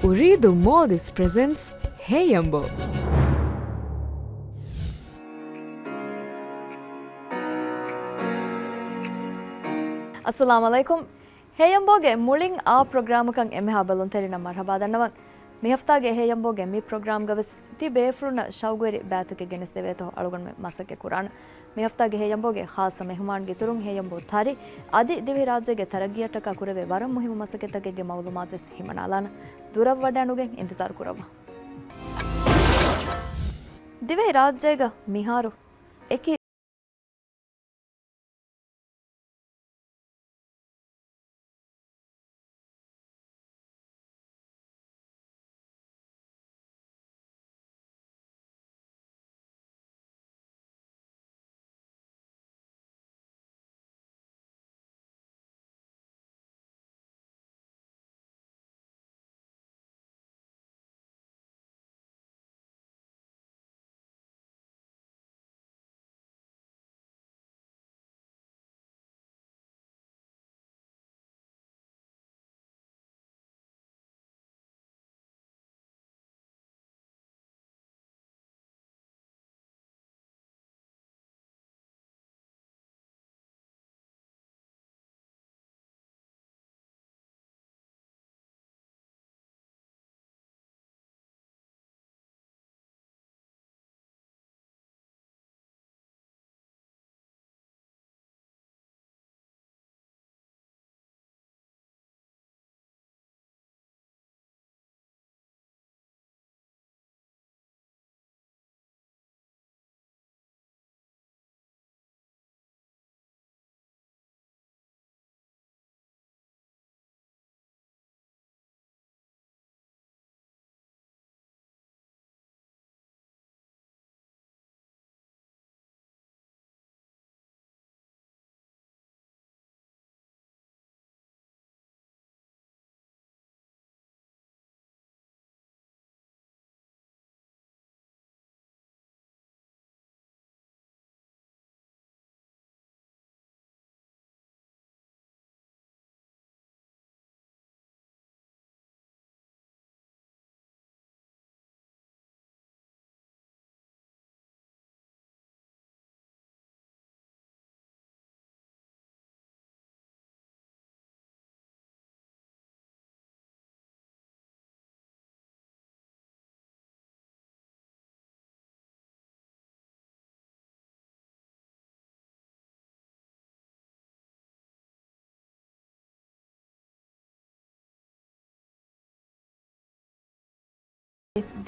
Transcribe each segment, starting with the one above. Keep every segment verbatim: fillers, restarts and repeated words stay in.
އުރީދޫ މޯލްޑިވްސް ޕްރެޒެންޓްސް ހޭޔަނބޯ. އައްސަލާމު ޢަލައިކުމް. ހޭޔަނބޯގެ މުޅިން އާ ޕްރޮގްރާމަކަށް އެންމެހާ ބަލުންތެރިންނަށް މަރްޙަބާ ދަންނަވަން. މި ހަފްތާގެ ހޭޔަނބޯގެ މި ޕްރޮގްރާމްގަ ވެސް ތި ބޭފުޅުންނަށް ޝައުގުވެރި ބައިތަކެއް ގެނެސްދެވޭތޯ އަޅުގަނޑުމެން މަސައްކަތް ކުރާނަން. މި ހަފްތާގެ ހޭޔަނބޯގެ ޚާއްޞަ މެހުމާންގެ އިތުރުން ހޭޔަނބޯ ތަރި އަދި ދިވެހިރާއްޖޭގެ ތަރައްގީއަށްޓަކާ ކުރެވޭ ވަރަށް މުހިއްމު މަސައްކަތްތަކެއްގެ މައުލޫމާތުވެސް ހިމަނާލާނަން. ދުރަށް ވަޑައިނުގެން އިންތިޒާރު ކުރައްވާ. ދިވެހިރާއްޖޭގަ މިހާރު އެކި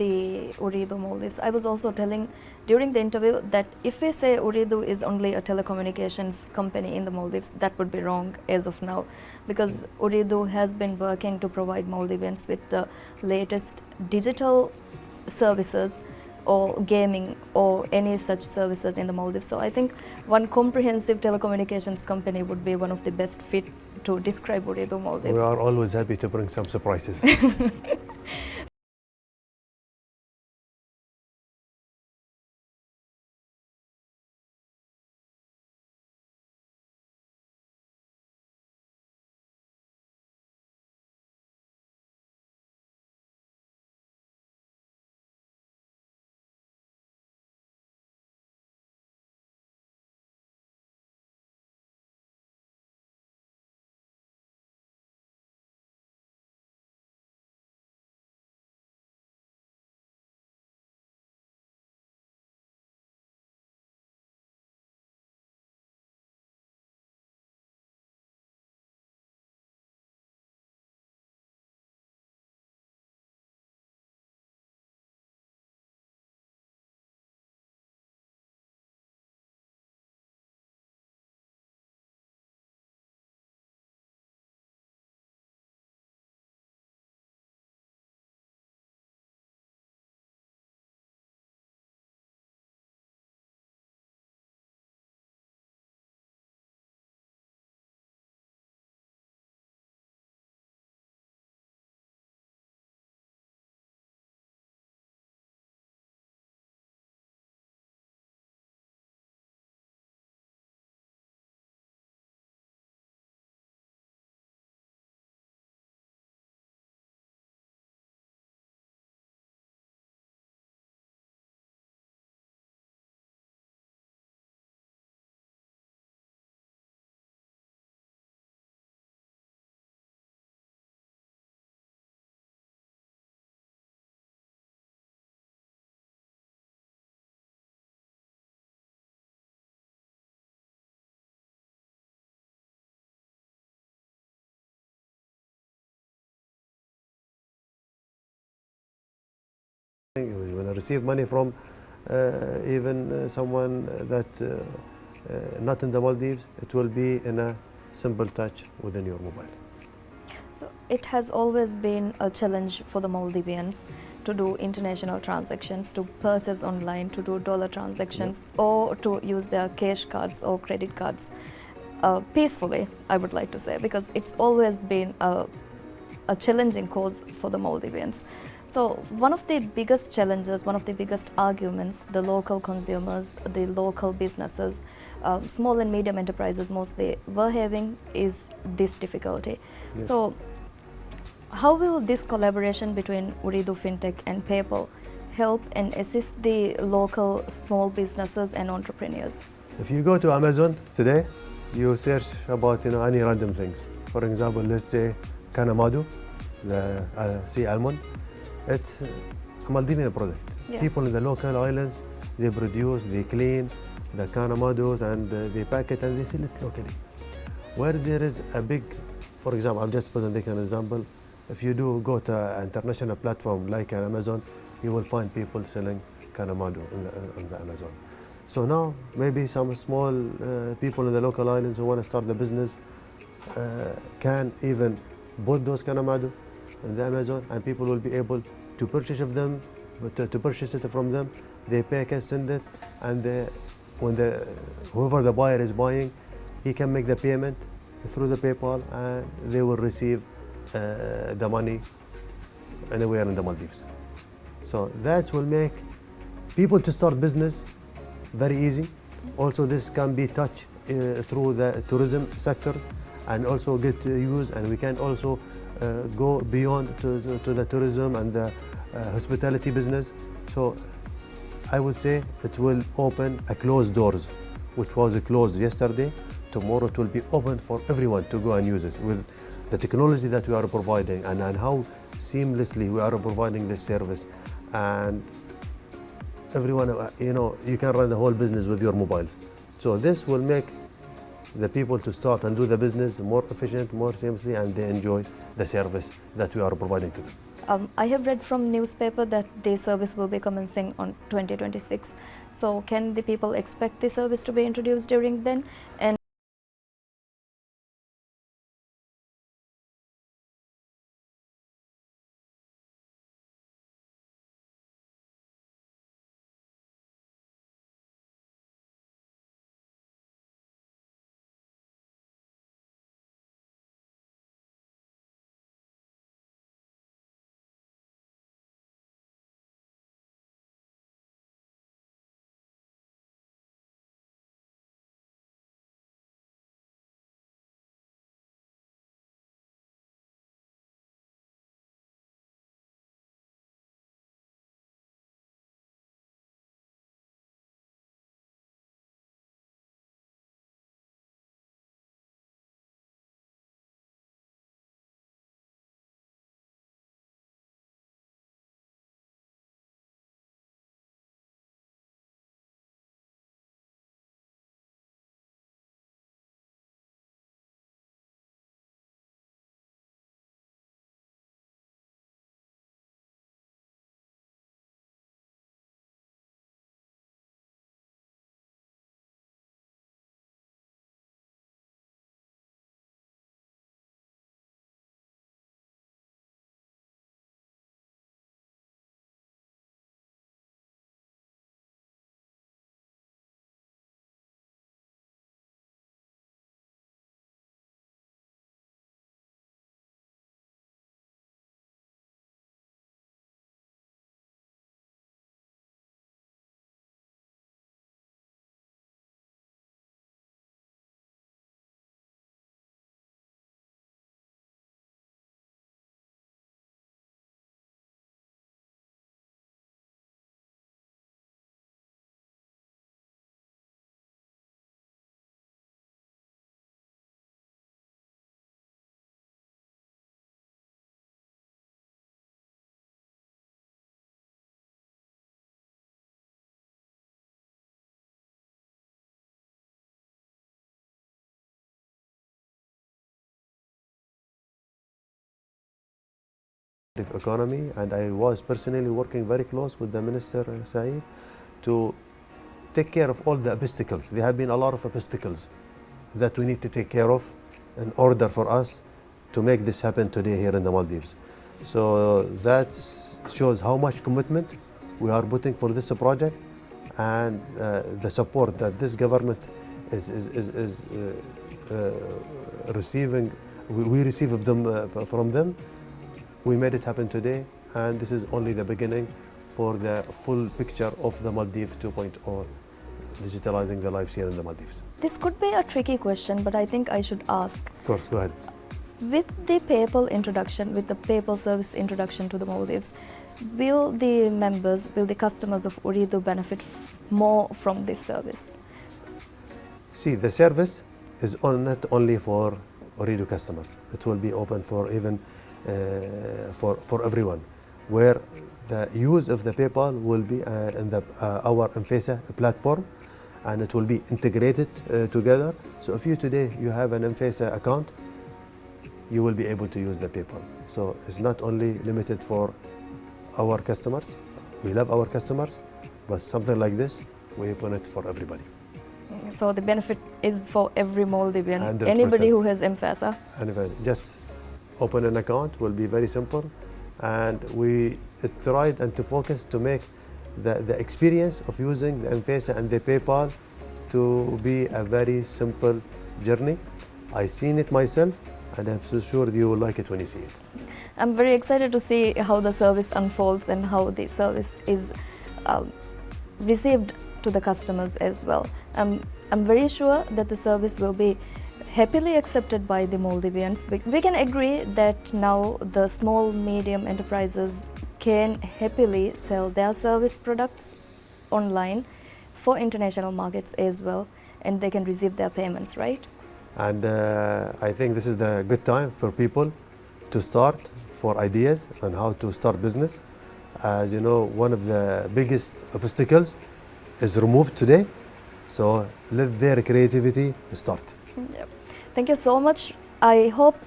The Ooredoo Maldives. I was also telling during the interview that if we say Ooredoo is only a telecommunications company in the Maldives, that would be wrong as of now, because Ooredoo has been working to provide Maldivians with the latest digital services or gaming or any such services in the Maldives. So I think one comprehensive telecommunications company would be one of the best fit to describe Ooredoo Maldives. We are always happy to bring some surprises. You wanna receive money from, uh, even, uh, someone that, uh, uh, not in the Maldives, it will be in a simple touch within your mobile. So it has always been a challenge for the Maldivians to do international transactions, to purchase online, to do dollar transactions, or to use their cash cards or credit cards, uh, peacefully, I would like to say, because it's always been a, a challenging cause for the Maldivians. So one of the biggest challenges, one of the biggest arguments the local consumers, the local businesses, um, small and medium enterprises mostly were having is this difficulty. Yes. So how will this collaboration between Ooredoo Fintech and PayPal help and assist the local small businesses and entrepreneurs? If you go to Amazon today, you search about, you know, any random things. For example, let's say Kana Madu, the, uh, sea almond. It's a Maldivian product. Yeah. People in the local islands, they produce, they clean the Kana Madus and, uh, they pack it and they sell it locally. Where there is a big, for example, I'm just presenting an example. If you do go to an international platform like an Amazon, you will find people selling Kana Madu in the, in the Amazon. So now, maybe some small, uh, people in the local islands who wanna start the business, uh, can even put those Kana Madu in the Amazon, and people will be able to purchase of them, to, to purchase it from them. They pay, can send it, and they, when the, whoever the buyer is buying, he can make the payment through the PayPal, and they will receive, uh, the money anywhere in the Maldives. So that will make people to start business very easy. Also, this can be touched, uh, through the tourism sectors and also get to use, and we can also, uh, go beyond to, to, to the tourism and the, uh, hospitality business. So I would say it will open a closed doors, which was closed yesterday. Tomorrow it will be open for everyone to go and use it with the technology that we are providing and, and how seamlessly we are providing this service. And everyone, uh, you know, you can run the whole business with your mobiles. So this will make the people to start and do the business more efficient, more seamlessly, and they enjoy the service that we are providing to them. Um, I have read from newspaper that the service will be commencing on twenty twenty-six. So can the people expect the service to be introduced during then? And economy, and I was personally working very close with the Minister, uh, Saeed, to take care of all the obstacles. There have been a lot of obstacles that we need to take care of in order for us to make this happen today here in the Maldives. So that shows how much commitment we are putting for this project, and, uh, the support that this government is, is, is, is, uh, uh, receiving, we, we receive of them, uh, f-, from them. We made it happen today, and this is only the beginning for the full picture of the Maldives two point oh, digitalizing the lives here in the Maldives. This could be a tricky question, but I think I should ask. Of course, go ahead. With the PayPal introduction, with the PayPal service introduction to the Maldives, will the members, will the customers of Ooredoo benefit more from this service? See, the service is on, not only for Ooredoo customers. It will be open for even, uh, for, for everyone, where the use of the PayPal will be, uh, in the, uh, our M-PESA platform, and it will be integrated, uh, together. So if you today you have an M-PESA account, you will be able to use the PayPal. So it's not only limited for our customers. We love our customers, but something like this, we open it for everybody. So the benefit is for every Maldivian, anybody who has M-PESA. Anybody. Just open an account, will be very simple. And we tried and to focus to make the, the experience of using the M-PESA and the PayPal to be a very simple journey. I seen it myself, and I'm so sure you will like it when you see it. I'm very excited to see how the service unfolds and how the service is, um, received to the customers as well. Um, I'm very sure that the service will be happily accepted by the Maldivians. We, we can agree that now the small, medium enterprises can happily sell their service products online for international markets as well, and they can receive their payments, right? And, uh, I think this is the good time for people to start, for ideas on how to start business. As you know, one of the biggest obstacles is removed today. So let their creativity start. Yep. Thank you so much. I hope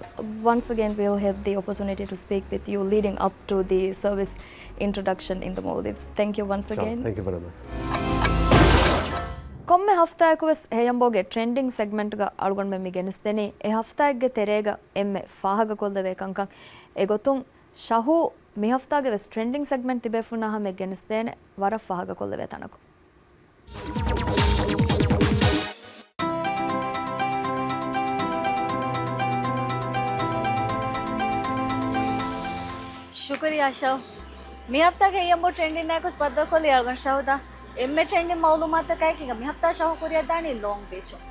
once again we'll have the opportunity to speak with you leading up to the service introduction in the Maldives. Thank you once again. Thank you very much. ކޮންމެ ހަފްތާއަކުވެސް ހެޔަނބޯގެ ޓްރެންޑިން ސެގްމެންޓްގަ އަޅުގަނޑުމެން މި ގެނެސްދެނީ އެ ހަފްތާއެއްގެ ތެރޭގަ އެންމެ ފާހަގަކޮށްލެވޭ ކަންކަން. އެގޮތުން ޝަހޫ މި ހަފްތާގެ ވެސް ޓްރެންޑިން ސެގްމެންޓް ތިބޭފުންނާ ހަމަޔަށް ގެނެސްދޭނެ ވަރަށް ފާހަގަކޮށްލެވޭ ތަނަކު. ޝުކުރިއްޔާ ޝަހު. މި ހަފްތާގެ އެއީ އެންމެ ޓްރެންޑިން އާއެކު ސްޕައްދަކޮށްލީ އަޅުގަނޑު ޝަހުދާ. އެންމެ ޓްރެންޑިން މައުލޫމާތަކާއެކީގަ މި ހަފްތާ ޝަހު ކުރިއަށްދާނީ ލޯން ބީޗުން.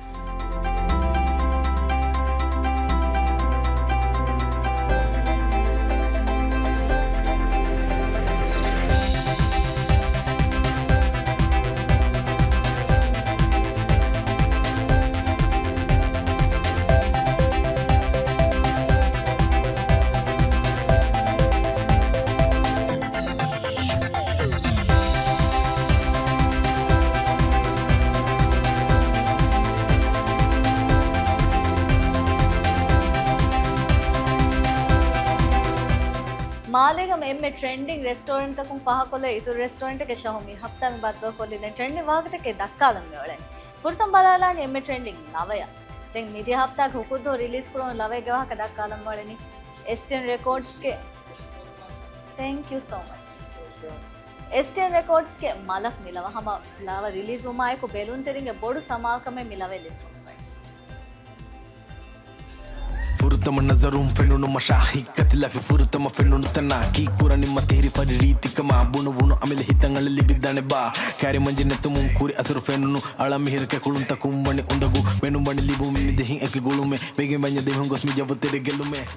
މާލޭގަ އެންމެ ޓްރެންޑިން ރެސްޓޯރެންޓްތަކުން ފާހަގަކޮށްލެވޭ އިތުރު ރެސްޓޯރެންޓެއްގެ ޝަހު މި ހަފްތާ މި ބައްދަލުކޮށްލީ. ދެން ޓްރެންޑިން ވާހަކަތަކެއް ދައްކާލަން މިއުޅެނީ. ފުރަތަމަ ބަލާލާނީ އެންމެ ޓްރެންޑިން ލަވަޔަށް. ދެން މިދިޔަ ހަފްތާގެ ހުކުރުދުވަހު ރިލީޒް ކުރުނު ލަވައެއްގެ ވާހަކަ ދައްކާލަން މިއުޅެނީ. އެސްޓީއެން ރެކޯޑްސްގެ. Thank you so much. އެސްޓީއެން ރެކޯޑްސްގެ މަލަކު މި ލަވަ ހަމަ ލަވަ ރިލީޒްވުމާއެކު ބެލުންތެރިންގެ ބޮޑު ސަމާލުކަމެއް މި ލަވައި ލިބިފައިވޭ. ފުރަތަމަ ނަޒަރުން ފެނުނު މަށާ ހިތް ކަތިލާފި ފުރަތަމަ ފެނުނު ތަނާ ކީއްކުރަނީ މަތި ހިރި ފަރި ރީތިކަމާ ބުނުވުނު އަމިއްލަ ހިތަށް އަޅަން ލިބިދާނެ ބާ ކާރި މަންޖެ ނެތުމުން ކުރި އަސަރު ފެނުނު އަޅާ މިހިރަކަށް ކުޅުންތަކުން ވަނީ އުނދަގޫ މެނުން ވަނީ ލިބުމެއް މި ދިހިން އެކި ގުޅުމެއް ވެގެން ވަންޏާ ދިވެހިން ގޮސް މި ޖައްވަތެރޭ ގެއްލުމެއް.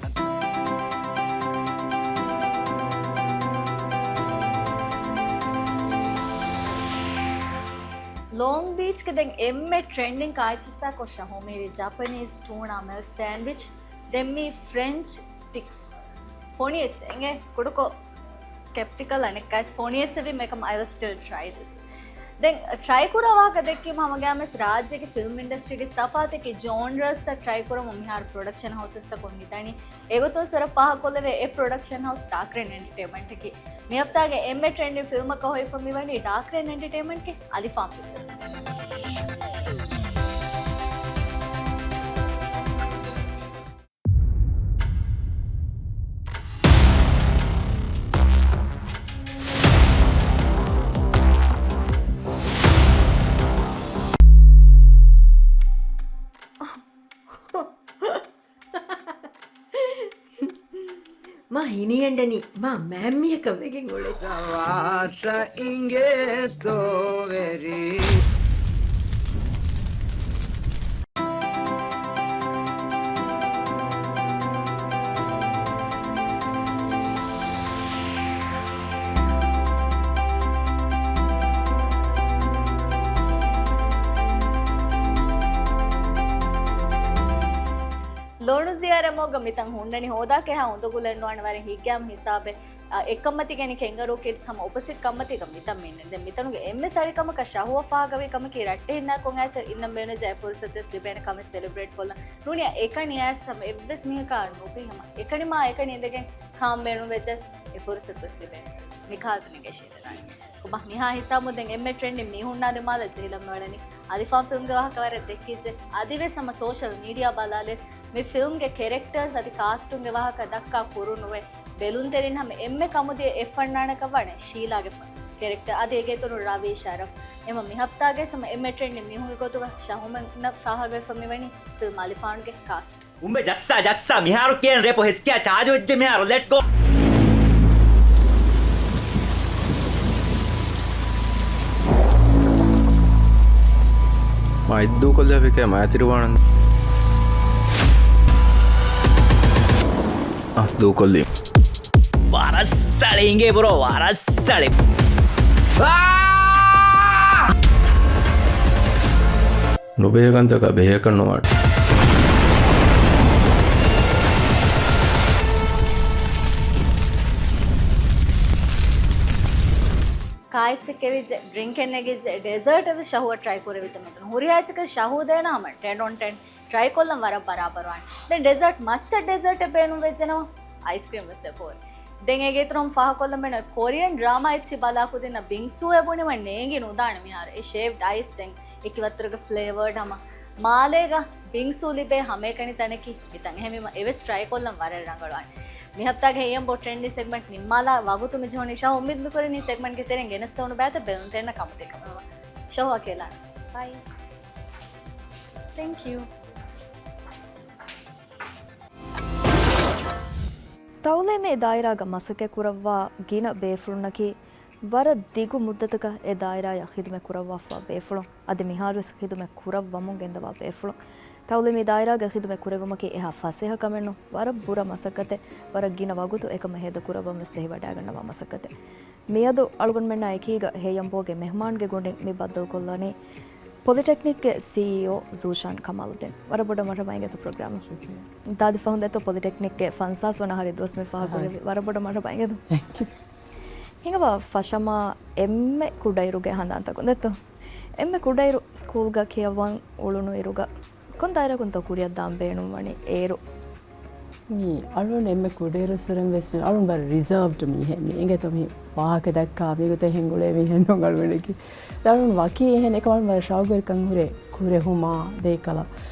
ލޯންގް ބީޗްގެ ދެން އެންމެ ޓްރެންޑިން ކާއެއްޗިއްސާކޮށް ޝަހު މިހިރީ ޖަޕަނީޒް ޓޫނާ މެލްޓް ސޭންޑްވިޗް، ދެން މީ ފްރެންޗް ސްޓިކްސް. ފޮނި އެއްޗެއް އިނގޭ ކުޑަކޮށް ސްކެޕްޓިކަލް އަނެއްކާވެސް ފޮނި އެއްޗެއް ވީމަ އެކަމް I will still try this. ދެން ޓްރައި ކުރާ ވާހަކަ ދެއްކީމަ ހަމަގައިމުވެސް ރާއްޖޭގެ ފިލްމް އިންޑަސްޓްރީގެ ތަފާތަކީ ޖޯންރަސްތައް ޓްރައި ކުރަމުން މިހާރު ޕްރޮޑަކްޝަން ހައުސަސްތަކުން ހިދަނީ. އެގޮތުން ސަރަ ފާހަގަކޮށްލެވޭ އެ ޕްރޮޑަކްޝަން ހައުސް ޑާކް ރެން އެންޓަޓޭންމަންޓަކީ. މި ހަފްތާގެ އެންމެ ޓްރެންޑިން ފިލްމަކަށް ހޮވިފަ މިވަނީ ޑާކް ރެން އެންޓަޓޭންމަންޓްގެ އަލިފާން ފިލްމް. މަ ހިނިއަންނަނީ މާ މާތް މީހަކަށް ވެގެން އުޅެ. ރަވާށަ އިނގޭ ސްޓްރޯބެރީ. ލޮނުޒިޔާ ރެމޯގަ މިތަން ހުންނަނީ ހޯދާކަށް އެހާ އުނދަގުލެއް ނުވާނެ ވަރަށް ހިތްގައިމު ހިސާބެއް. އަ، އެއްކަންމަތީގައި ކެންގަރޫ ކިޑްސް ހަމަ އޮޕޮސިޓް ކަންމަތީގަ މިތަން މި އިންނަނީ. ދެން މިތަނުގެ އެންމެ ސަޅިކަމަކަށް ޝަހުވާ ފާހަގަވި ކަމަކީ ރައްޓެހިންނާ ކޮން އައިސް އިންނަން ބޭނުންވެއްޖެ އެ ފުރުސަތުވެސް ލިބޭނެ ކަމެއް ސެލެބްރޭޓް ކޮށްލަން. ނޫނީ އެކަނި އައިސް ހަމަ އެއްވެސް މީހަކާ ނުފި ހަމަ އެކަނި މާ އެކަނި އިނދެގެން ކާން ބޭނުންވެއްޖެ އެ ފުރުސަތުވެސް ލިބޭނެ. މިކަހަލަ ތަނެއްގައި ޝޭދަ ދާނީ. ކޮބާ މިހާ ހިސާބުން ދެން އެންމެ ޓްރެންޑިން މީހުންނާ ދިމާލަށް ޖެހިލަން ވަޅެނީ. އަލިފާން ފިލްމްގެ ވާހަކަ ވަރަށް ދެއްކިއްޖެ. އަދިވެސް ހަމަ ސޯޝަލް މީޑިއާ ބަލާލިޔަސް މި ފިލްމްގެ ކެރެކްޓާސް އަދި ކާސްޓުންގެ ވާހަކަ ދައްކާ ކުރުނުވެ. ބެލުންތެރިން ހަމަ އެންމެ ކަމުދިޔަ އެއް ފަންނާނަކަށް ވާނެ ޝީލާގެ ފަން ކެރެކްޓާ އަދި އޭގެ އިތުރުން ރަވީ ޝަރަފް. އެމަ މި ހަފްތާގައި ހަމަ އެންމެ ޓްރެންޑިން މީހުންގެ ގޮތުގަ ޝަހުމެންނަށް ފާހަގަވެފަ މިވަނީ ފިލްމް އަލިފާންގެ ކާސްޓް. އުނބެ ޖައްސާ، ޖައްސާ، މިހާރު ކިޔަން ރޭޕު ހެސްކިޔާ ޗާޖު ވެއްޖެ މިހާރު، ލެޓްސް ގޯ. މާ އެއްދޫކޮށްލާފިކޭ މާތިރިވާނަން. އަ، ދޫކޮށްލީ. ވަރަށް ސަޅި އިނގޭ ބްރޯ، ވަރަށް ސަޅި. އާ! ނުބެހޭ ކަންތަކާ ބެހޭކަށް ނުވާނެ. ކާއެއްޗެއް ކެވިއްޖެ، ޑްރިންކެއް ނެގިއްޖެ، ޑެޒާޓެއް ވެސް ޝަހުވަށް ޓްރައި ކުރެވިއްޖެ މިތަނު. ހުރިހާ އެއްޗަކަށް ޝަހު ދޭނަ ހަމަ ޓެން އޮން ޓެން ޓްރައި ކޮށްލަން ވަރަށް ބަރާބަރުވާނެ. ދެން ޑެޒާޓް މައްޗަށް ޑެޒާޓެއް ބޭނުން ވެއްޖެނަމަ އައިސްކްރީމް ވެސް އެބަހުރި. ދެން އޭގެ އިތުރުން ފާހަގަކޮށްލަން ބޭނުން ކޮރިއަން ޑްރާމާ އެއްޗިހި ބަލާ ކުދިންނަށް ބިންގްސޫ އެ ބުނިމަ ނޭނގި ނުދާނެ މިހާރު. އެ ޝޭވްޑް އައިސް ދެން އެކި ވައްތަރުގެ ފްލޭވަރޑް ހަމަ މާލޭގަ ބިންގްސޫ ލިބޭ ހަމައެކަނި ތަނަކީ މިތަން. އެހެންވީމަ އެވެސް ޓްރައި ކޮށްލަން ވަރަށް ރަނގަޅުވާނެ. މި ހަފްތާގެ ހެއްޔަން ބޯ ޓްރެންޑި ސެގްމަންޓް ނިންމާލާ ވަގުތު މި ޖެހުނީ ޝަހު. އުއްމީދު މިކުރަނީ ސެގްމަންޓްގެ ތެރެއިން ގެނެސްދެވުނު ބައިތައް ބެލުންތެރިންނަށް ކަމުދިޔަ ކަމަށް. ޝަހު އަކީ ލާން. ބައި. ތެންކް ޔޫ. ތައުލީމީ ދާއިރާގަ މަސައްކަތް ކުރައްވާ ގިނަ ބޭފުޅުންނަކީ، ވަރަށް ދިގު މުއްދަތަކަށް އެ ދާއިރާޔަށް ޚިދުމަތް ކުރައްވާފަ ބޭފުޅުން، އަދި މިހާރުވެސް ޚިދުމަތް ކުރައްވަމުން ގެންދަވާ ބޭފުޅުން. ތައުލީމީ ދާއިރާގަ ޚިދުމަތް ކުރެއްވުމަކީ އެހާ ފަސޭހަ ކަމެއް ނޫން، ވަރަށް ބުރަ މަސައްކަތެއް، ވަރަށް ގިނަ ވަގުތު އެކަމަށް ހޭދަ ކުރައްވަން ވެސް ޖެހިވަޑައިގަންނަވާ މަސައްކަތެއް. މިއަދު އަޅުގަނޑުމެންނާ އެކީގަ ހެޔަންބޯގެ މެހުމާންގެ ގުނޑިން މި ބައްދަލުކޮށްލަނީ ޕޮލިޓެކްނިކްގެ ސީއީއޯ ޒޫޝާން ކަމާލުއްދީން. ވަރަށް ބޮޑަށް މަރުޙަބާ އިނގޭތޯ ޕްރޮގްރާމަށް. ޝުކްރިއްޔާ. ދާދި ފަހުން ދެއްތޯ ޕޮލިޓެކްނިކްގެ ފަންސާސް ވަނަ އަހަރީ ދުވަސް މި ފާހަގަކުރެއްވި. އަހަރީ. ވަރަށް ބޮޑަށް މަރުޙަބާ އިނގޭތޯ. ތެންކް ޔޫ. ހިނގަވާ ފަށަމާ އެންމެ ކުޑައިރުގެ ހަނދާންތަކުން ދެއްތޯ. އެންމެ ކުޑައިރު ސްކޫލްގަ ކިޔަވަން އުޅުނު އިރުގަ ކޮން ދާއިރާއަކުންތޯ ކުރިއަށް ދާން ބޭނުންވަނީ އޭރު؟ މީ އަޅުން އެންމެ ކުޑައިރުއްސުރެން ވެސް މި އަޅުން ވަރަށް ރިޒާވްޑް މީހެއް. މީ އިނގޭތޯ މި ވާހަކަ ދައްކާ މީގޮތަށް ހިނގުޅޭ މީހެއް ނޫން އަޅުގަނޑަކީ. އަޅުން ވަކި އެހެން އެކަމަށް ވަރަށް ޝައުގުވެރިކަން ހުރޭ ކުރެހުމާ ދޭކަލަ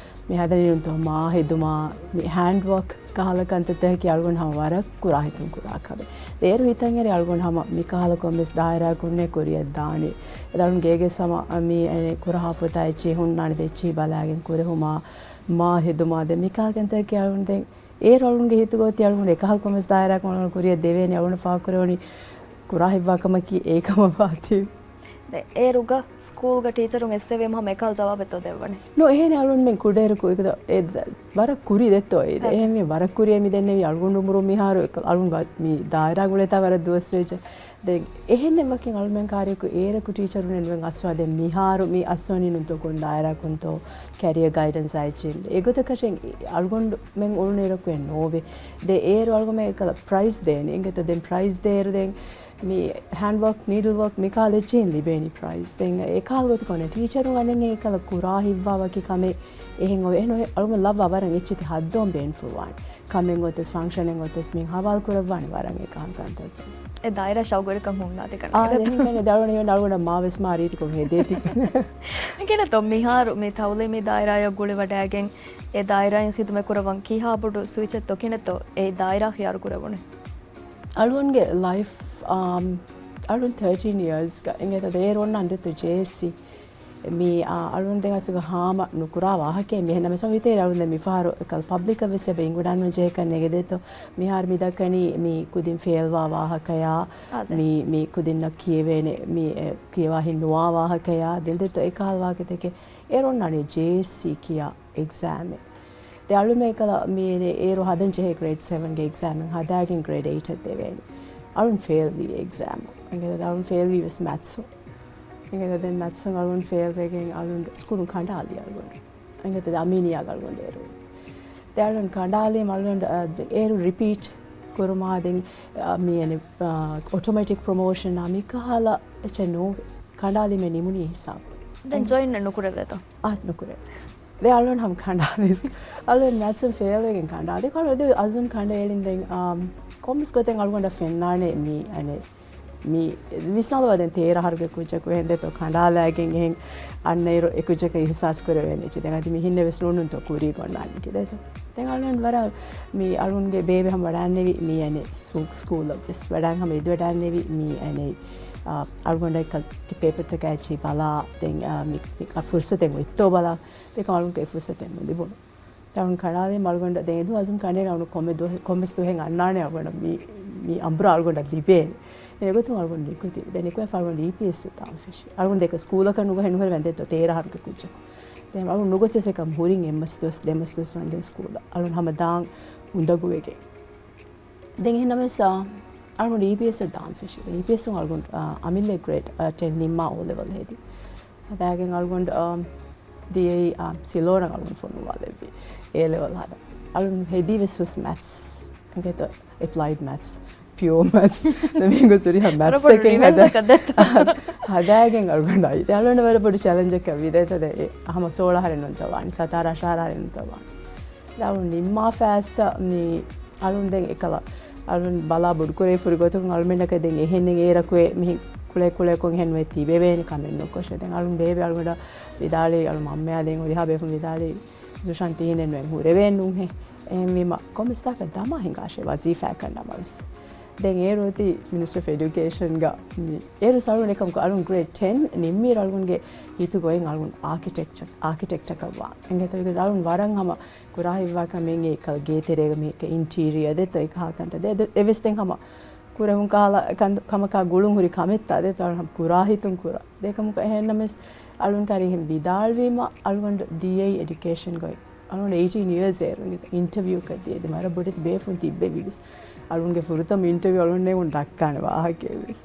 މި ހަދަނީ ނޫންތޯ މާ ހެދުމާ މި ހޭންޑް ވޯކް ކަހަލަ ކަންތައްތަކަކީ އަޅުގަނޑު ހަމަ ވަރަށް ކުރާ ހިތުން ކުރާ ކަމެއް. އޭރު ހިތަށް އެރި އަޅުގަނޑު ހަމަ މިކަހަލަ ކޮންމެސް ދާއިރާއަކުންނޭ ކުރިއަށް ދާނީ. އެ އަޅުން ގޭގެ ހަމަ މި އެ ކުރަހާ ފޮތާ އެއްޗިހި ހުންނާނެ ދެ އެއްޗިހި ބަލާގެން ކުރެހުމާ މާ ހެދުމާ ދެ މިކަހަލަ ކަންތަކަކީ އަޅުގަނޑު ދެން އޭރު އަޅުގަނޑުގެ ހިތުގަ އޮތީ އަޅުގަނޑު އެކަހަލަ ކޮންމެސް ދާއިރާއަކުން އަޅުގަނޑު ކުރިއަށް ދެވޭނީ އަޅުގަނޑު ފާހަގަކުރެވެނީ ކުރާ ހިތްވާ ކަމަކީ އެ ކަމަށް ވާތީ. ދެ އޭރުގަ ސްކޫލްގަ ޓީޗަރުން އެއްސެވީމަ ހަމަ އެކަހަލަ ޖަވާބެއްތޯ ދެއްވަނީ؟ ނޯ، އެހެން އަޅުންމެން ކުޑައިރު ކު-، އެ ވަރަށް ކުރި ދެއްތޯ އޭ. އެ. އެހެންވެ ވަރަށް ކުރިއަށް މި ދެންނެވީ އަޅުގަނޑު އުމުރުން މިހާރު އަޅުން ވަ-، މި ދާއިރާ ގުޅޭތާ ވަރަށް ދުވަސް ވެއްޖެ. ދެން އެހެންނެއް ވަކިން އަޅުމެން ކާރިއަކު އޭރަކު ޓީޗަރުންނެއް ނުވެން އައްސަވާ. ދެން މިހާރު މި އައްސަވަނީ ނުންތޯ ކޮން ދާއިރާއަކުންތޯ ކެރިއަ ގައިޑެންސް އާއެއްޗިން. އެގޮތަކަށެއް އަޅުގަނޑުމެން އުޅުނުއިރަކު އެއް ނޯވޭ. ދެ އޭރު އަޅުގަމެން އެކަލަ ޕްރައިޒް ދޭނެ. އިނގޭތޯ ދެން ޕްރައިޒް ދޭއިރު ދެން މި ހޭންޑް ވޯކް، ނީޑްލް ވޯކް މި ކާލަ އެއްޗެހިން ލިބޭނީ ޕްރައިޒް. ދެން އެކަހަލަ ގޮތަކަށް އޮންނަ ޓީޗަރުން އަނެއް އެކަލަ ކުރާ ހިއްވާ ވަކި ކަމެއް އެހެން އޮވެ. އެހެން އަޅުގަނޑު ލައްވާ ވަރަށް އެއްޗެތި ހައްދަވަން ބޭނުންފުޅުވާނެ. ކަމެއް އޮތަސް، ފަންކްޝަނެއް އޮތަސް މި ހަވާލު ކުރައްވާނެ ވަރަށް އެކަހަލަ ކަންތައްތައް. އެ ދާއިރާ ޝައުގުވެރިކަން ހުންނާތި ކަން. އާ، ދެން ކަން ދެ އަޅުގަނޑު އަޅުގަނޑަށް މާ ވެސް މާ ރީތިކޮށް ހެދޭތި. ކިހިނެއްތޯ މިހާރު މި ތައުލީމީ ދާއިރާއަށް ގުޅިވަޑައިގެން އެ ދާއިރާއިން ޚިދުމަތް ކުރައްވަން ކީހާ ބޮޑު ސުއިޗެއްތޯ ކިހިނެއްތޯ އެ ދާއިރާ ޚިޔާރު ކުރެވުނެ؟ އަޅުގަނޑުގެ ލައިފް، އާ، އަޅުން ތާޓީން އިޔާސްގަ އިނގޭތަ ދޭރު އޮންނަ އަނދެތު ޖޭސީ. މި، އާ، އަޅުން ދެން އަސްލުގަ ހާމަ ނުކުރާ ވާހަކައެއް މިހެން ނަމަ ސަމިތޭރި އަޅުން ދެން މިފަހަރު އެކަލް ޕަބްލިކަށް ވެސް އެބަ އިނގުޑާން ނުޖެހޭކަން ނެގެދޭތޯ. މިހާރު މި ދައްކަނީ މި ކުދިން ފެއިލްވާ ވާހަކަޔާ، އާދެ. މި، މި ކުދިންނަށް ކިޔެވޭނެ، މި، އެ، ކިޔަވާ ހިން ނުވާ ވާހަކަޔާ، ދެން ދެތޯ އެކަހަލަ ވާހަކަތަކެއް އޭރު އޮންނާނީ ޖޭސީ ކިޔާ އެގްޒާމެއް. ދެ އަޅުމެ އެކަލަ މި އޭރު ހަދަން ޖެހޭ ގްރޭޑް ސެވަންގެ އެގްޒާމެއް ހަދާގެން ގްރޭޑް އެއިޓަށް ދެވޭނެ. އަޅުން ފެއިލްވީ އެގްޒާމް. އެނގޭ އަޅުން ފެއިލްވީ ވެސް މެތްސު. އެނގޭ ދެން މެތްސުން އަޅުން ފެއިލް ވެގެން އަޅުން ސްކޫލުން ކަނޑާލި އަޅުގަނޑު. އެނގޭ އަމީނިއާގަ އަޅުގަނޑު ދޭރު. ދެ އަޅުން ކަނޑާލީމަ އަޅުގަނޑު، އަ، އޭރު ރިޕީޓް ކުރުމާ ދެން، އަ، މި އެނެ، އ، އޮޓޮމެޓިކް ޕްރޮމޯޝަން އާ މިކަހަލަ އެއްޗެއް ނޯވެ. ކަނޑާލީމެ ނިމުނީ ހިސާބު. ދެން ޖޮއިން ނުކުރެވޭތޯ؟ އާ، ނުކުރެވޭ. ދެ އަޅުން ހަމަ ކަނޑާލި. އަޅުން މެތްސުން ފެއިލް ވެގެން ކަނޑާލި. އަޅުން ދެ އަޒުން ކަނޑައެޅިން ދެން، އާ، ކޮންމެސް ގޮތެއް އަޅުގަނޑަށް ފެންނާނެ މި އަނެ މި ވިސްނާލަވާ ދެން ތޭރަ އަހަރުގެ ކުއްޖަކު އެހެން ދެތޯ ކަނޑާލައިގެން އެހެން އަންނައިރު އެ ކުއްޖަކަށް އިހުސާސް ކުރެވޭނެ އެއްޗެއް. ދެން އަދި މިހެންނެއް ވެސް ނޫނުންތޯ ކުރީ ގޮންނާނީ ކި ދެތޯ. ދެން އަޅުން ވަރަށް މި އަޅުންގެ ބޭބެ ހަމަ ވަޑާންނެވި މި އަނެ ސްކޫލަށް ވެސް ވަޑާން ހަމަ އެދިވަޑާންނެވި މި އަނެ، އާ، އަޅުގަނޑަށް ކަ-، ކި ޕޭޕަރތަކާ އެއްޗި ބަލާ ދެން، އާ، މި، މި ފުރުސަތެއް އޮތްތޯ ބަލާ. ދެކަ އަޅުންގެ ފުރުސަތެއް ނުލިބުނު. އަޅުން ކަނޑާލީމަ އަޅުގަނޑަށް ދެން އެދު އަޒުމް ކަނޑޭނ އަޅުން ކޮންމެ ދުވަހެ-، ކޮންމެސް ދުވަހެއް އަންނާނެ އަޅުގަނޑަށް މި، މި އަނބުރާ އަޅުގަނޑަށް ލިބޭނެ. އެގޮތުން އަޅުގަނޑު ނިކުތީ. ދެން ނިކުމެފަ އަޅުގަނޑު އީޕީއެސް ދާން ފެށި. އަޅުގަނޑު ދެކަ ސްކޫލަކަށް ނުގަހެ ނުހުރެވެން ދެތޯ ތޭރަ އަހަރުގެ ކުއްޖަކު. ދެން އަޅުގަނޑު ނުގޮސް އެކަމް ހުރިން އެއްމަސް ދުވަސް، ދެމަސް ދުވަސް ވަންދެން ސްކޫލަށް. އަޅުން ހަމަ ދާން އުނދަގޫވެގެން. ދެން އެހެންނަމަވެސް، އާ، އަޅުގަނޑު އީޕީއެސް ދާން ފެށި. އީޕީއެސް އަޅުގަނޑު، އާ، އަމިއްލަ ގްރޭޑް، އާ، ޓެން ނިންމާ އޯ ލެވެލް ހެދި. ހަދާގެން އަޅުގަނޑު، އާ، ދިޔައީ، އާ، ސިލޯނަށް އަޅުގަނޑު ފޮނުވާލެއްވި އޭ ލެވެލް ހަދަން. އަޅުން ހެދީ ވެސް ވެސް މެތްސް. އެނގޭތޯ އެޕްލައިޑް މެތްސް، ޕިއޯ މެތްސް. ދެން މީގޮސް ހުރިހާ މެތްސް ޓެކެއް ހަދާ-، ހަދާގެން އަޅުގަނޑާއި. ދެ އަޅުގަނޑަށް ވަރަށް ބޮޑު ޗެލެންޖަކަށް ވި ދޭތޯ ދެ އެ ހަމަ ސޯޅަ އަހަރެއް ނުންތޯ ވާނީ، ސަތާރަ އަށާރަ އަހަރެއް ނުންތޯ ވާނީ. ދެ އަޅުން ނިންމާފައިސް މި އަޅުން ދެން އެކަލަ އަޅުން ބަލާ ބޮޑުކުރެވިފުރި ގޮތަކުން އަޅުމެންނަކަށް ދެން އެހެންނެއް އޭރަކު އެ މިހިން ކުޅޭ ކުޅޭކޮށް އެހެން ވެ ތިބެވޭނެ ކަމެއް ނުކޮށެ. ދެން އަޅުން ބޭބެ އަޅުގަނޑަށް ވިދާޅީ، އަޅު މަންމަޔާ ދެން ހުރިހާ ބޭފުން ވިދާޅީ، ޒުޝާން ތިހިނެއް ނުވެ ހުރެވޭން ނޫންހޭ. އެހެންވީމަ ކޮންމެސް ތާކަށް ދަމާ ހިނގާށޭ ވަޒީފާއަކަށް ނަމަވެސް. ދެން އޭރު އޮތީ މިނިސްޓްރީ އޮފް އެޑިއުކޭޝަންގަ މި އޭރު ސަޅުން އެކަމަކު އަޅުން ގްރޭޑް ޓެން ނިންމީރު އަޅުގަނޑުގެ ހިތުގަ އޮތް އަޅުގަނޑު އާކިޓެކްޗަރ، އާކިޓެކްޓަކަށް ވާ. އެނގޭތޯ އަޅުން ވަރަށް ހަމަ ކުރާ ހިއްވާ ކަމެއް އެކަލް ގޭތެރޭގަ މި އިންޓީރިއަ ދެތޯ އެކަހަލަ ކަންތައް ދެ-، ދެ-، އެވެސް ދެން ހަމަ ކުރެވުން ކަހަލަ ކަން-، ކަމަކާ ގުޅުން ހުރި ކަމެއްތާ ދެތޯ އަޅުން ހަމަ ކުރާ ހިތުން ކުރާ. ދެކަމަކު އެހެންނަމެސް އަޅުން ކަރީހެން ވިދާޅުވީމަ އަޅުގަނޑު ދިޔައީ އެޑިއުކޭޝަންގައި. އަޅުގަނޑު އެއިޓީން އިޔާސް އޭރު އިންޓަވިއުކަށް ދިޔަ ދެ މަރަށް ބޮޑެތި ބޭފުން ތިއްބެވި ވެސް. އަޅުންގެ ފުރަތަމަ އިންޓަވިއު އަޅުންނޭ ދައްކާނެ ވާހަކައެއް ވެސް.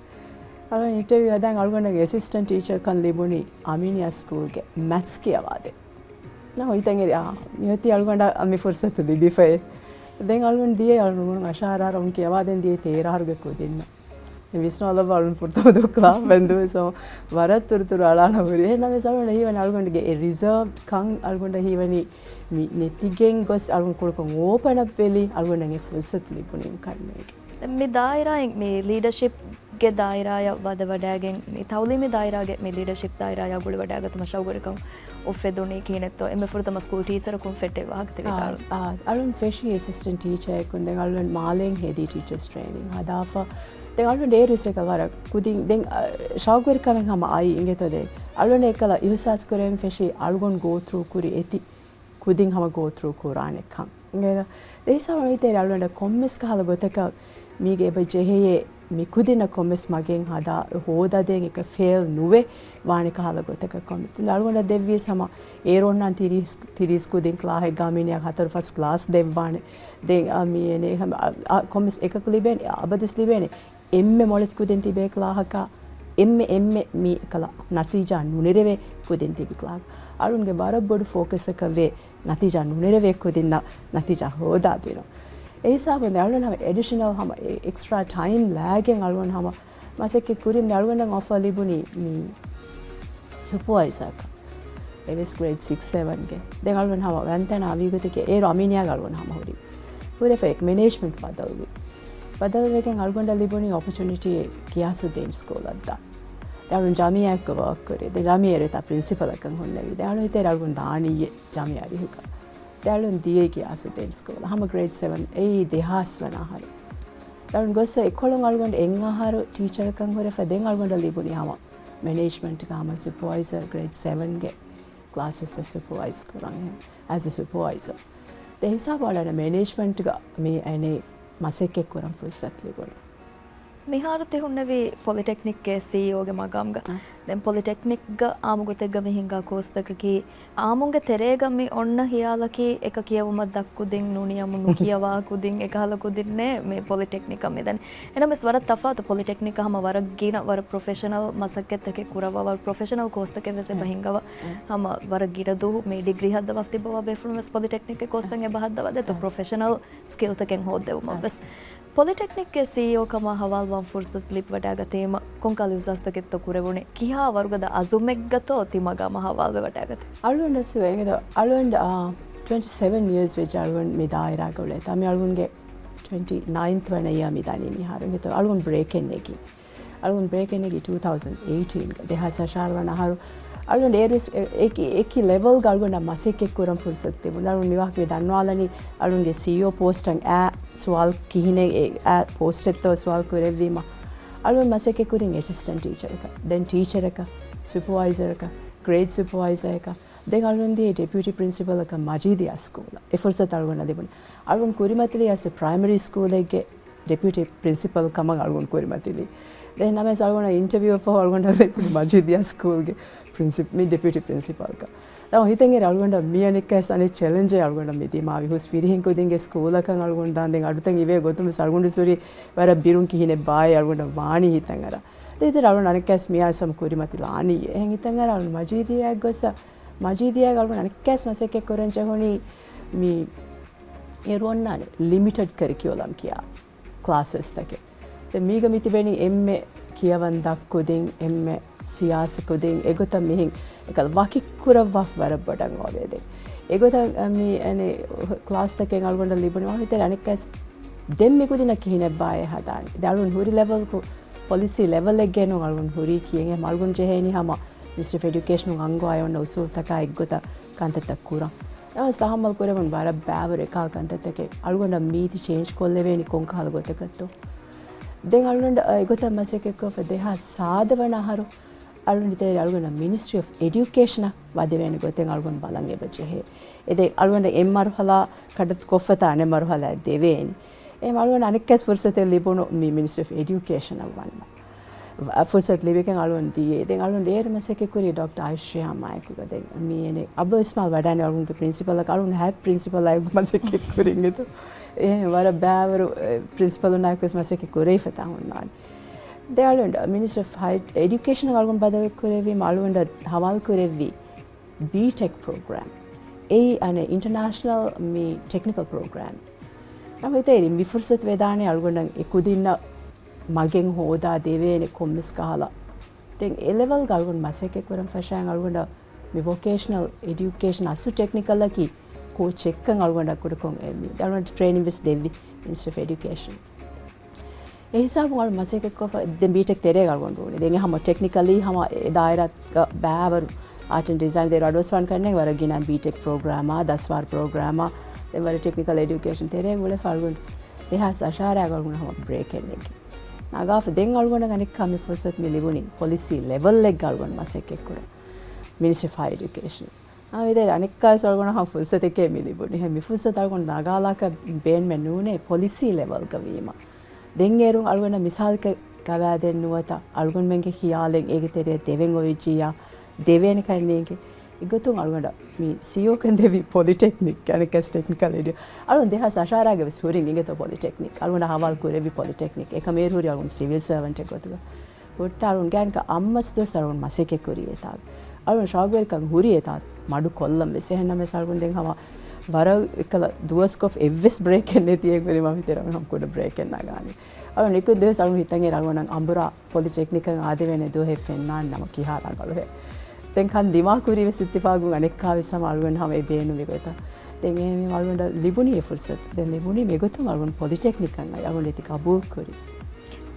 އަޅުން އިންޓަވިއު ހަދާން އަޅުގަނޑަށް އެސިސްޓެންޓް ޓީޗަރ ކަން ލިބުނީ އަމީނިއާ ސްކޫލްގެ މެތްސް ކިޔަވާދޭ. ނަމަ ހިތަށް އެރި، އާ، މިއޮތީ އަޅުގަނޑަށް މި ފުރުސަތު ލިބިފައޭ. ދެން އަޅުގަނޑު ދިޔައީ އަޅުގަނޑު އަށާރަ އަހަރު ކިޔަވާދޭން ދިޔައީ ތޭރަ އަހަރުގެ ކުދިންނަށް. މި ވިސްނާލައްވާ އަޅުން ފުރަތަމަ ދުވަހު ކްލާސް ބަންދުވެސް ވަރަށް ތުރުތުރު އަޅާނަ ހުރި. އެހެންނަމަވެސް އަޅުގަނޑަށް ހީވަނީ އަޅުގަނޑުގެ އެ ރިޒާވްޑް ކަން އަޅުގަނޑަށް ހީވަނީ މި ނެތިގެން ގޮސް އަޅުގަނޑު ކުޑަކޮށް އޯޕަން އަޕް ވެލީ އަޅުގަނޑަށް އެ ފުރުސަތު ލިބުނީ ކަންނޭނގެ. މި ދާއިރާއިން މި ލީޑަޝިޕްގެ ދާއިރާއަށް ވަދެވަޑައިގެން، މި ތައުލީމީ ދާއިރާގެ މި ލީޑަޝިޕް ދާއިރާއަށް ގުޅިވަޑައިގަތުމަށް ޝައުގުވެރިކަން އުފެދުނީ ކިހިނެއްތޯ؟ އެންމެ ފުރަތަމަ ސްކޫލް ޓީޗަރަކުން ފެއްޓެވި ވާހަކަތައް ވިދާޅުވީ. އާ، އަޅުން ފެށީ އެސިސްޓެންޓް ޓީޗަރަކުން. ދެން އަޅުން މާލޭން ހެދީ ޓީޗަރސް ޓްރޭނިން ހަދާފަ. ދެން އަޅުން އޭރު އިސް އެކަ ވަރަށް ކުދިން ދެން، އަ، ޝައުގުވެރިކަމެއް ހަމަ އައި އިނގޭތޯ ދެ. އަޅުން އެކަލަ އިހުސާސް ކުރެވެން ފެށީ އަޅުގަނޑު ގޯ ތްރޫ ކުރި އެތި ކުދިން ހަމަ ގޯ ތްރޫ ކުރާނެ ކަން. އިނގޭތޯ؟ އެހިސާބުން އިތޭރި އަޅުގަނޑަށް ކޮންމެސް ކަހަލަ ގޮތަކަށް މީގެ އެބަ ޖެހެޔޭ މި ކުދިންނަށް ކޮންމެސް މަގެއް ހަދާ ހޯދާދޭން އެކަ ފެއިލް ނުވެ ވާނެ ކަހަލަ ގޮތަކަށް ކޮންމެ. އަޅުގަނޑަށް ދެއްވިޔަސް ހަމަ އޭރު އޮންނާން ތިރީސް، ތިރީސް ކުދިން ކްލާހެއްގަ މިނިއަށް ހަތަރު ފަސް ކްލާސް ދެއްވާނެ. ދެން އަ، މި އެނެ ހަމަ އަ، އަ، ކޮންމެސް އެކަކު ލިބޭނެ، އަ، އަބަދުސް ލިބޭނެ. އެންމެ މޮޅެތި ކުދިން ތިބޭ ކްލާހަކާ، އެންމެ، އެންމެ މި ކަލަ ނަތީޖާ ނުނެރެވޭ ކުދިން ތިބި ކްލާހަކާ. އަޅުންގެ ވަރަށް ބޮޑު ފޯކަސަކަށް ވޭ ނަތީޖާ ނުނެރެވޭ ކުދިންނަށް ނަތީޖާ ހޯދާދިނުން. އެހިސާބުން ދެ އަޅުން ހަމަ އެޑިޝަނަލް ހަމަ އެ، އެކްސްޓްރާ ޓައިމް ލާގެން އަޅުން ހަމަ މަސައްކަތް ކުރިން އަޅުގަނޑަށް އޮފާ ލިބުނީ މި ސުޕަވައިޒަރަކަށް. އެވެސް ގްރޭޑް ސިކްސް ސެވަންގެ. ދެން އަޅުގަނޑު ހަމަ ވަންތަނާ ވީގޮތެކޭ އޭރު އަމީނިއާގަ އަޅުގަނޑު ހަމަ ހުރި. ހުރެފަ މެނޭޖްމަންޓް ބަދަލުވި. ބަދަލުވެގެން އަޅުގަނޑަށް ލިބުނީ އޮޕޮޗުނިޓީ ގިޔާސުއްދީން ސްކޫލަށް ދާ. ދެން އަޅުން ޖަމިއްޔާއެއްގަ ވާކް ކުރި. ދެން ޖަމިއްޔާ އޭރު ތާ ޕްރިންސިޕަލަކަށް ހުންނެވި. ދެން އަޅުން ހިތޭރު އަޅުގަނޑު ދާނީ ޖަމިއްޔާ އަރިހުގަ. ދެން އަޅުން ދިޔައީ ގިޔާސުއްދީން ސްކޫލަށް. ހަމަ ގްރޭޑް ސެވަން އެއީ ދެހާސް ވަނަ އަހަރު. ދެން އަޅުން ގޮއްސަ އެކޮޅުން އަޅުގަނޑު އެއް އަހަރު ޓީޗަރަކަށް ހުރެފަ ދެން އަޅުގަނޑަށް ލިބުނީ ހަމަ މެނޭޖްމަންޓްގަ ހަމަ ސުޕަވައިޒަރ ގްރޭޑް ސެވަންގެ ކްލާސަސްތައް ސުޕަވައިޒް ކުރަން އެހެން، އެޒް އެ ސުޕަވައިޒަރ. ދެ ހިސާބު އަޅަން މެނޭޖްމަންޓްގަ މި އަނެއް މަސައްކަތް ކުރަން ފުރުސަތު ލިބުނު. މިހާރު ތި ހުންނެވީ ޕޮލިޓެކްނިކްގެ ސީއީއޯގެ މަގާމްގަ. އަ. ދެން ޕޮލިޓެކްނިކްގަ އާއްމު ގޮތެއްގަ މި ހިންގާ ކޯސްތަކަކީ އާއްމުންގެ ތެރޭގަ މި އޮންނަ ހިޔާލަކީ އެކަ ކިޔެވުމަށް ދަށް ކުދިން، ނޫނިޔަމުން ނުކިޔަވާ ކުދިން، އެކަހަލަ ކުދިންނޭ މި ޕޮލިޓެކްނިކަށް މިދަނީ. އެނަމެސް ވަރަށް ތަފާތު ޕޮލިޓެކްނިކަށް ހަމަ ވަރަށް ގިނަ ވަރަށް ޕްރޮފެޝަނަލް މަސައްކަތްތަކެއް ކުރައްވާ، ވަރަށް ޕްރޮފެޝަނަލް ކޯސްތަކެއް ވެސް އެބަ ހިންގަވާ. ހަމަ ވަރަށް ގިނަ ދުވަހު މި ޑިގްރީ ހައްދަވާ ތިއްބަވާ ބޭފުޅުން ވެސް ޕޮލިޓެކްނިކްގެ ކޯސްތައް އެބަ ހައްދަވާ ދޭތޯ ޕްރޮފެޝަނަލް ސްކިލްތަކެއް ހޯއްދެވުމަށް ވެސް. ޕޮލިޓެކްނިކްގެ ސީއީއޯ ކަމާ ހަވާލުވާން ފުރުސަތު ލިބިވަޑައިގަތީމަ، ކޮންކަހަލަ އިހުސާސްތަކެއްތޯ ކުރެވުނީ؟ ކިހާ ވަރުގަދަ އަޒުމެއްގަތޯ ތި މަގާމަށް ހަވާލުވެވަޑައިގަތީ؟ އަޅުގަނޑަށް ސުވޭ އިނގޭތޯ، އަޅުގަނޑު، އާ، ޓްވެންޓީ ސެވަން އިޔާސް ވެއްޖެ އަޅުގަނޑު މި ދާއިރާގަ އުޅޭތާ. މި އަޅުގަނޑުގެ ޓްވެންޓީ ނައިންތް ވަނަ އިޔާ މި ދަނީ މިހާރު އިނގޭތޯ. އަޅުގަނޑު ބްރޭކެއް ނެގި. އަޅުގަނޑު ބްރޭކެއް ނެގި ޓޫ ތައުޒަން އެއިޓީންގަ، ދެހާސް އަށާރަ ވަނަ އަހަރު. އަޅުގަނޑު އޭރުވެސް އެ-، އެކި، އެކި ލެވެލްގަ އަޅުގަނޑަށް މަސައްކަތް ކުރަން ފުރުސަތު ލިބުނު. އަޅުގަނޑު މި ވާހަކަ މި ދަންނަވާލަނީ އަޅުގަނޑުގެ ސީއީއޯ ޕޯސްޓަށް އާ ސުވާލު ކިހިނެއް އެ-، އާ ޕޯސްޓެއްތޯ ސުވާލު ކުރެއްވީމަ. އަޅުގަނޑު މަސައްކަތް ކުރިން އެސިސްޓެންޓް ޓީޗަރަކަށް، ދެން ޓީޗަރަކަށް، ސުޕަވައިޒަރަކަށް، ގްރޭޑް ސުޕަވައިޒަރަކަށް، ދެން އަޅުގަނޑު ދިޔައީ ޑެޕިއުޓީ ޕްރިންސިޕަލަކަށް މަޖީދިޔާ ސްކޫލަށް. އެ ފުރުސަތު އަޅުގަނޑަށް ލިބުނީ. އަޅުގަނޑު ކުރިމަތިލީ އަސް ޕްރައިމަރީ ސްކޫލެއްގެ ޑެޕިއުޓީ ޕްރިންސިޕަލް ކަމަށް އަޅުގަނޑު ކުރިމަތިލީ. ދެން ނަމަވެސް އަޅުގަނޑަށް އިންޓަވިއުއަށްފަހު އަޅުގަނޑަށް ލިބުނީ މަޖީދިޔާ ސްކޫލްގެ ޕްރިންސިޕް-، މި ޑެޕިއުޓީ ޕްރިންސިޕަލްކަން. ދެން ހިތަށް އެރި އަޅުގަނޑަށް މި އަނެއްކާވެސް އަނެއް ޗެލެންޖެއް އަޅުގަނޑަށް މި ދިމާވި. ހުސް ފިރިހެން ކުދިންގެ ސްކޫލަކަށް އަޅުގަނޑު ދާން ދެން އަޑުތައް އިވޭ ގޮތުން ވެސް އަޅުގަނޑު ވެސް ހުރީ ވަރަށް ބިރުން ކިހިނެއް ބާއޭ އަޅުގަނޑަށް ވާނީ ހިތަށް އަރާ. ދެން ހިތަށް އަޅުގަނޑު އަނެއްކާވެސް މިއާވެސް ހަމަ ކުރިމަތިލާނީ. އެހެން ހިތަށް އަރާ އަޅުގަނޑު މަޖީދިޔާއަށް ގޮއްސަ މަޖީދިޔާގަ އަޅުގަނޑު އަނެއްކާވެސް މަސައްކަތް ކުރަން ޖެހުނީ މި އޭރު އޮންނާނެ ލިމިޓެޑް ކަރިކިއުލަމް ކިޔާ ކްލާސަސްތަކެއް. ދެން މީގަ މި ތިބެނީ އެންމެ ކިޔަވަން ދަށް ކުދިން، އެންމެ ސިޔާސަތު ކުދިން، އެގޮތަށް މިހެން އެކަލަ ވަކި ކުރައްވާފަ ވަރަށް ބޮޑަށް އޮވޭ. ދެން އެގޮތަށް މި އަނެއް ކްލާސްތަކެއް އަޅުގަނޑަށް ލިބުނީ ވަނީ ތެރެ އަނެއްކާވެސް ދެން މި ކުދިންނަށް ކިހިނެއްބާއޭ ހަދާނީ. ދެން އަޅުގަނޑު ހުރި ލެވެލްގަ ޕޮލިސީ ލެވެލްއެއްގައެއް ނޫން އަޅުގަނޑު ހުރީ ކިޔަން. އެހެން އަޅުގަނޑު ޖެހޭނީ ހަމަ މިނިސްޓްރީ އޮފް އެޑިއުކޭޝަނުން އަންގަވާ އޮންނަ އުސޫލުތަކާ އެއްގޮތަށް ކަންތައްތައް ކުރަން. ނަމަވެސް ތަހައްމަލް ކުރެވުން ވަރަށް ބައިވަރު އެކަހަލަ ކަންތައްތަކެއް. އަޅުގަނޑަށް މީތި ޗޭންޖް ކޮށްލެވޭނީ ކޮންކަހަލަ ގޮތަކަށްތޯ؟ ދެން އަޅުގަނޑަށް އެގޮތަށް މަސައްކަތްކޮށްފަ ދެހާސް ސާދަ ވަނަ އަހަރު އަޅުގަނޑު ތޭރި އަޅުގަނޑަށް މިނިސްޓްރީ އޮފް އެޑިއުކޭޝަނަށް ވަދެވޭނެ ގޮތެއް އަޅުގަނޑު ބަލަން އެބަ ޖެހޭ. އެ ދެން އަޅުގަނޑަށް އެއް މަރުހަލާ ކަޑައްތު ކޮށްފަތާ އަނެއް މަރުހަލާ ދެވޭނެ. އެހެން އަޅުގަނޑަށް އަނެއްކާވެސް ފުރުސަތެއް ލިބުނު މި މިނިސްޓްރީ އޮފް އެޑިއުކޭޝަނަށް ވަންނަ. ފުރުސަތު ލިބިގެން އަޅުގަނޑު ދިޔައީ. ދެން އަޅުގަނޑު އޭރު މަސައްކަތް ކުރީ ޑޮކްޓަރ އާއިޝާ މާތްކުގަ. ދެން މި އަނެއް އަބްދުލް އިސްމާއިލް ވަޑާނެ އަޅުގަނޑުގެ ޕްރިންސިޕަލަކަށް. އަޅުގަނޑު ހަތް ޕްރިންސިޕަލާ އެކު މަސައްކަތް ކުރިން އެތޯ. އެ ވަރަށް ބައިވަރު، އެ، ޕްރިންސިޕަލުންނާއެކު ވެސް މަސައްކަތް ކުރެވިފަތާ ހުންނާނެ. ދެން އަޅުގަނޑު މިނިސްޓްރީ އޮފް ހަޔަ އެޑިއުކޭޝަނަށް އަޅުގަނޑު ބަދަލު ކުރެއްވީމަ އަޅުގަނޑަށް ހަވާލު ކުރެއްވީ ބީޓެކް ޕްރޮގްރާމް. އެއީ އަނެއް އިންޓަރނޭޝަނަލް މި ޓެކްނިކަލް ޕްރޮގްރާމް. ނަމަވެސް ތޭރި މި ފުރުސަތު ވެދާނެ އަޅުގަނޑަށް އެ ކުދިންނަށް މަގެއް ހޯދާ ދެވޭނެ ކޮންމެސް ކަހަލަ. ދެން އެ ލެވެލްގަ އަޅުގަނޑު މަސައްކަތް ކުރަން ފަށާން އަޅުގަނޑަށް މި ވޮކޭޝަނަލް އެޑިއުކޭޝަން އަސްލު ޓެކްނިކަލަކީ ކޯ ޗެއްކަން އަޅުގަނޑަށް ކުޑަކޮށް އެ މި އަޅުގަނޑަށް ޓްރޭނިން ވެސް ދެއްވި މިނިސްޓްރީ އޮފް އެޑިއުކޭޝަން. އެ ހިސާބުން އަޅު މަސައްކަތްކޮށްފަ ދެން ބީޓެކް ތެރޭގަ އަޅުގަނޑު އުޅުނީ. ދެން ހަމަ ޓެކްނިކަލީ ހަމަ އެ ދާއިރާގަ ބައިވަރު އާޓް އެންޑް ޑިޒައިން ދޭރު އަޑުއައްސަވާން ކަންނޭނގެ ވަރަށް ގިނަ ބީޓެކް ޕްރޮގްރާމާ، ދަސްވާރު ޕްރޮގްރާމާ، ދެން ވަރަށް ޓެކްނިކަލް އެޑިއުކޭޝަން ތެރޭގަ އުޅެފަ އަޅުގަނޑު ދެހާސް އަށާރައިގަ އަޅުގަނޑު ހަމަ ބްރޭކެއް ނެގި. ނަގާފަ ދެން އަޅުގަނޑަށް އަނެއްކާ މި ފުރުސަތު މި ލިބުނީ ޕޮލިސީ ލެވެލްއެއްގަ އަޅުގަނޑު މަސައްކަތްކުރަން. މިނިސްޓްރީ އޮފް ހަޔަ އެޑިއުކޭޝަން. އާ، އިދޭ އަނެއްކާވެސް އަޅުގަނޑަށް ހަމަ ފުރުސަތެކޭ މި ލިބުނީ. އެހެން މި ފުރުސަތު އަޅުގަނޑު ނަގާލާކަށް ބޭނުމެއް ނޫނޭ ޕޮލިސީ ލެވެލްގަ ވީމަ. ދެން އޭރުން އަޅުގަނޑަށް މިސާލަކަށް ގަވާއިދެއް ނުވަތަ އަޅުގަނޑުމެންގެ ޚިޔާލެއް އޭގެ ތެރެއަށް ދެވެން އޮވެއްޖިއްޔާ ދެވޭނެ ކަންނޭނގެ. އެގޮތުން އަޅުގަނޑަށް މި ސީއީއޯ ކަން ދެއްވީ ޕޮލިޓެކްނިކް، އަނެއްކާވެސް ޓެކްނިކަލް އެޑިއު. އަޅުގަނޑު ދެހާސް އަށާރައިގަ ވެސް ހުރިން އިނގޭތޯ ޕޮލިޓެކްނިކް. އަޅުގަނޑަށް ހަވާލު ކުރެއްވި ޕޮލިޓެކްނިކް. އެކަމޭރު ހުރި އަޅުގަނޑު ސިވިލް ސަރވަންޓެއް ގޮތުގަ. ހުއްޓާ އަޅުން ގާތްގަނޑަކަށް އައްމަސް ދުވަސް އަޅުން މަސައްކަތް ކުރީ އެތާ. އަޅުން ޝައުގުވެރިކަން ހުރީ އެތާ މަޑު ކޮށްލަން ވެސް. އެހެން ނަމަވެސް އަޅުން ދެން ހަމަ ވަރަށް އެކަލަ ދުވަސްކޮށް އެއްވެސް ބްރޭކެއް ނެތި އެއްވެރި މަ މިތެރަ ހަމަ ކުޑަ ބްރޭކެއް ނަގާނީ. އަޅު ނިކުތް ދުވަސް އަޅު ހިތަށް އޭރު އަޅުގަނޑަށް އަނބުރާ ޕޮލިޓެކްނިކަށް އާދެވޭނެ ދުވަހެއް ފެންނާން ނަމަ ކިހާ ރަނގަޅުހޭ. ދެން ކަން ދިމާ ކުރީ ވެސް އިއްތިފާގުން އަނެއްކާ ވެސް ހަމަ އަޅުގަނޑު ހަމަ އެ ބޭނުން މިގޮތަށް. ދެން އެހެންވީމަ އަޅުގަނޑަށް ލިބުނީ އެ ފުރުސަތު. ދެން ލިބުނީ މިގޮތުން އަޅުގަނޑު ޕޮލިޓެކްނިކަށް އައި އަޅުގަނޑު އޭތި ގަބޫލު ކުރީ.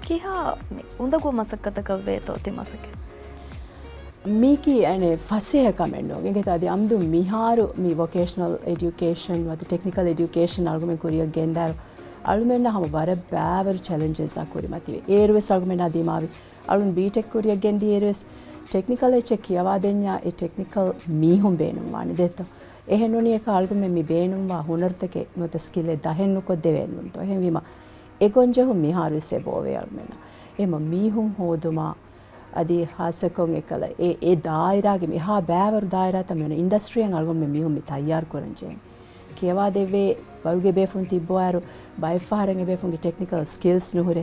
ކިހާ މި އުނދަގޫ މަސައްކަތަކަށް ވޭތޯ ތި މަސައްކަތް؟ މީކީ އަނެއް ފަސޭހަ ކަމެއް ނޫން. އެނގޭތޯ އަދި އަމްދު މިހާރު މި ވޮކޭޝަނަލް އެޑިއުކޭޝަން ނުވަތަ ޓެކްނިކަލް އެޑިއުކޭޝަން އަޅުގަމެން ކުރިއަށް ގެންދާއިރު އަޅުމެންނަށް ހަމަ ވަރަށް ބާވަރު ޗެލެންޖެސްއާ ކުރިމަތިވޭ. އޭރުވެސް އަޅުގަމެންނާ ދިމާވި އަޅުން ބީޓެކް ކުރިއަށް ގެންދިޔައިރުވެސް ޓެކްނިކަލް އެއްޗެއް ކިޔަވާދެންޏާ އެ ޓެކްނިކަލް މީހުން ބޭނުންވާނެ ދެއްތޯ. އެހެން ނޫނީ އެކަ އަޅުގަމެން މި ބޭނުންވާ ހުނަރުތަކެއް ނުވަތަ ސްކިލެއް ދަހެއް ނުކޮށްދެވޭން ނޫންތޯ. އެހެންވީމަ އެ ގޮންޖެހުން މިހާރުވެސް އެބައޮވޭ އަޅުމެންނަށް. އެހެންމަ މީހުން ހޯދުމާ އަދި ހާއްސަކޮށް އެކަލަ އެ، އެ ދާއިރާގެ މި އެހާ ބާވަރު ދާއިރާތައް މި އޮންނަ އިންޑަސްޓްރީއަށް އަޅުގަނޑުމެން މީހުން މި ތައްޔާރު ކުރަން ޖެހެނީ. ކިޔަވާދެއްވޭ ވަރުގެ ބޭފުން ތިއްބަވާއިރު ބައެއްފަހަރަށް އެބޭފުންގެ ޓެކްނިކަލް ސްކިލްސް ނުހުރޭ.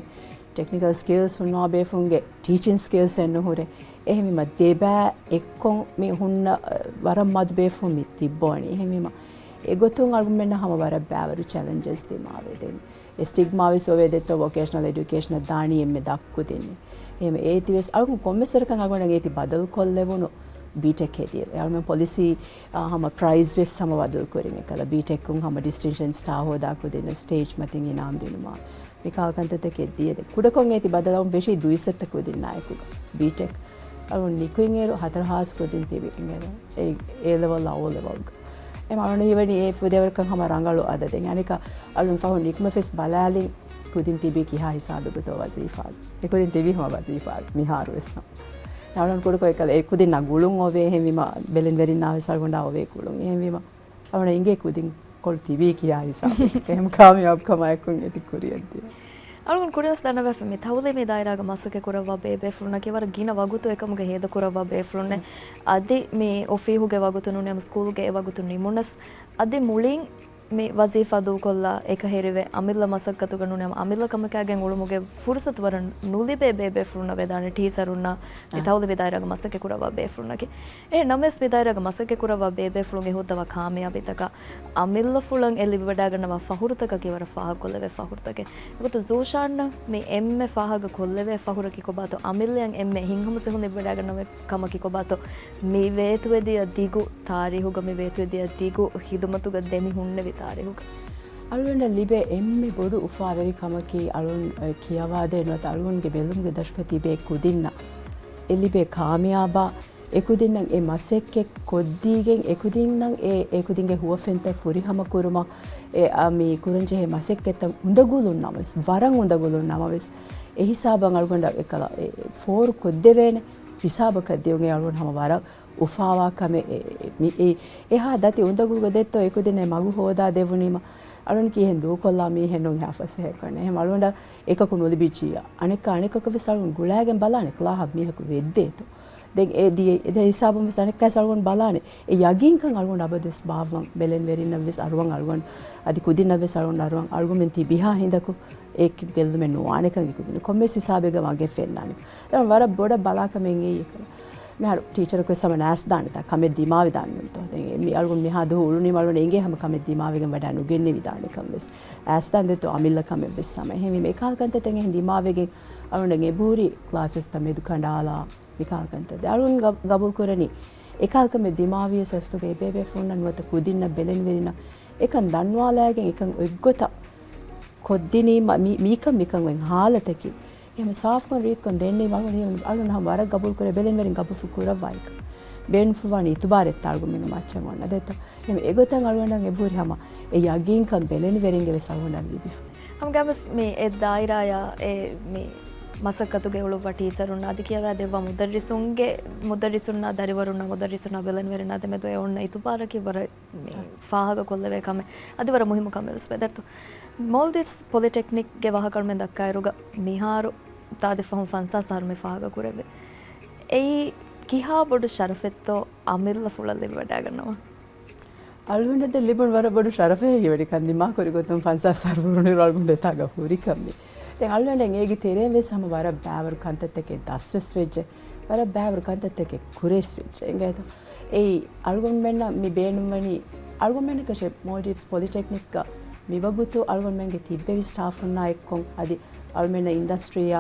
ޓެކްނިކަލް ސްކިލްސް ހުންނަވާ ބޭފުންގެ ޓީޗިން ސްކިލްސް އެއް ނުހުރޭ. އެހެންވީމަ ދެބައި އެއްކޮށް މި ހުންނަ، އަ، ވަރަށް މަދު ބޭފުން މި ތިއްބަވަނީ. އެހެންވީމަ އެގޮތުން އަޅުގަނޑުމެންނަށް ހަމަ ވަރަށް ބާވަރު ޗެލެންޖެސް ދިމާވޭ ދެން. އެ ސްޓިގްމާ ވެސް އޮވޭ ދެއްތޯ ވޮކޭޝަނަލް އެޑިއުކޭޝަނަށް ދާނީ އެންމެ ދަށް ކުދިންނޭ. އެހެން އޭތި ވެސް އަޅުގަނޑު ކޮންމެސް ވަރަކަށް އަޅުގަނޑަށް އޭތި ބަދަލު ކޮށްލެވުނު ބީޓެކް ހެދިޔަ. އަޅުމެން ޕޮލިސީ، އާ، ހަމަ ޕްރައިސް ވެސް ހަމަ ބަދަލު ކުރިން އެކަލަ ބީޓެކުން ހަމަ ޑިސްޓިންޝަން ސްޓާ ހޯދާ ކުދިން ސްޓޭޖް މަތިން އިނާމް ދިނުމާ މި ކާލަ ކަންތައްތަކެއް ދިޔަ ދެ. ކުޑަކޮށް އޭތި ބަދަލު ވެށީ ދުއިސައްތަ ކުދިންނާއެކުގަ ބީޓެކް. އަޅު ނިކުތް އޭރު ހަތަރު ހާސް ކުދިން ތިބި އިނގޭ އެ، އޭ ލެވެލް އާ އޯ ލެވެލްގަ. އެ އަޅުން ހީވަނީ އެ ފުދޭވަރަކަށް ހަމަ ރަނގަޅު އަދަދެއް. އަނެކާ އަޅުން ފަހު ނިކުމެފެސް ބަލާލިން ކުދިން ތިބީ ކިހާ ހިސާބެއްގަތޯ ވަޒީފާގަ. އެ ކުދިން ތިބީ ހަމަ ވަޒީފާގަ މިހާރު ވެސް ހަމަ. އަޅުން ކުޑަކޮށް އެކަލަ އެ ކުދިންނާ ގުޅުން އޮވޭ އެހެންވީމަ ބެލެންވެރިންނާ ވެސް އަޅުގަނޑާ އޮވޭ ގުޅުން. އެހެންވީމަ އަޅުން އިނގޭ ކުދިން ކޮޅު ތިބީ ކިހާ ހިސާބެއް. އެހެން ކާމިޔާބު ކަމާއެކު އޭތި ކުރިއަށް ދިޔަ. އަޅުގަނޑު ކުރިންވެސް ދަންނަވައިފި މި ތައުލީމީ ދާއިރާގަ މަސައްކަތް ކުރައްވާ ބޭބޭފުޅުންނަކީ ވަރަށް ގިނަ ވަގުތު އެކަމުގަ ހޭދަ ކުރައްވާ ބޭފުޅުންނެއް. އަދި މި އޮފީހުގެ ވަގުތު ނޫނީ ސްކޫލްގެ އެ ވަގުތު ނިމުނަސް އަދި މުޅިން މި ވަޒީފާ ދޫކޮށްލާ އެކަހެރިވެ، އަމިއްލަ މަސައްކަތުގަ ނޫނީ އަމިއްލަ ކަމަކާގެން އުޅުމުގެ ފުރުސަތު ވަރަށް ނުލިބޭ ބޭބޭފުޅުންނަށް ވެދާނެ ޓީޗަރުންނާ މި އަ. ތައުލީމީ ދާއިރާގަ މަސައްކަތް ކުރައްވާ ބޭފުޅުންނަކީ. އެހެން ނަމަވެސް މި ދާއިރާގަ މަސައްކަތް ކުރައްވާ ބޭބޭފުޅުންގެ ހޯއްދަވާ ކާމިޔާބީތަކަށް އަމިއްލަފުޅަށް އެ ލިބިވަޑައިގަންނަވާ ފަހުރުތަކަކީ ވަރަށް ފާހަގަކޮށްލެވޭ ފަހުރުތަކެއް. އެގޮތުން ޒޫޝާންއަށް މި އެންމެ ފާހަގަކޮށްލެވޭ ފަހުރަކީ ކޮބާތޯ؟ އަމިއްލައަށް އެންމެ ހިތްހަމަޖެހުން ލިބިވަޑައިގަންނަވާ ކަމަކީ ކޮބާތޯ؟ މި ވޭތުވެދިޔަ ދިގު ތާރީހުގަ، މި ވޭތުވެދިޔަ ދިގު ހިދުމަތުގަ ދެމި ހުންނެވި ތާރީހުގަ. އަޅުގަނޑަށް ލިބޭ އެންމެ ބޮޑު އުފާވެރި ކަމަކީ އަޅުން ކިޔަވާދޭ ނުވަތަ އަޅުގަނޑުގެ ބެލުމުގެ ދަށުގަ ތިބޭ ކުދިންނަށް އެ ލިބޭ ކާމިޔާބާ އެކުދިންނަށް އެ މަސައްކަތް ކޮށްދީގެން އެކުދިންނަށް އެ، އެކުދިންގެ ހުވަފެންތައް ފުރިހަމަ ކުރުމަށް އެ، އަ، މި ކުރަންޖެހޭ މަސައްކަތްތައް އުނދަގުލުން ނަމަވެސް، ވަރަށް އުނދަގުލުން ނަމަވެސް، އެ ހިސާބަށް އަޅުގަނޑަށް އެކަލަ، އެ، ފޯރު ކޮށްދެވޭނެ ހިސާބަކަށް ދިޔުން އެ އަޅުގަނޑު ހަމަ ވަރަށް އުފާވާ ކަމެއް. އެ، އެ، މި، އެ، އެހާ ދަތި އުނދަގުލުގަ ދެއްތޯ އެކުދިން އެ މަގު ހޯދާ ދެވުނީމަ، އަޅުން ކިހެން ދޫކޮށްލާ މީހެއް ނޫން ހާ ފަސޭހަ ކަން. އެހެން އަޅުގަނޑަށް އެކަކު ނުލިބިއްޖިއްޔާ. އަނެއްކާ އަނެކަކަށް ވެސް އަޅުން ގުޅާގެން ބަލާނެ ކްލާހަށް މީހަކު ވެއްދޭތޯ. ދެން އެ ދިޔަ، އެ ހިސާބުން ވެސް އަނެއްކާ ވެސް އަޅުގަނޑު ބަލާނެ. އެ ޔަގީންކަން އަޅުގަނޑު އަބަދުވެސް ބާއްވަން ބެލެންވެރިންނަށް ވެސް އަރުވަން އަޅުގަނޑު. އަދި ކުދިންނަށް ވެސް އަޅުގަނޑު އަރުވަން އަޅުގަމެން ތި ބިހާ ހިނދަކު އެ ގެއްލުމެއް ނުވާނެކަން އެ ކުދިން. ކޮންމެސް ހިސާބެއްގަ ވަގެ ފެންނާނެ. ދެން ވަރަށް ބޮޑަށް ބަލާކަމެއް އެއީ އެކަން. މިހާރު ޓީޗަރަކު ވެސް ހަމަ ނާސްދާނެތާ ކަމެއް ދިމާވެދާނެ ނޫންތޯ. ދެން މި އަޅުގަނޑު މިހާ ދުވަހު އުޅުނީމަ އަޅުގަނޑަށް އެނގޭ ހަމަ ކަމެއް ދިމާވެގެން ވަޑައި ނުގެންނެވިދާނެކަން ވެސް. އައިސްދާން ދެއްތޯ އަމިއްލަ ކަމެއް ވެސް ހަމަ. އެހެންވީމަ އެކަހަލަ ކަންތައްތައް އެހެން ދިމާވެގެން އަޅުގަނޑަށް އެބަހުރި ކްލާސްވެސް ތަ މެދު ކަނޑާލާ މިކަހަލަ ކަންތައް. ދެން އަޅުން ގަ-، ގަބޫލު ކުރަނީ އެކަހަލަ ކަމެއް ދިމާވިޔަސް އަސްލުގަ އެބޭބޭފުޅުންނަށް ނުވަތަ ކުދިންނަށް ބެލެނިވެރިންނަށް އެކަން ދަންވާލައިގެން އެކަން އޮތްގޮތަށް ކޮށްދިނީމަ މި-، މީކަން މިކަން އޮތް ހާލަތަކީ. އެހެން ސާފުކޮށް ރީތިކޮށް ދެންނެވި އަޅުގަނޑު ހަމަ ވަރަށް ގަބޫލު ކުރޭ ބެލެނިވެރިން ގަބޫލު ކުރައްވާ އެކަން. ބޭނުންފުޅުވާނީ އިތުބާރެއްތަ އަޅުގަނޑުމެންގެ މައްޗަށް އޮންނަ ދެއްތޯ. އެހެން އެގޮތަށް އަޅުގަނޑަށް އެބަހުރި ހަމަ އެ ޔަގީންކަން ބެލެނިވެރިންގެ ވެސް އަޅުގަނޑަށް ލިބިފަ. ހަމަގައިމުވެސް މި އެ ދާއިރާޔާ އެ މި މަސައްކަތުގަ އުޅުއްވާ ޓީޗަރުންނާ އަދި ކިޔަވާ ދެއްވާ މުދައްރިސުންގެ، މުދައްރިސުންނާ ދަރިވަރުންނާ މުދައްރިސުންނާ ބެލެނިވެރިންނާ ދެމެދު އެ އޮންނަ އިތުބާރަކީ ވަރަށް މި ފާހަގަކޮށްލެވޭ ކަމެއް. އަދި ވަރަށް މުހިއްމު ކަމެއް ވެސް ވެދެއްތޯ. މޯލްޑިވްސް ޕޮލިޓެކްނިކްގެ ވާހަކަ އަޅުމެން ދައްކާއިރުގަ މިހާރު ތާދެއް ފަހުން ފަންސާސް އަހަރު މި ފާހަގަކުރެއްވި. އެއީ ކިހާ ބޮޑު ޝަރަފެއްތޯ އަމިއްލަފުޅަށް ލިބިވަޑައިގަންނަވާ؟ އަޅުގަނޑަށް ދެން ލިބުނު ވަރަށް ބޮޑު ޝަރަފެއް ހީވަނީ ކަން ދިމާކުރި ގޮތުން ފަންސާސް އަހަރު ވުރެ އަޅުގަނޑު އެތާގަ ހުރިކަން މި. ދެން އަޅުގަނޑަށް އޭގެ ތެރޭން ވެސް ހަމަ ވަރަށް ބާވަރު ކަންތައްތަކެއް ދަސްވެސް ވެއްޖެ. ވަރަށް ބާވަރު ކަންތައްތަކެއް ކުރިވެސް ވެއްޖެ. އެނގޭތޯ؟ އެއީ އަޅުގަނޑުމެންނަށް މި ބޭނުންވަނީ އަޅުގަނޑުމެންނަކަށެއް މޯލްޑިވްސް ޕޮލިޓެކްނިކްގަ މިވަގުތު އަޅުގަނޑުމެންގެ ތިއްބެވި ސްޓާފުންނާ އެއްކޮށް އަދި އަޅުމެންނަށް އިންޑަސްޓްރީއާ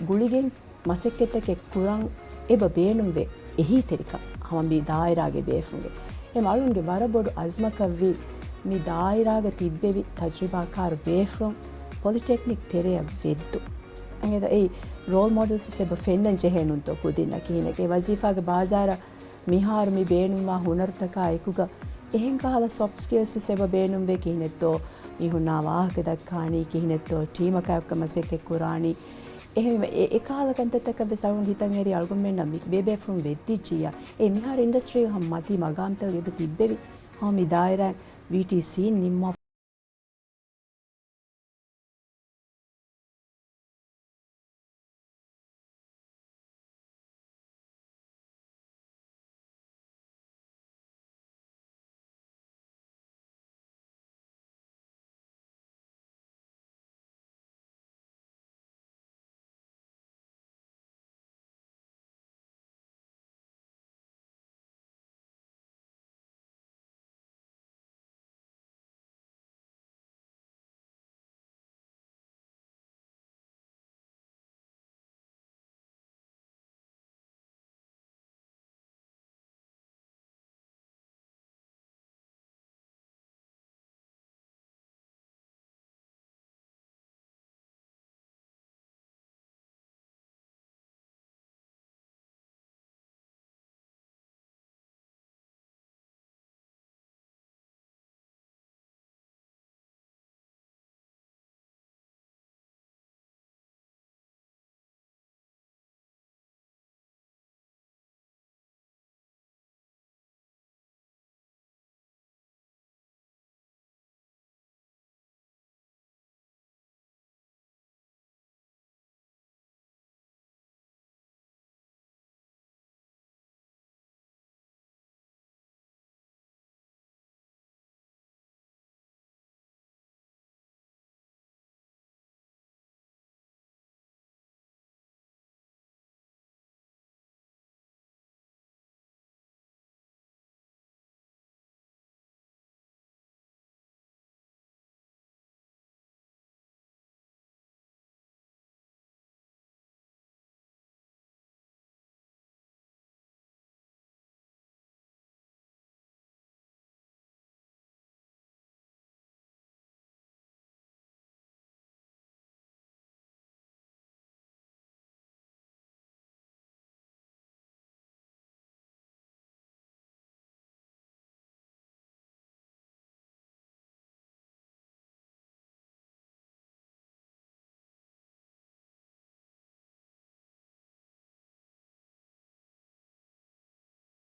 ގުޅިގެން މަސައްކަތްތަކެއް ކުރަން އެބަ ބޭނުންވޭ އެހީތެރިކަން ހަމަ މި ދާއިރާގެ ބޭފުޅުންގެ. އެހެން އަޅުންގެ ވަރަށް ބޮޑު އަޒްމަކަށްވީ މި ދާއިރާގަ ތިއްބެވި ތަޖްރިބާކާރު ބޭފުޅުން ޕޮލިޓެކްނިކް ތެރެއަށް ވެއްދު. އެނގޭތަ އެއީ ރޯލް މޮޑެލްސް އެބަ ފެންނަން ޖެހޭ ނޫންތޯ ކުދިންނަށް ކިހިނެއް. އެ ވަޒީފާގެ ބާޒާރަށް މިހާރު މި ބޭނުންވާ ހުނަރުތަކާ އެކުގަ އެހެން ކަހަލަ ސޮފްޓް ސްކިލްސް ވެސް އެބަ ބޭނުންވޭ ކިހިނެއްތޯ މީހުންނާ ވާހަކަ ދައްކާނީ، ކިހިނެއްތޯ ޓީމަކާ އެއްކޮށް މަސައްކަތް ކުރާނީ. އެހެންވެ، އެ، އެކަހަލަ ކަންތައްތަކަށް ވެސް އަޅުގަނޑު ހިތަށް އެރި އަޅުގަނޑުމެންނަށް މި ބޭބޭފުޅުން ވެއްދިއްޖިއްޔާ، އެ މިހާރު އިންޑަސްޓްރީގަ ހަމަ މަތީ މަގާމްތަކުގަ އެބަ ތިއްބެވި ހަމަ މި ދާއިރާ ވީޓީސީން ނިންމާފަ.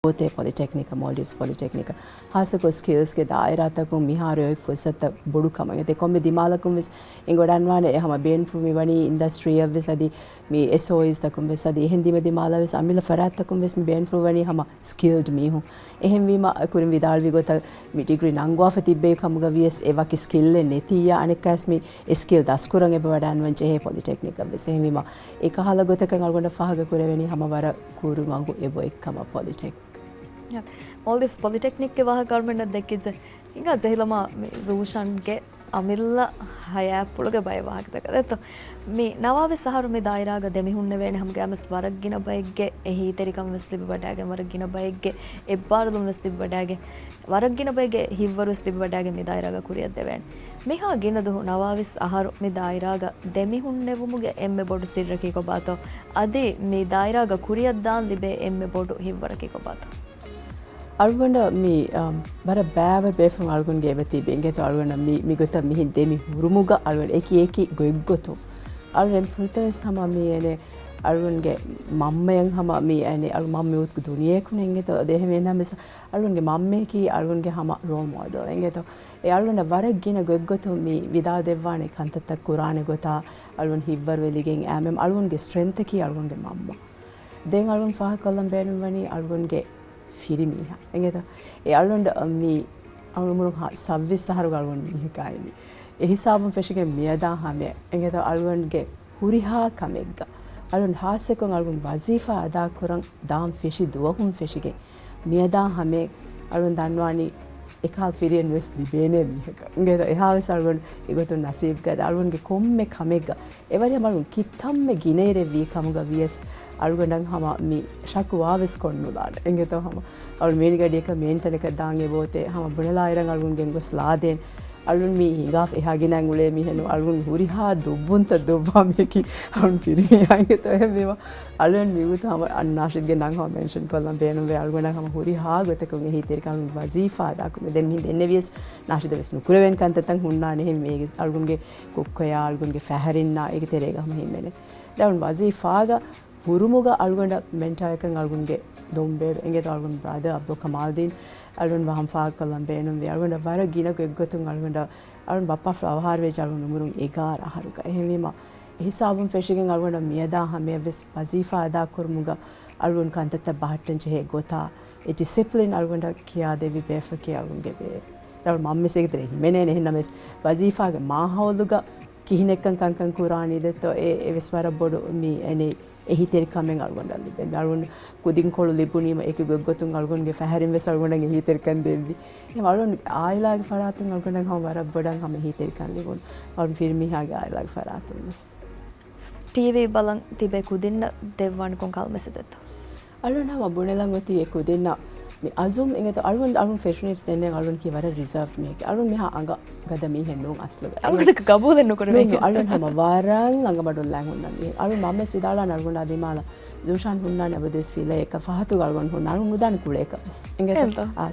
ގޯތޭ ޕޮލިޓެކްނިކަށް، މޯލްޑިވްސް ޕޮލިޓެކްނިކަށް ހާއްސަކޮށް ސްކިލްސްގެ ދާއިރާތަކުން މިހާރު އޮތް ފުރުސަތުތައް ބޮޑު ކަމަށް. އެ ކޮންމެ ދިމާލަކުން ވެސް އެނގިވަޑަންވާނެ އެ ހަމަ ބޭނުންފުޅު މި ވަނީ އިންޑަސްޓްރީއަށް ވެސް އަދި މި އެސްއޯއީސް ތަކުން ވެސް އަދި އެހެން ދިމަ ދިމާލަށް ވެސް އަމިއްލަ ފަރާތްތަކުން ވެސް މި ބޭނުންފުޅު ވަނީ ހަމަ ސްކިލްޑް މީހުން. އެހެންވީމަ ކުރިން ވިދާޅުވި ގޮތަށް މި ޑިގްރީ ނަންގުވާފަ ތިއްބެވި ކަމުގަ ވިޔަސް އެ ވަކި ސްކިލްއެއް ނެތިއްޔާ އަނެއްކާވެސް މި އެ ސްކިލް ދަސްކުރަން އެބަ ވަޑައިގަންނަވަން ޖެހޭ ޕޮލިޓެކްނިކަށް ވެސް. އެހެންވީމަ އެކަހަލަ ގޮތަކަށް އަޅުގަނޑަށް ފާހަގަ ކުރެވެނީ ހަމަ ވަރަށް ކުރު މަގު އެބައޮތް ކަމަށް ޕޮލިޓެކް. މޯލްޑިވްސް ޕޮލިޓެކްނިކްގެ ވާހަކަ އަޅުގަނޑަށް ދެއްކިއްޖެ. ހިނގާ ޖެހިލަމާ މި ޒޫޝަންގެ އަމިއްލަ ހަޔާތްޕުޅުގެ ބައެއް ވާހަކަތަކަށް ދެއްތޯ. މި ނަވާވީސް އަހަރު މި ދާއިރާގަ ދެމިހުންނެވޭނެ ހަމަ ގައިމުވެސް ވަރަށް ގިނަ ބައެއްގެ އެހީތެރިކަން ވެސް ލިބިވަޑައިގެން، ވަރަށް ގިނަ ބައެއްގެ އެއްބާރުލުން ވެސް ލިބިވަޑައިގެން، ވަރަށް ގިނަ ބައެއްގެ ހިތްވަރު ވެސް ލިބިވަޑައިގެން މި ދާއިރާގަ ކުރިއަށް ދެވޭނެ. މިހާ ގިނަ ދުހު ނަވާވީސް އަހަރު މި ދާއިރާގަ ދެމިހުންނެވުމުގެ އެންމެ ބޮޑު ސިއްރަކީ ކޮބާތޯ؟ އަދި މި ދާއިރާގަ ކުރިއަށްދާން ލިބޭ އެންމެ ބޮޑު ހިތްވަރަކީ ކޮބާތޯ؟ އަޅުގަނޑަށް މި، އަ، ވަރަށް ބައިވަރު ބޭފުޅުން އަޅުގަނޑުގެ އެބަތިބި އިނގޭތޯ އަޅުގަނޑަށް މި، މިގޮތަށް މިހެން ދެމި ހުރުމުގަ އަޅުގަނޑު އެކި އެކި ގޮތްގޮތުން އަޅުގަނޑު ފުރަތަމަވެސް ހަމަ މި އޭނެ އަޅުގަނޑުގެ މަންމަޔަށް ހަމަ މި އޭނެ އަޅު މަންމަ އޮތް ދުނިޔެއަކުން އިނގޭތޯ އަދި އެހެންވެ އެހެންނަމަވެސް އަޅުގަނޑުގެ މަންމަޔަކީ އަޅުގަނޑުގެ ހަމަ ރޯލް މޮޑެލް އިނގޭތޯ. އެ އަޅުގަނޑަށް ވަރަށް ގިނަ ގޮތްގޮތުން މި ވިދާޅު ދެއްވާނެ ކަންތައްތައް ކުރާނެ ގޮތާ އަޅުގަނޑު ހިތްވަރުވެލިގެން އައިމެ އަޅުގަނޑުގެ ސްޓްރެންތަކީ އަޅުގަނޑުގެ މަންމަ. ދެން އަޅުގަނޑު ފާހަގަކޮށްލަން ބޭނުންވަނީ އަޅުގަނޑުގެ ފިރިމީހާ. އިނގޭތޯ؟ އެ އަޅުގަނޑު މި އަޅުގަނޑު އުމުރުން ހަ-، ސައްވީސް އަހަރުގަ އަޅުގަނޑު މީހަކާ އިނީ. އެ ހިސާބުން ފެށިގެން މިއަދާ ހަމަޔަށް. އިނގޭތޯ؟ އަޅުގަނޑުގެ ހުރިހާ ކަމެއްގަ އަޅުން ހާއްސަކޮށް އަޅުން ވަޒީފާ އަދާކުރަން ދާން ފެށި ދުވަހުން ފެށިގެން މިއަދާ ހަމަޔަށް އަޅުން ދަންނަވާނީ އެކަހަލަ ފިރިއެއް ނުވެސް ލިބޭނޭ މީހަކަށް. އިނގޭތޯ؟ އެހާވެސް އަޅުގަނޑު އެގޮތުން ނަސީބުގަ އަޅުގަނޑުގެ ކޮންމެ ކަމެއްގަ އެވަރި އަޅުގަނޑު ކިތަންމެ ގިނައިރެއް ވީ ކަމުގަ ވިޔަސް އަޅުގަނޑަށް ހަމަ މި ޝަކުވާވެސް ކޮށްނުލާނެ. އިނގޭތޯ؟ ހަމަ އަޅު މޭނިގަޑިއަކަށް މޭނިތަނަކަށް ދާން އެބައޮތޭ ހަމަ ބުނެލާއިރަށް އަޅުގަނޑު ގެންގޮސް ލާދޭން. އަޅުން މީ ހިނގާފަ އެހާ ގިނައިން އުޅޭ މީހެއް ނޫން. އަޅުން ހުރިހާ ދުއްވުންތައް ދުއްވާ މީހަކީ އަޅުން ފިރިމީހާ. އިނގޭތޯ؟ އެހެންވީމަ އަޅުން މިވަގުތު ހަމަ ނާޝިދްގެ ނަން ހަމަ މެންޝަން ކޮށްލަން ބޭނުންވޭ. އަޅުގަނޑަށް ހަމަ ހުރިހާ ގޮތަކުން އެހީތެރިކަން ވަޒީފާ އަދާކުރުމަށް. ދެން މިހިން ދެންނެވިޔަސް ނާޝިދަށް ވެސް ނުކުރެވޭނެ ކަންތައްތައް ހުންނާނެ. އެހެން މީގެ އަޅުގަނޑުގެ ކުއްކޮޔާ އަޅުގަނޑުގެ ފަހަރިންނާ އޭގެ ތެރޭގަ ހަމަ ހިމެނޭ. ދެން ވަޒީފާގަ ހުރުމުގަ އަޅުގަނޑަށް މެންޓާއެއްކަން އަޅުގަނޑުގެ ދޮންބޭބެ އިނގޭތޯ އަޅުގަނޑު ބްރަދަރ އަބްދުލް ކަމާލްދީން އަޅުގަނޑު ވަހަން ފާހަގަކޮށްލަން ބޭނުންވި. އަޅުގަނޑަށް ވަރަށް ގިނަ ގޮތްގޮތުން އަޅުގަނޑަށް އަޅުން ބައްޕާފުޅު އަވަހާރަވެއްޖެ އަޅުން އުމުރުން އެގާރަ އަހަރުގަ. އެހެންވީމަ، އެހިސާބުން ފެށިގެން އަޅުގަނޑަށް މިއަދާ ހަމަޔަށްވެސް ވަޒީފާ އަދާކުރުމުގަ އަޅުން ކަންތައްތައް ބަހައްޓަން ޖެހޭ ގޮތާ، އެ ޑިސިޕްލިން އަޅުގަނޑަށް ކިޔާދެއްވި ބޭފަކީ އަޅުންގެ ބޭބެ. އަޅުން މަންމަ އޭގެ ތެރޭ ހިމެނޭނެ. އެހެންނަމަވެސް ވަޒީފާގެ މާހައުލުގަ ކިހިނެއްކަން ކަންކަން ކުރާނީ ދެއްތޯ، އެ، އެވެސް ވަރަށް ބޮޑު މި އެނެ އެހީތެރިކަމެއް އަޅުގަނޑަށް ލިބެން. އަޅުގަނޑު ކުދިންކޮޅު ލިބުނީމަ އެކި ގޮތްގޮތުން އަޅުގަނޑުގެ ފަހަރިން ވެސް އަޅުގަނޑަށް އެހީތެރިކަން ދެއްވި. އެހެން އަޅުގަނޑު އާއިލާގެ ފަރާތުން އަޅުގަނޑަށް ހަމަ ވަރަށް ބޮޑަށް ހަމަ އެހީތެރިކަން ލިބުނު. އަޅުގަނޑު ފިރިމީހާގެ އާއިލާގެ ފަރާތުން ވެސް. ޓީވީ ބަލަން ތިބޭ ކުދިންނަށް ދެއްވާނެ ކޮންކަހަލަ މެސެޖެއްތޯ؟ އަޅުން ހަމަ ބުނެލަން އޮތީ އެ ކުދިންނަށް މި އަޒުމް އިނގޭތޯ އަޅުން، އަޅުން ފެށުނީ ދެންނެ އަޅުން ކީ ވަރަށް ރިޒާވްޑް މީހެކޭ. އަޅުން މިހާ އަނގަ ގަދަ މީހެއް ނޫން އަސްލުގަ. އަޅުން ކަބޫލެއް ނުކުރެވޭ. ނޫން، ނޫން. އަޅުން ހަމަ ވަރަށް އަނގަމަޑުން ލަނގުންނަ މީހެއް. އަޅުން މަންމަ ވެސް ވިދާޅާނެ އަޅުގަނޑާ ދިމާލަށް ޒޫޝާން ހުންނާނެ އަބަދުވެސް ފިލައެއް އެކަ ފަހަތުގަ އަޅުގަނޑު ހުންނާނެ. އަޅުން ނުދާނެ ކުޅޭކަށް ވެސް. އިނގޭތޯ؟ އެހެންތޯ؟ އާ.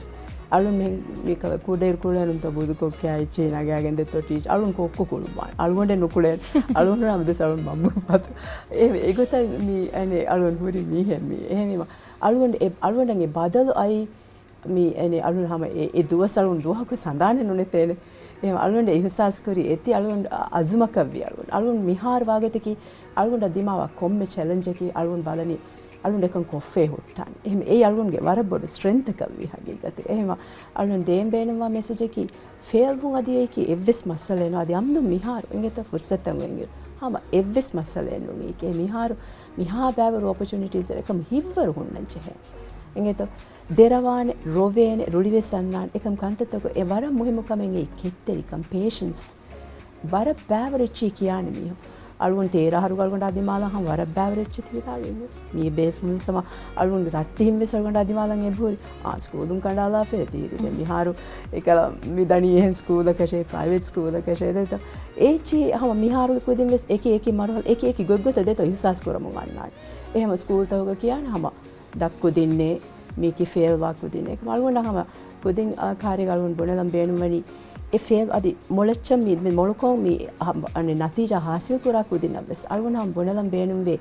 އަޅުން މި، މި ކަ-، ކުޑައިރު ކުޅޭނުންތޯ ބުދުކޮށް ކިޔާ އެއްޗެހި ނަގާގެން ދެއްތޯ ޓީޗަރ. އަޅުން ކޮއްކޮ ކުޅުއްވާނެ. އަޅުގަނޑެއް ނުކުޅޭނެ. އަޅުން ހުންނާނެ އަބަދުވެސް އަޅުން މަންމަ ފަހަތު. އެ، އެގޮތަށް މި، އަނެ، އަޅުން ހުރި މީހެއް މީ. އެހެންވީމަ އަޅުގަނޑު އެ، އަޅުގަނޑަށް އެ ބަދަލު އައީ މި އެނެ އަޅުން ހަމަ އެ، އެ ދުވަސް އަޅުން ދުވަހަކު ސަނދާނެއް ނުނެތޭނެ. އެހެން އަޅުގަނޑު އިހުސާސް ކުރި އެތި އަޅުގަނޑު އަ-، އަޒުމަކަށްވި އަޅުގަނޑު. އަޅުގަނޑު މިހާރު ވާގޮތަކީ އަޅުގަނޑަށް ދިމާވާ ކޮންމެ ޗެލެންޖަކީ އަޅުގަނޑު ބަލަނީ އަޅުގަނޑު އެކަން ކޮށްފޭ ހުއްޓާނެ. އެހެން އެއީ އަޅުގަނޑުގެ ވަރަށް ބޮޑު ސްޓްރެންތަކަށްވީ ހަގީގަތެއް. އެހެން އަޅުގަނޑު ދޭން ބޭނުންވާ މެސެޖަކީ ފެއިލްވުން އަދި އެކި އެއްވެސް މައްސަލައެއް ނޫން. އަދި އަމްދު މިހާރު އިނގޭތޯ ފުރުސަތަށް އޮތްއިރު ހަމަ އެއްވެސް މައްސަލައެއް ނޫން. އެކި މިހާރު މިހާ ބައިވަރު އޮޕޮޗުނިޓީސް އެކަމް ހިތްވަރު ހުންނަން ޖެހޭ. އިނގޭތޯ؟ ދެރަވާނެ، ރޮވޭނެ، ރުޅިވެސް އަންނާނެ. އެކަމް ކަންތައްތަކު އެ ވަރަށް މުހިއްމު ކަމެއް އެއީ ކެތްތެރިކަން، ޕޭޝަންސް. ވަރަށް ބައިވަރު އެއްޗެހި ކިޔާނެ މީހުން. އަޅުގަނޑު ތޭރަ އަހަރުގަ އަޅުގަނޑާ ދިމާލަށް ހަމަ ވަރަށް ބައިވަރު އެއްޗެއް ތި ވިދާޅުވީމު. މީ ބޭފުޅުން ސަމަ އަޅުގަނޑު ރައްޓެހިން ވެސް އަޅުގަނޑާ ދިމާލަށް އެބަހުރި. އާ، ސްކޫލުން ކަނޑާލާފައޭ ތީރި. ދެން މިހާރު އެކަލަ މި ދަނީ އެހެން ސްކޫލަކަށޭ، ޕްރައިވެޓް ސްކޫލަކަށޭ. ދެން ތަ-، އޭޗީ ހަމަ މިހާރުގެ ކުދިން ވެސް އެކި އެކި މަރުހަލަ، އެކި އެކި ގޮތްގޮތަށް ދެތޯ އިހުސާސް ކުރަމުން އަންނާނެ. އެހެމަ ސްކޫލްތަކުގަ ކިޔާނެ ހަމަ ދަށް ކުދިންނޭ، މީކީ ފެއިލްވާ ކުދިންނޭ. އެކަމަ އަޅުގަނޑަށް ހަމަ ކުދިން، އާ، ކާރިގަ އަޅުގަނޑު ބުނެލަން ބޭނުންވަނީ އެ ފެއިލް އަދި މޮޅައްޗަށް މި، މި މޮޅުކޮށް މި ހަ-، އަނެއް ނަތީޖާ ހާސިލް ކުރާ ކުދިންނަށް ވެސް އަޅުގަނޑު ހަމަ ބުނެލަން ބޭނުންވޭ.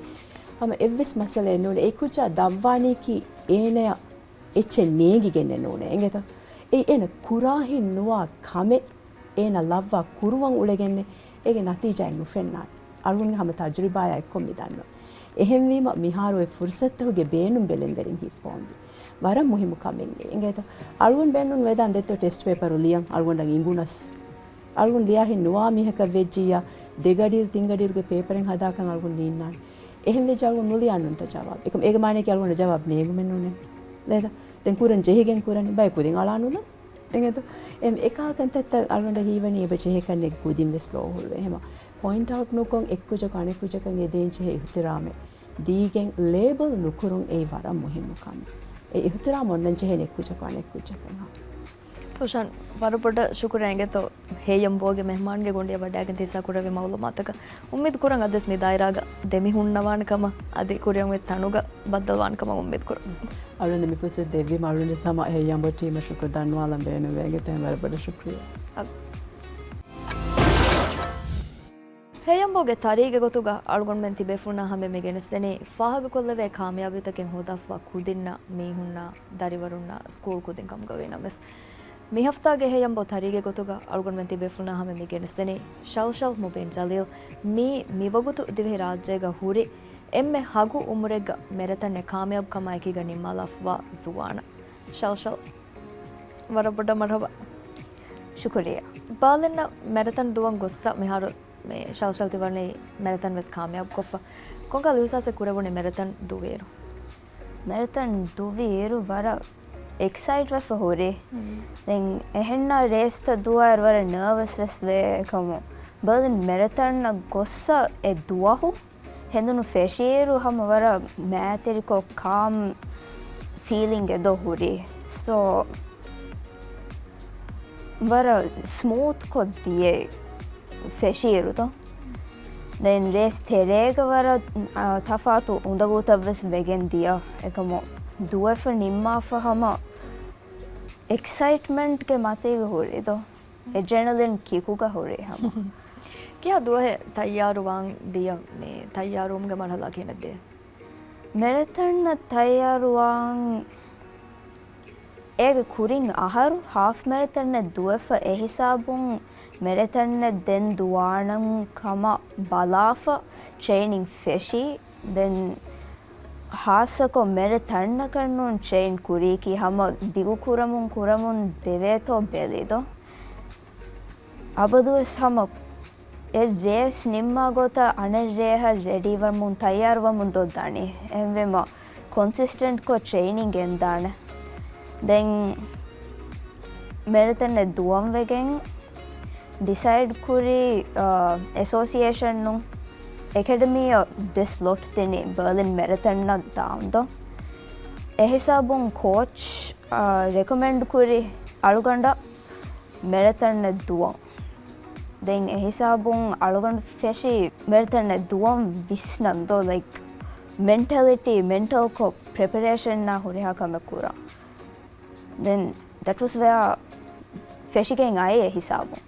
ހަމަ އެއްވެސް މައްސަލައެއް ނޫނޭ. އެ ކުއްޖާ ދަށްވާނީކީ އޭނަޔަށް އެއްޗެއް ނޭނގިގެންނެއް ނޫނޭ. އިނގޭތަ؟ އެއީ އޭނަ ކުރާހެން ނުވާ ކަމެއް އޭނަ ލައްވާ ކުރުވަން އުޅެގެންނެއް އޭގެ ނަތީޖާއެއް ނުފެންނާނެ. އަޅުގަނޑުގެ ހަމަ ތަޖުރިބާޔާ އެއްކޮށް މި ދަންނަވަން. އެހެންވީމަ މިހާރު އެ ފުރުސަތުތަކުގެ ބޭނުން ބެލެންވެރިން ހިއްޕަވަންވީ. ވަރަށް މުހިއްމު ކަމެއް އެނގޭތަ؟ އަޅުގަނޑު ބޭނުން ވެދާން ދެއްތޯ ޓެސްޓް ޕޭޕަރު ލިޔަން އަޅުގަނޑަށް އިނގުނަސް. އަޅުގަނޑު ލިޔާހެން ނުވާ މީހަކަށް ވެއްޖިއްޔާ ދެގަޑިއިރު ތިންގަޑިއިރުގެ ޕޭޕަރެއް ހަދާކަށް އަޅުގަނޑު ނީންނާނެ. އެހެން ވެއްޖެ އަޅުގަނޑު ނުލިޔާނުންތަ ޖަވާބު. އެކަމް އޭގެ މާނައަކީ އަޅުގަނޑަށް ޖަވާބު ނޭނގުމެއް ނޫނޭ. ނޭތަ؟ ދެން ކުރަން ޖެހިގެން ކުރަނީ ބައެއް ކުދިން އަޅާނުލަން. އެނގޭތޯ؟ އެމް އެކާ ކަންތައްތައް އަޅުގަނޑަށް ހީވަނީ އެބަ ޖެހޭކަން އެ ކުދިން ވެސް ލޯ ހުޅުވޭ. އެހެމަ ޕޮއިންޓް އައުޓް ނުކޮށް އެއްކުއްޖަކު އަނެއްކުއްޖަކަށް އެދޭން ޖެހޭ އިހުތިރާމެއް ދީގެން ލޭބަލް ނުކުރުން އެއީ ވަރަށް މުހިއްމު ކަމެއް. އެ އިހުތިރާމް އޮންނަން ޖެހޭނެ އެއްކުއްޖަކު އަނެއްކުއްޖަކަށް. ސޫޝާން، ވަރަށް ބޮޑަށް ޝުކުރިއްޔާ އިނގޭތޯ ހޭޔަންބޯގެ މެހްމާންގެ ގޮނޑިއަށް ވަޑައިގެން ތި ހިއްސާ ކުރެއްވި މައުލޫމާތަކަށް. އުއްމީދު ކުރަން އަދިވެސް މި ދާއިރާގަ ދެމި ހުންނަވާނެ ކަމަށް، އަދި ކުރިއަށް އޮތް ތަނުގަ ބައްދަލުވާނެ ކަމަށް އުއްމީދު ކުރަން. އަޅުގަނޑު މި ފުރުސަތު ދެއްވީމަ އަޅުގަނޑު ސަމާ ހޭޔަންބޯ ޓީމަށް ޝުކުރު ދަންނަވާލަން ބޭނުންވޭ. އެނގޭތޯ ވަރަށް ބޮޑަށް ޝުކުރިއްޔާ. ހޭޔަންބޯގެ ތަރީގެ ގޮތުގަ އަޅުގަނޑުމެން ތިބޭފުޅުންނާ ހަމަޔަށް މި ގެނެސްދެނީ ފާހަގަކޮށްލެވޭ ކާމިޔާބީތަކެއް ހޯދާފަވާ ކުދިންނަށް، މީހުންނަށް، ދަރިވަރުންނަށް، ސްކޫލް ކުދިން ކަމުގަ ވީނަމަވެސް. މި ހަފްތާގެ ހޭޔަންބޯ ތަރީގެ ގޮތުގަ އަޅުގަނޑުމެން ތިބޭފުޅުންނާ ހަމަޔަށް މި ގެނެސްދެނީ ޝަލްޝަލް މުބީން ޖަލީލް. މީ މިވަގުތު ދިވެހިރާއްޖޭގަ ހުރި އެންމެ ހަގު އުމުރެއްގަ މެރަތަނެއް ކާމިޔާބު ކަމާ އެކީގަ ނިންމާލާފަވާ ޒުވާނަށް. ޝަލްޝަލް، ވަރަށް ބޮޑަށް މަރުހަބާ. ޝުކުރިއްޔާ. ބާލިންނަށް މެރަތަން ދުވަން ގޮއްސަ މިހާރު މި ޝަލްޝަލް ތި ވަނީ މެރަތަން ވެސް ކާމިޔާބު ކޮށްފަ. ކޮންކަހަލަ އިހުސާސެއް ކުރެވުނީ މެރަތަން ދުވިއިރު؟ މެރަތަން ދުވިއިރު ވަރަށް އެކްސައިޓް ވެފަ ހުރި. ދެން އެހެންނަށް ރޭސްތައް ދުވާއިރު ވަރަށް ނަރވަސް ވެސް ވޭ އެކަމު. ބާލިން މެރަތަންއަށް ގޮއްސަ އެ ދުވަހު ހެނދުނު ފެށިއިރު ހަމަ ވަރަށް މައިތިރިކޮށް ކާމް ފީލިންގެއް ދޯ ހުރި. ސޯ، ވަރަށް ސްމޫތް ކޮށް ދިޔައީ ފެށިއިރު ދޯ. ދެން ރޭސް ތެރޭގަ ވަރަށް، އާ، ތަފާތު އުނދަގޫތައް ވެސް ވެގެން ދިޔަ. އެކަމު ދުވެފަ ނިންމާފަ ހަމަ އެކްސައިޓްމަންޓްގެ މަތީގަ ހުރި ދޯ. އެޑްރެނަލިން ކިކުގަ ހުރި ހަމަ. ކިހާ ދުވަހެއް ތައްޔާރުވާން ދިޔަ މި ތައްޔާރުވުމުގެ މަރުހަލާ ކިހިނެއް ދިޔަ؟ މެރަތަންއަށް ތައްޔާރުވާން އޭގެ ކުރިން އަހަރު ހާފް މެރަތަންއެއް ދުވެފަ އެހިސާބުން މެރަތަންއެއް ދެން ދުވާނަން ކަމަށް ބަލާފަ ޓްރެއިނިން ފެށީ. ދެން ހާއްސަކޮށް މެރަތަންއަކަށް ނޫން ޓްރެއިން ކުރީކީ ހަމަ ދިގު ކުރަމުން ކުރަމުން ދެވޭތޯ ބެލި ދޯ. އަބަދުވެސް ހަމަ އެ ރޭސް ނިންމާ ގޮތަށް އަނެއް ރޭހަށް ރެޑީވަމުން ތައްޔާރުވަމުން ދޯ ދަނީ. އެހެންވީމަ ކޮންސިސްޓެންޓްކޮށް ޓްރެއިނިން ގެންދާނެ. ދެން މެރަތަންއެއް ދުވަން ވެގެން ޑިސައިޑް ކުރީ، އާ، އެސޯސިއޭޝަނުން އެކަޑަމީއަށް ދެ ސްލޮޓް ދިނީ ބާލިން މެރަތަންއަށް ދާން ދޯ. އެހިސާބުން ކޯޗް، އާ، ރެކޮމެންޑް ކުރި އަޅުގަނޑަށް މެރަތަންއެއް ދުވަން. ދެން އެހިސާބުން އަޅުގަނޑު ފެށީ މެރަތަންއެއް ދުވަން ވިސްނަން ދޯ، ލައިކް، މެންޓަލިޓީ، މެންޓަލްކޮށް ޕްރެޕަރޭޝަންއާ ހުރިހާ ކަމެއް ކުރަން. ދެން ދެޓް ވަޒް ވެއާ ފެށިގެން އައީ އެ ހިސާބުން.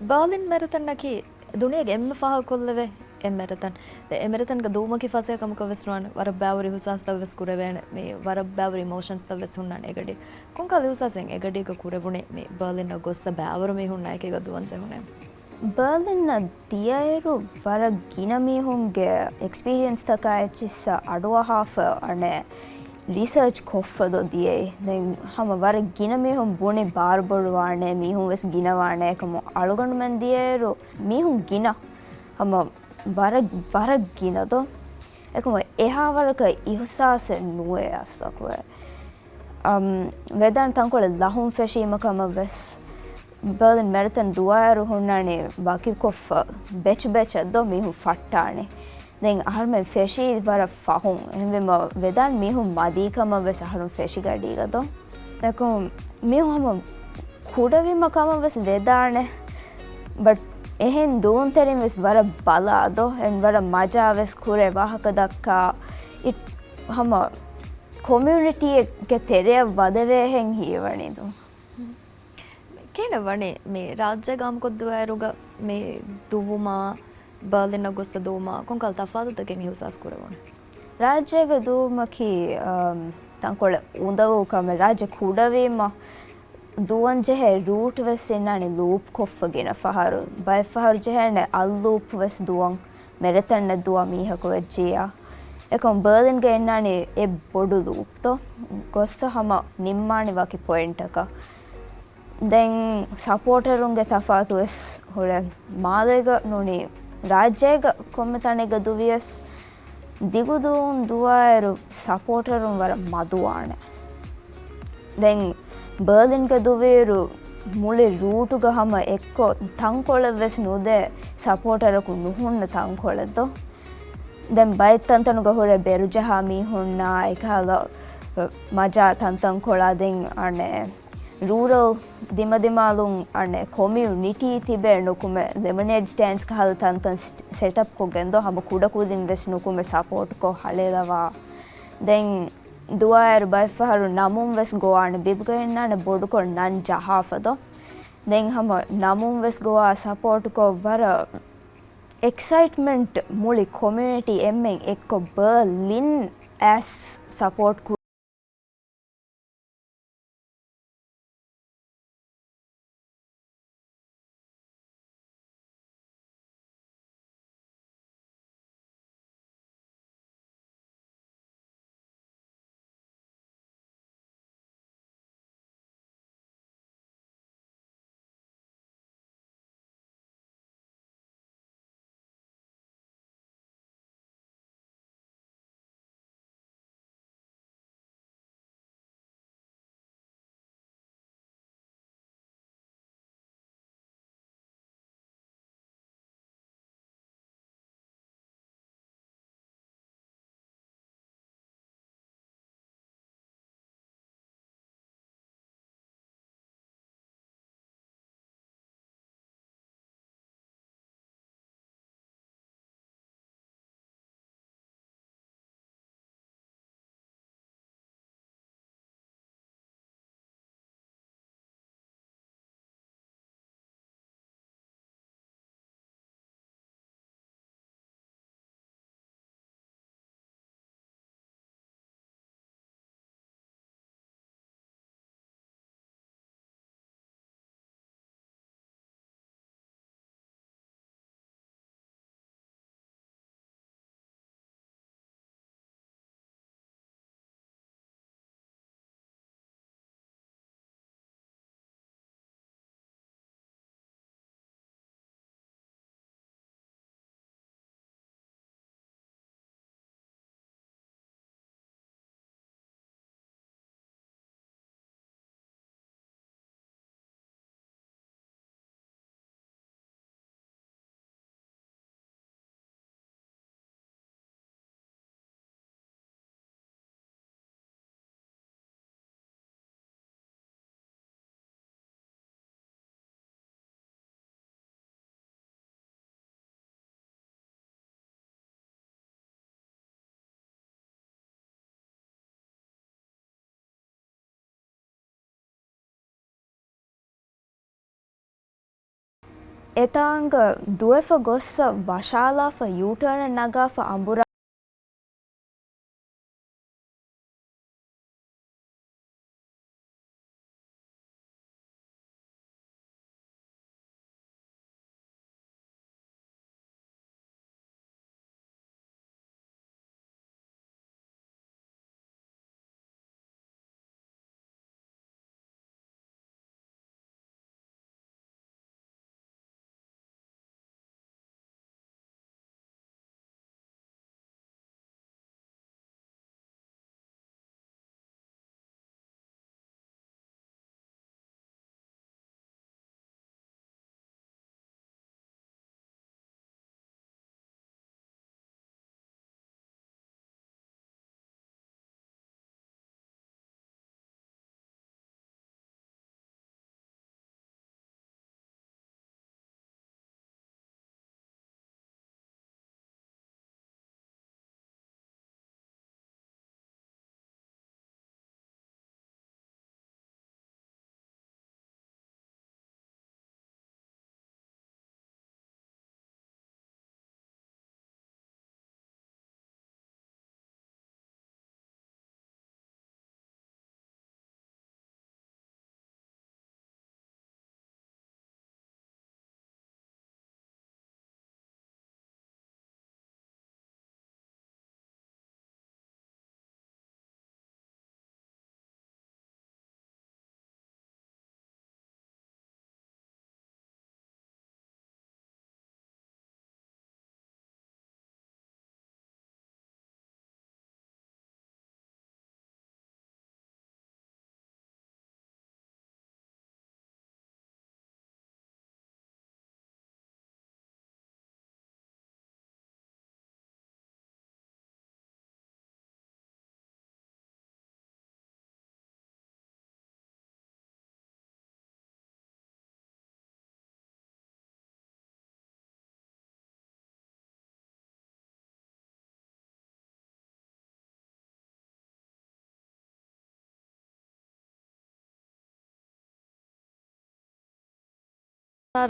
ބާލިން މެރަތަންއަކީ ދުނިޔޭގެ އެންމެ ފާހަގަކޮށްލެވޭ އެއް މެރަތަން. ދެ އެ މެރަތަންގެ ދުވުމަކީ ފަސޭހަ ކަމަކަށް ވެސް ނުވާނެ. ވަރަށް ބާވަރު އިހުސާސްތައް ވެސް ކުރެވޭނެ. މި ވަރަށް ބާވަރު އިމޯޝަންސްތައް ވެސް ހުންނާނެ އެގަޑި. ކޮންކަހަލަ އިހުސާސެއް އެގަޑީގަ ކުރެވުނީ މި ބާލިންއަށް ގޮއްސަ ބާވަރު މީހުންނާ އެކީގަ ދުވަން ޖެހުނޭ؟ ބާލިންއަށް ދިޔައިރު ވަރަށް ގިނަ މީހުންގެ އެކްސްޕީރިއެންސްތަކާ އެއްޗިއްސަށް އަޑުއަހާފަ އަނެއް ރިސާޗް ކޮށްފަ ދޯ ދިޔައީ. ދެން ހަމަ ވަރަށް ގިނަ މީހުން ބުނި ބާރުބޮޑުވާނެ، މީހުން ވެސް ގިނަވާނެ އެކަމު އަޅުގަނޑުމެން ދިޔައިރު މީހުން ގިނަ، ހަމަ ވަރަށް، ވަރަށް ގިނަ ދޯ. އެކަމު އެހާ ވަރަކަށް އިހުސާސެއް ނުވޭ އަސްލަކުވެ. އަމް، ވެދާން ތަންކޮޅެއް ލަހުން ފެށީމަ ކަމަށް ވެސް ބާލިން މެރަތަން ދުވާއިރު ހުންނާނީ ވަކިކޮށްފަ ބެޗް ބެޗަށް ދޯ މީހުން ފައްޓާނީ. ދެން އަހަރުމެން ފެށީ ވަރަށް ފަހުން. އެހެންވީމަ ވެދާން މީހުން މަދީ ކަމަށް ވެސް އަހަރުން ފެށިގަޑީގަ ދޯ. އެކަމު މީހުން ހަމަ ކުޑަވީމަ ކަމަށް ވެސް ވެދާނެ. ބަޓް އެހެން ދުވުންތެރިން ވެސް ވަރަށް ބަލާ ދޯ. އެން ވަރަށް މަޖާ ވެސް ކުރޭ ވާހަކަ ދައްކާ. އި-، ހަމަ ކޮމިއުނިޓީއެއްގެ ތެރެއަށް ވަދެވޭހެން ހީވަނީ ދޯ. ކިހިނެއް ވަނީ މި ރާއްޖޭގަ ހަމަކޮށްދުވާއިރުގަ މި ދުވުމާ، ބާލިންއަށް ގޮއްސަ ދުވުމާ، ކޮންކަހަލަ ތަފާތުތަކެއް އިހުސާސް ކުރެވުނު؟ ރާއްޖޭގަ ދުވުމަކީ، އަމް، ތަންކޮޅެއް އުނދަގޫ ކަމެއް. ރާއްޖެ ކުޑަވީމަ ދުވަން ޖެހޭ ރޫޓް ވެސް އިންނާނެ ލޫޕް ކޮށްފަ ގިނަ ފަހަރު. ބައެއް ފަހަރު ޖެހޭނެ އައްލޫޕް ވެސް ދުވަން. މެރަތަންއަށް ދުވާ މީހަކު ވެއްޖިއްޔާ. އެކަމް ބާލިންގަ އިންނާނީ އެއް ބޮޑު ލޫޕްތޯ. ގޮއްސަ ހަމަ ނިންމާނެ ވަކި ޕޮއިންޓަކަށް. ދެން ސަޕޯޓަރުންގެ ތަފާތު ވެސް ހުރޭ. މާލޭގަ ނޫނީ ރާއްޖޭގަ ކޮންމެ ތަނެއްގަ ދުވިޔަސް ދިގުދުވުން ދުވާއިރު ސަޕޯޓަރުން ވަރަށް މަދުވާނެ. ދެން ބާލިންގަ ދުވިއިރު މުޅި ރޫޓުގަ ހަމަ އެއްކޮށް ތަންކޮޅެއް ވެސް ނުދޭ ސަޕޯޓަރަކު ނުހުންނަ ތަންކޮޅެއް ދޯ. ދެން ބައެއް ތަންތަނުގަ ހުރޭ ބެރުޖަހާ މީހުންނާ އެކަހަލަ މަޖާ ތަންތަންކޮޅާ ދެން އަނެއް ރޫރަލް ދިމަދިމާލުން އަނެއް ކޮމިއުނިޓީ ތިބޭ ނުކުމެ ލެމަނޭޑް ސްޓޭންޑްސް ކަހަލަ ތަންތަން ސް-، ސެޓަޕް ކޮށްގެން ދޯ ހަމަ ކުޑަކުދިން ވެސް ނުކުމެ ސަޕޯޓްކޮށް ހަޅޭލަވާ. ދެން ދުވާއިރު ބައެއްފަހަރު ނަމުން ވެސް ގޮވާނެ ބިބްގަ އިންނާނެ ބޮޑުކޮށް ނަން ޖަހާފަ ދޯ. ދެން ހަމަ ނަމުން ވެސް ގޮވާ ސަޕޯޓްކޮށް ވަރަށް އެކްސައިޓްމަންޓް މުޅި ކޮމިއުނިޓީ އެންމެން އެއްކޮށް ބާލިން އަސް ސަޕޯޓް ކު- އެތާނގަ ދުވެފަ ގޮއްސަ ވަށާލާފަ ޔޫޓާނަށް ނަގާފަ އަނބުރާ.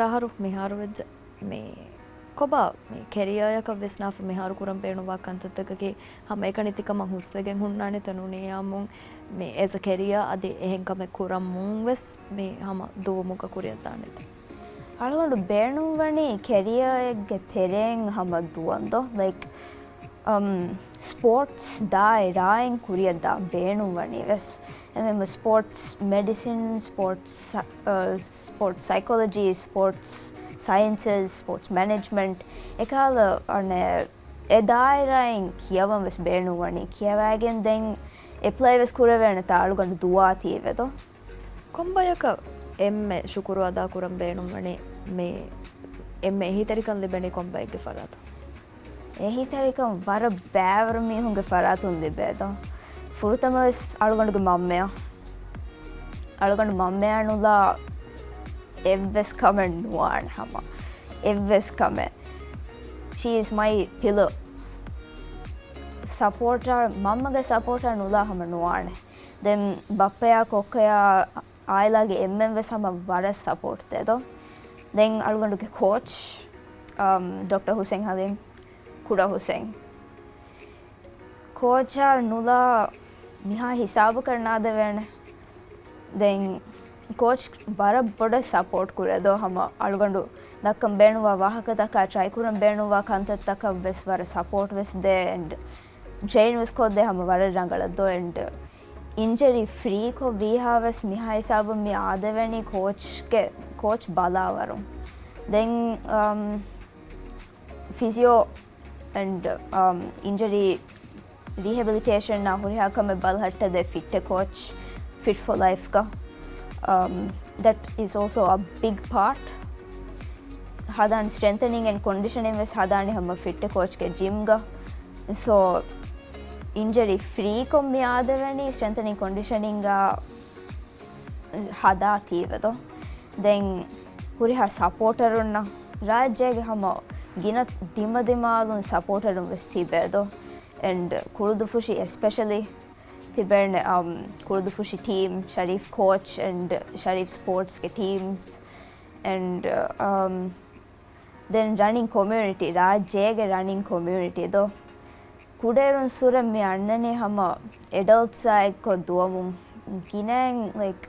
އަހަރު މިހާރު ވެއްޖެ. މި ކޮބާ މި ކެރިއާއަކަށް ވިސްނާފަ މިހާރު ކުރަން ބޭނުންވާ ކަންތައްތަކަކީ ހަމަ އެކަނި ތިކަމަށް ހުސްވެގެން ހުންނާނެތަ ނޫނީ އާއްމުން މި އޭޒަ ކެރިއާ އަދި އެހެން ކަމެއް ކުރަމުން ވެސް މި ހަމަ ދުވުމުގަ ކުރިއަށްދާނެތަ؟ އަޅުގަނޑު ބޭނުންވަނީ ކެރިއާއެއްގެ ތެރެއިން ހަމަ ދުވަންދޯ. ލައިކް، އަމް، ސްޕޯޓްސް ދާއިރާއިން ކުރިއަށްދާން ބޭނުންވަނީ ވެސް. އެމެމް ސްޕޯޓްސް މެޑިސިން، ސްޕޯޓްސް ސަ-، އަ، ސްޕޯޓްސް ސައިކޮލޮޖީ، ސްޕޯޓްސް ސައިންސަސް، ސްޕޯޓްސް މެނޭޖްމަންޓް، އެކަހަލަ އަނެއް އެ ދާއިރާއިން ކިޔަވަން ވެސް ބޭނުންވަނީ. ކިޔަވައިގެން ދެން އެޕްލައި ވެސް ކުރެވޭނެތާ އަޅުގަނޑު ދުވާ ތީވެދޯ. ކޮންބަޔަކަށް އެންމެ ޝުކުރު އަދާކުރަން ބޭނުންވަނީ މި އެންމެ އެހީތެރިކަން ލިބެނީ ކޮންބައެއްގެ ފަރާތުން؟ އެހީތެރިކަން ވަރަށް ބައިވަރު މީހުންގެ ފަރާތުން ލިބޭދޯ. ފުރަތަމަ ވެސް އަޅުގަނޑުގެ މަންމަޔާ. އަޅުގަނޑު މަންމަޔާ ނުލާ އެއްވެސް ކަމެއް ނުވާނެ ހަމަ. އެއްވެސް ކަމެއް. She is my pillar. ސަޕޯޓަރ، މަންމަގެ ސަޕޯޓަރ ނުލާ ހަމަ ނުވާނެ. ދެން ބައްޕަޔާ ކޮއްކޮޔާ އާއިލާގެ އެންމެން ވެސް ހަމަ ވަރަށް ސަޕޯޓް ދޭދޯ. ދެން އަޅުގަނޑުގެ ކޯޗް، އަމް، ޑޮކްޓަރ ހުސެން ހަލީމް، ކުޑަ ހުސެން. ކޯޗާ ނުލާ މިހާ ހިސާބަކަށް ނާދެވޭނެ. ދެން ކޯޗް ވަރަށް ބޮޑަށް ސަޕޯޓް ކުރޭދޯ ހަމަ އަޅުގަނޑު ދައްކަން ބޭނުންވާ ވާހަކަތަކާ ޓްރައި ކުރަން ބޭނުންވާ ކަންތައްތަކަށް ވެސް ވަރަށް ސަޕޯޓް ވެސް ދޭ އެންޑް ޓްރެއިން ވެސް ކޮށްދޭ ހަމަ ވަރަށް ރަނގަޅަށް ދޯ އެންޑް އިންޖަރީ ފްރީ ކޮށް ވީހާ ވެސް މިހާ ހިސާބުން މި އާދެވެނީ ކޯޗްގެ، ކޯޗް ބަލާވަރުން. ދެން، އަމް، ފިޒިއޯ އެންޑް، އަމް، އިންޖަރީ ރީހެބިލިޓޭޝަންއާ ހުރިހާ ކަމެއް ބަލަހައްޓަދޭ ފިޓް އެ ކޯޗް، ފިޓް ފޯ ލައިފްގަ. އަމް، that is also a big part. ހަދާން ސްޓްރެންތަނިން އެންޑް ކޮންޑިޝަނިން ވެސް ހަދާނެ ހަމަ ފިޓް އެ ކޯޗްގެ ޖިމްގަ. ސޯ، އިންޖަރީ ފްރީ ކޮށް މި އާދެވެނީ ސްޓްރެންތަނިން ކޮންޑިޝަނިންގަ ހަދާ ތީވެދޯ. ދެން ހުރިހާ ސަޕޯޓަރުންނަށް ރާއްޖޭގެ ހަމަ ގިނަ ދިމަދިމާލުން ސަޕޯޓަރުން ވެސް ތިބޭދޯ. އެންޑް ކުޅުދުފުށި އެސްޕެޝަލީ ތިބެން، އަމް، ކުޅުދުފުށި ޓީމް، ޝަރީފް ކޯޗް އެންޑް ޝަރީފް ސްޕޯޓްސްގެ ޓީމްސް އެންޑް، އަމް، ދެން ރަނިން ކޮމިއުނިޓީ، ރާއްޖޭގެ ރަނިން ކޮމިއުނިޓީ ދޯ. ކުޑައިރުން ސުރެން މި އަންނަނީ ހަމަ އެޑަލްޓްސާ އެއްކޮށް ދުވަމުން. ގިނައިން، ލައިކް،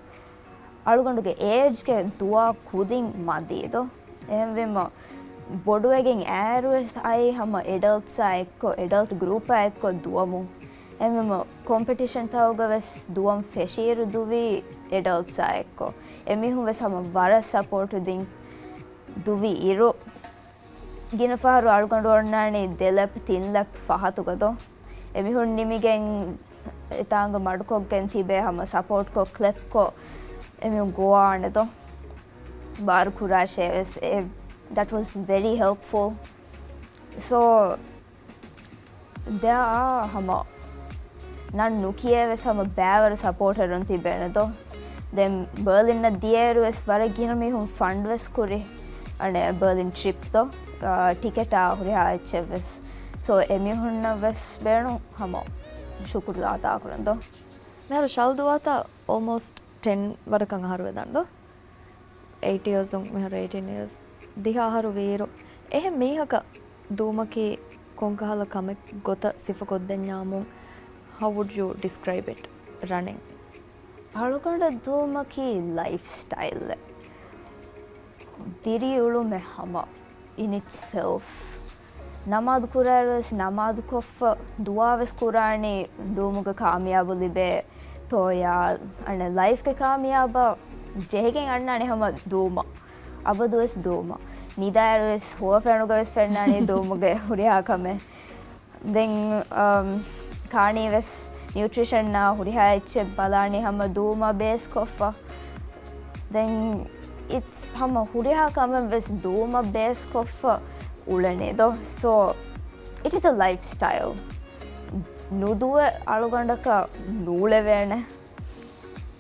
އަޅުގަނޑުގެ އޭޖްގެ ދުވާ ކުދިން މަދީ ދޯ. އެހެންވީމަ ބޮޑުވެގެން އައިއިރުވެސް އައީ ހަމަ އެޑަލްޓްސާ އެއްކޮށް، އެޑަލްޓް ގްރޫޕާ އެއްކޮށް ދުވަމުން. އެހެންވީމަ ކޮމްޕިޓިޝަންތަކުގަ ވެސް ދުވަން ފެށިއިރު ދުވީ އެޑަލްޓްސާ އެއްކޮށް. އެމީހުން ވެސް ހަމަ ވަރަށް ސަޕޯޓު ދިން. ދުވި އިރު، ގިނަ ފަހަރު އަޅުގަނޑު އޮންނާނީ ދެ ލެޕް، ތިން ލެޕް ފަހަތުގަ ދޯ. އެމީހުން ނިމިގެން އެތާނގަ މަޑުކޮށްގެން ތިބޭ ހަމަ ސަޕޯޓްކޮށް، ކްލެޕްކޮށް، އެމީހުން ގޮވާނެ ދޯ. ބާރު ކުރާށޭ ވެސް. އެ، that was very helpful. So, ދެއާ ހަމަ ނަން ނުކިޔޭ ވެސް ހަމަ ބައިވަރު ސަޕޯޓަރުން ތިބޭނެ ދޯ. ދެން ބާލިންނަށް ދިޔައިރު ވެސް ވަރަށް ގިނަ މީހުން ފަންޑް ވެސް ކުރި. އަނެ ބާލިން ޓްރިޕް ދޯ، އާ، ޓިކެޓާ ހުރިހާ އެއްޗެއް ވެސް. ސޯ، އެމީހުންނަށް ވެސް ބޭނުން ހަމަ ޝުކުރު އަދާކުރަން ދޯ. މިހާރު ޝަލް ދުވާތާ އޯލްމޯސްޓް ޓެން ވަރަކަށް އަހަރު ވެދާނެ ދޯ. އެއިޓް އިޔާސް އުން، މިހާރު އެއިޓީން އިޔާސް. ދިހަ އަހަރު ވީއިރު، އެހެން މީހަކަށް ދުވުމަކީ ކޮންކަހަލަ ކަމެއް ގޮތަށް ސިފަކޮށްދެންޏާމުން، how would you describe it running? އަޅުގަނޑަށް ދުވުމަކީ ލައިފް ސްޓައިލެއް. ދިރިއުޅުމެއް ހަމަ in itself. ނަމާދު ކުރާއިރު ވެސް ނަމާދު ކޮށްފަ، ދުޢާ ވެސް ކުރާނީ ދުވުމުގަ ކާމިޔާބު ލިބޭތޯޔާ، އަނެއް ލައިފްގެ ކާމިޔާބަށް ޖެހިގެން އަންނާނެ ހަމަ ދުވުމަށް. އަބަދުވެސް ދުވުމަށް. ނިދާއިރުވެސް ހުވަފެނުގަވެސް ފެންނާނީ ދުވުމުގެ ހުރިހާ ކަމެއް. ދެން، އަމް، ކާނީވެސް ނިއުޓްރިޝަންއާ ހުރިހާ އެއްޗެއް ބަލާނީ ހަމަ ދުވުމަށް ބޭސްކޮށްފަ. ދެން އިޓްސް ހަމަ ހުރިހާ ކަމެއްވެސް ދުވުމަށް ބޭސްކޮށްފަ އުޅެނީ ދޯ. So, it is a lifestyle. ނުދުވެ އަޅުގަނޑަކަށް ނޫޅެވޭނެ.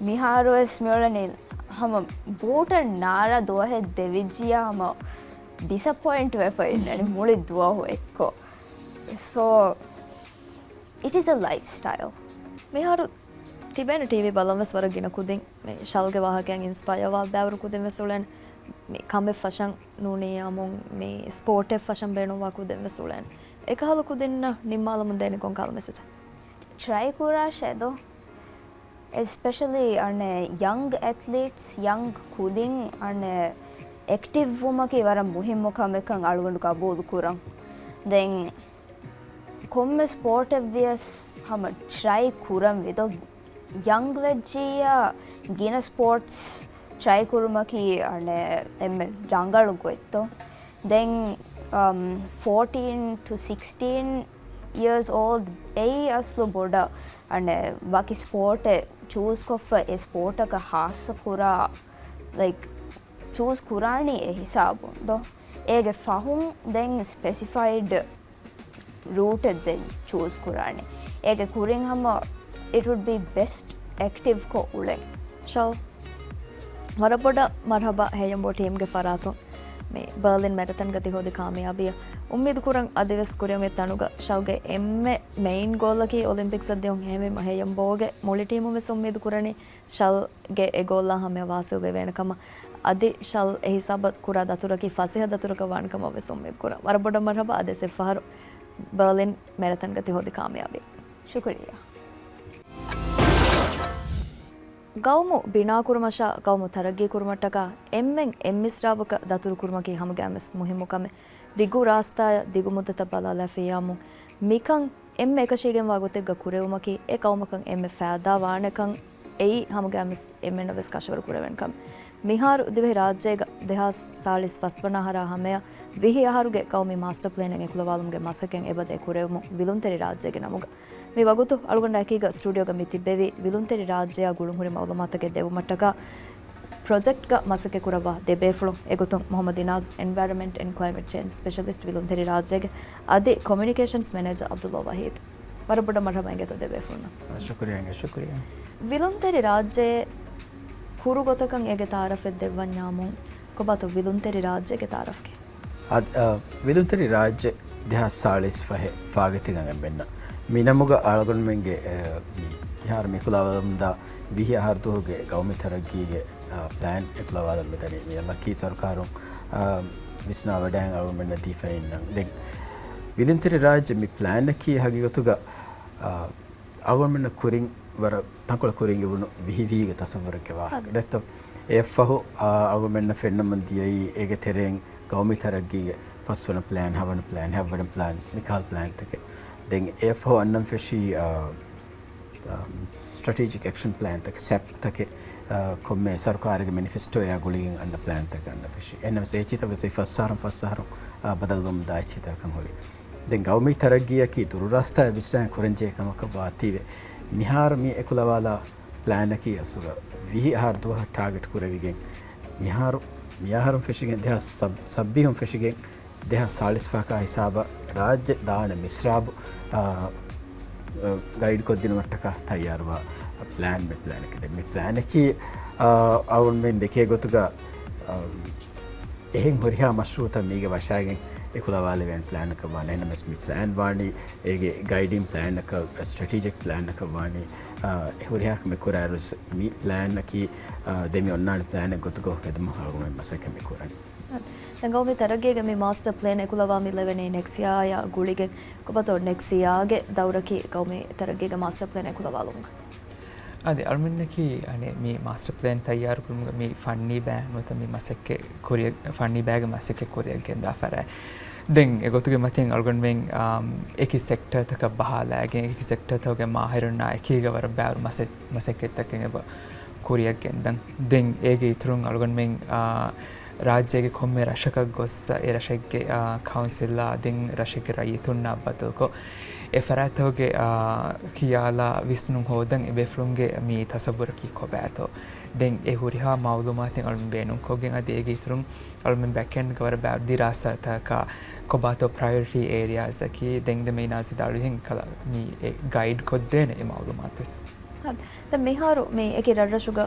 މިހާރުވެސް މިއުޅެނީ ހަމަ ބޫޓަށް ނާރާ ދުވަހެއް ދެވިއްޖިޔާ ހަމަ ޑިސަޕޮއިންޓް ވެފަ އިންނަނީ މުޅި ދުވަހު އެއްކޮށް. So, it is a lifestyle. މިހާރު ތިބޭނެ ޓީވީ ބަލަން ވެސް ވަރަށް ގިނަ ކުދިން މި ޝަލްގެ ވާހަކައިން އިންސްޕަޔަރ ވާ ބައިވަރު ކުދިން ވެސް އުޅެން. މި ކަމެއް ފަށަން ނޫނިއްޔާމުން މި ސްޕޯޓެއް ފަށަން ބޭނުންވާ ކުދިން ވެސް އުޅެން. އެކަހަލަ ކުދިންނަށް ނިންމާލަމުން ދޭނެ ކޮން ކަހަލަ މެސެޖެއް؟ ޓްރައި ކުރާށޭ ދޯ. އެސްޕެޝަލީ އަނެއް ޔަންގް އެތްލީޓްސް، ޔަންގް ކުދިން އަނެއް އެކްޓިވް ވުމަކީ ވަރަށް މުހިއްމު ކަމެއްކަން އަޅުގަނޑު ގަބޫލު ކުރަން. ދެން ކޮންމެ ސްޕޯޓެއް ވިޔަސް ހަމަ ޓްރައި ކުރަން ވިދޯ. ޔަންގް ވެއްޖިއްޔާ ގިނަ ސްޕޯޓްސް ޓްރައި ކުރުމަކީ އަނެއް އެންމެ ރަނގަޅު ގޮތްތޯ. ދެން، އަމް، ފޯޓީން ޓު ސިކްސްޓީން އިޔާސް އޯލްޑް އެއީ އަސްލު ބޮޑަށް އަނެއް ވަކި ސްޕޯޓެއް ޗޫސްކޮށްފަ އެ ސްޕޯޓަކަށް ހާއްސަ ކުރާ، ލައިކް، ޗޫސް ކުރާނީ އެ ހިސާބުން ދޯ. އޭގެ ފަހުން ދެން ސްޕެސިފައިޑް ރޫޓެއް ދެން ޗޫސް ކުރާނެ. އޭގެ ކުރިން ހަމަ it would be best އެކްޓިވްކޮށް އުޅެން. ޝަލް، ވަރަށް ބޮޑަށް މަރްހަބާ ހެޔޮނބޯ ޓީމްގެ ފަރާތުން މި ބަރލިން މެރަތަންގަ ތި ހޯދި ކާމިޔާބީއަށް. އުއްމީދު ކުރަން އަދިވެސް ކުރިއަށް އޮތް ތަނުގަ ޝަލްގެ އެންމެ މެއިން ގޯލަކީ އޮލިމްޕިކްސްއަށް ދިޔުން. އެހެންވީމަ ހެޔޮނބޯގެ މުޅި ޓީމުން ވެސް އުއްމީދު ކުރަނީ ޝަލްގެ އެ ގޯލާ ހަމަޔަށް ވާސިލް ވެވޭނެ ކަމަށް. އަދި ޝަލް އެ ހިސާބަށް ކުރާ ދަތުރަކީ ފަސޭހަ ދަތުރަކަށް ވާނެ ކަމަށް ވެސް އުއްމީދު ކުރަން. ވަރަށް ބޮޑަށް މަރްހަބާ. އަދިވެސް އެއްފަހަރު ބަރލިން މެރަތަންގަ ތި ހޯދި ކާމިޔާބީ. ޝުކުރިއްޔާ. ގައުމު ބިނާކުރުމަށާ ގައުމު ތަރައްގީ ކުރުމަށްޓަކާ އެންމެން އެއްމިސްރާބަކަށް ދަތުރު ކުރުމަކީ ހަމަގައިމުވެސް މުހިއްމު ކަމެއް. ދިގު ރާސްތާއަށް ދިގު މުއްދަތަށް ބަލާލާފިއްޔާމު މިކަން އެންމެ އެކަށީގެންވާ ގޮތެއްގަ ކުރެވުމަކީ އެ ގައުމަކަށް އެންމެ ފައިދާ ވާނެކަން އެއީ ހަމަގައިމުވެސް އެންމެންނަށް ވެސް ކަށަވަރު ކުރެވެން ކަމެއް. މިހާރު ދިވެހި ރާއްޖޭގަ ދެހާސް ސާޅީސް ފަސްވަނަ އަހަރާ ހަމަޔަށް ވިހި އަހަރުގެ ގައުމީ މާސްޓަ ޕްލޭނެއް އެކުލަވާލުމުގެ މަސައްކަތް އެބަދޭ ކުރެވުމުން ވިލުންތެރި ރާއްޖޭގެ ނަމުގަ. މި ވަގުތު އަޅުގަނޑާ އެކީގަ ސްޓޫޑިއޯގަ މި ތިއްބެވީ ވިލުންތެރި ރާއްޖެއާ ގުޅުންހުރި މައުލޫމާތުތަކެއް ދެއްވުމަށްޓަކާ ޕްރޮޖެކްޓްގަ މަސައްކަތް ކުރައްވާ ދެ ބޭފުޅުން. އެގޮތުން މުހައްމަދު އިނާޒް، އެންވަޔަރަންމަންޓް އެންޑް ކްލައިމެޓް ޗޭންޖް ސްޕެޝަލިސްޓް ވިލުންތެރި ރާއްޖޭގެ، އަދި ކޮމިއުނިކޭޝަންސް މެނޭޖަރ އަބްދުﷲ ވަހީދު. ވަރަށް ބޮޑަށް މަރްހަބާ އިނގޭތޯ ދެ ބޭފުޅުންނަށް. ޝުކުރިއްޔާ އިނގޭ. ޝުކުރިއްޔާ. ވިލުންތެރި ރާއްޖެ ކުރު ގޮތަކަށް އޭގެ ތައާރަފެއް ދެއްވަންޏާމުން ކޮބާތޯ ވިލުންތެރި ރާއްޖޭގެ ތައާރަފްގެ؟ އަދި، އަ، ވިލުންތެރި ރާއްޖެ ދެހާސް ސާޅީސް ފަހެއް ފާގަތިގަން އެންމެންނަށް. މި ނަމުގަ އަޅުގަނޑުމެންގެ، އަ، މި މިހާރު މި އެކުލަވާލަމުންދާ ވިހި އަހަރު ދުވަހުގެ ގައުމީ ތަރައްގީގެ، އާ، ޕްލޭން އެކުލަވާލަން މިދަނީ. މި އަންނަކީ ސަރުކާރުން، އާ، ވިސްނާވަޑައިގެން އަޅުގަނޑުމެންނަށް ދީފައި އިންނަން. ދެން ވިލިންތެރި ރާއްޖެ މި ޕްލޭނަކީ ހަގީގަތުގަ، އާ، އަޅުގަނޑުމެންނަށް ކުރިން ވަރަށް ތަންކޮޅެއް ކުރިން އިވުނު ވިހި ވީހިގެ ތަސައްވުރެއްގެ ވާހަކަ. ދެއްތޯ؟ އެއަށްފަހު، އާ، އަޅުގަނޑުމެންނަށް ފެންނަމުން ދިޔައީ އޭގެ ތެރެއިން ގައުމީ ތަރައްގީގެ ފަސްވަނަ ޕްލޭން، ހަވަނަ ޕްލޭން، ހަތްވަނަ ޕްލޭން، މިކަހަލަ ޕްލޭންތަކެއް. ދެން އެއަށްފަހު އަންނަން ފެށީ، އާ، އާ، ސްޓްރެޓެޖިކް އެކްޝަން ޕްލޭންތަކެއް، ސެޕްތަކެއް، އާ، ކޮންމެ ސަރުކާރެއްގެ މެނިފެސްޓޯއާ ގުޅިގެން އަންނަ ޕްލޭންތަކެއް އަންނަން ފެށީ. އެހެންނަމަވެސް އެ އެއްޗިހިތަކުވެސް ފަސް އަހަރުން ފަސް އަހަރު، އާ، ބަދަލުވަމުންދާ އެއްޗިހިތަކަށް ހުރި. ދެން ގައުމީ ތަރައްގީއަކީ ދުރުރާސްތާއި ވިސްނާ ކުރަންޖެހޭ ކަމަކަށް ވާތީވެ، މިހާރު މި އެކުލަވާލާ ޕްލޭނަކީ އަސްލުގަ ވިހި އަހަރު ދުވަހަށް ޓާގެޓް ކުރެވިގެން، މިހާރު، މިއަހަރުން ފެށިގެން ދެހާސް ސަބް-، ސައްބީހުން ފެށިގެން ދެހާސް ސާޅީސް ފަހަކާ ހިސާބަށް ރާއްޖެ ދާނެ މިސްރާބު، އާ، އާ، ގައިޑް ކޮށްދިނުމަށްޓަކާ ތައްޔާރުވާ ޕްލޭން މި ޕްލޭނަކީ. ދެން މި ޕްލޭނަކީ، އާ، އަޅުގަނޑުމެން ދެކޭ ގޮތުގަ، އާ، އެހެން ހުރިހާ މަޝްރޫއުތައް މީގެ ވަށާގެން އެކުލަވާލެވޭނެ ޕްލޭނަކަށް ވާނެ. އެހެންނަމަވެސް މި ޕްލޭން ވާނީ އޭގެ ގައިޑިން ޕްލޭނަކަށް، ސްޓްރެޓެޖިކް ޕްލޭނަކަށް ވާނީ، އާ، އެ ހުރިހާ ކަމެއް ކުރާއިރުވެސް މި ޕްލޭނަކީ، އާ، ދެމި އޮންނާނެ ޕްލޭނެއް ގޮތުގަ ހެދުމަށް އަޅުގަނޑުމެން މަސައްކަތް މި ކުރަނީ. ދެން ގައުމީ ތަރައްގީގެ މި މާސްޓަ ޕްލޭން އެކުލަވާ މި ލެވެނީ ނެކްސް ޔާޔާ ގުޅިގެން. ކޮބާތޯ ނެކްސް ޔާގެ ދައުރަކީ ގައުމީ ތަރައްގީގެ މާސްޓަ ޕްލޭން އެކުލަވާލުމުގަ؟ އަދި އަޅުމެންނަކީ އަނެއް މި މާސްޓަ ޕްލޭން ތައްޔާރުކުރުމުގަ މި ފަންނީ ބައި ނުވަތަ މި މަސައްކަތް ކުރިއަށް، ފަންނީ ބައިގެ މަސައްކަތް ކުރިއަށް ގެންދާ ފަރާތް. ދެން އެގޮތުގެ މަތިން އަޅުގަނޑުމެން، އާ، އެކި ސެކްޓަރތަކަށް ބަހާލައިގެން، އެކި ސެކްޓަރތަކުގެ މާހިރުންނާ އެކީގަ ވަރަށް ބައިވަރު މަސަ-، މަސައްކަތްތަކެއް އެބަ ކުރިއަށް ގެންދަން. ދެން އޭގެ އިތުރުން އަޅުގަނޑުމެން، އާ، ރާއްޖޭގެ ކޮންމެ ރަށަކަށް ގޮއްސަ، އެ ރަށެއްގެ، އާ، ކައުންސިލްއާ ދެން ރަށެއްގެ ރައްޔިތުންނާ ބަދަލުކޮށް، އެ ފަރާތްތަކުގެ، އާ، ޚިޔާލާ ވިސްނުން ހޯދަން އެބޭފުޅުންގެ މި ތަސައްވުރަކީ ކޮބާތޯ؟ ދެން އެ ހުރިހާ މައުލޫމާތު އަޅުން ބޭނުންކޮށްގެން އަދި އޭގެ އިތުރުން އަޅުމެން ބެކްއެންޑްގަ ވަރަށް ބާ ދިރާސާތަކާ ކޮބާތޯ ޕްރައިއޮރިޓީ އޭރިއާޒަކީ ދެން ދެމެ އިނާޒި ދާޅުހެން ކަލަ މި އެ ގައިޑް ކޮށްދޭނެ އެ މައުލޫމާތުވެސް. އަދި ދެން މިހާރު މި އެކި ރަށްރަށުގަ،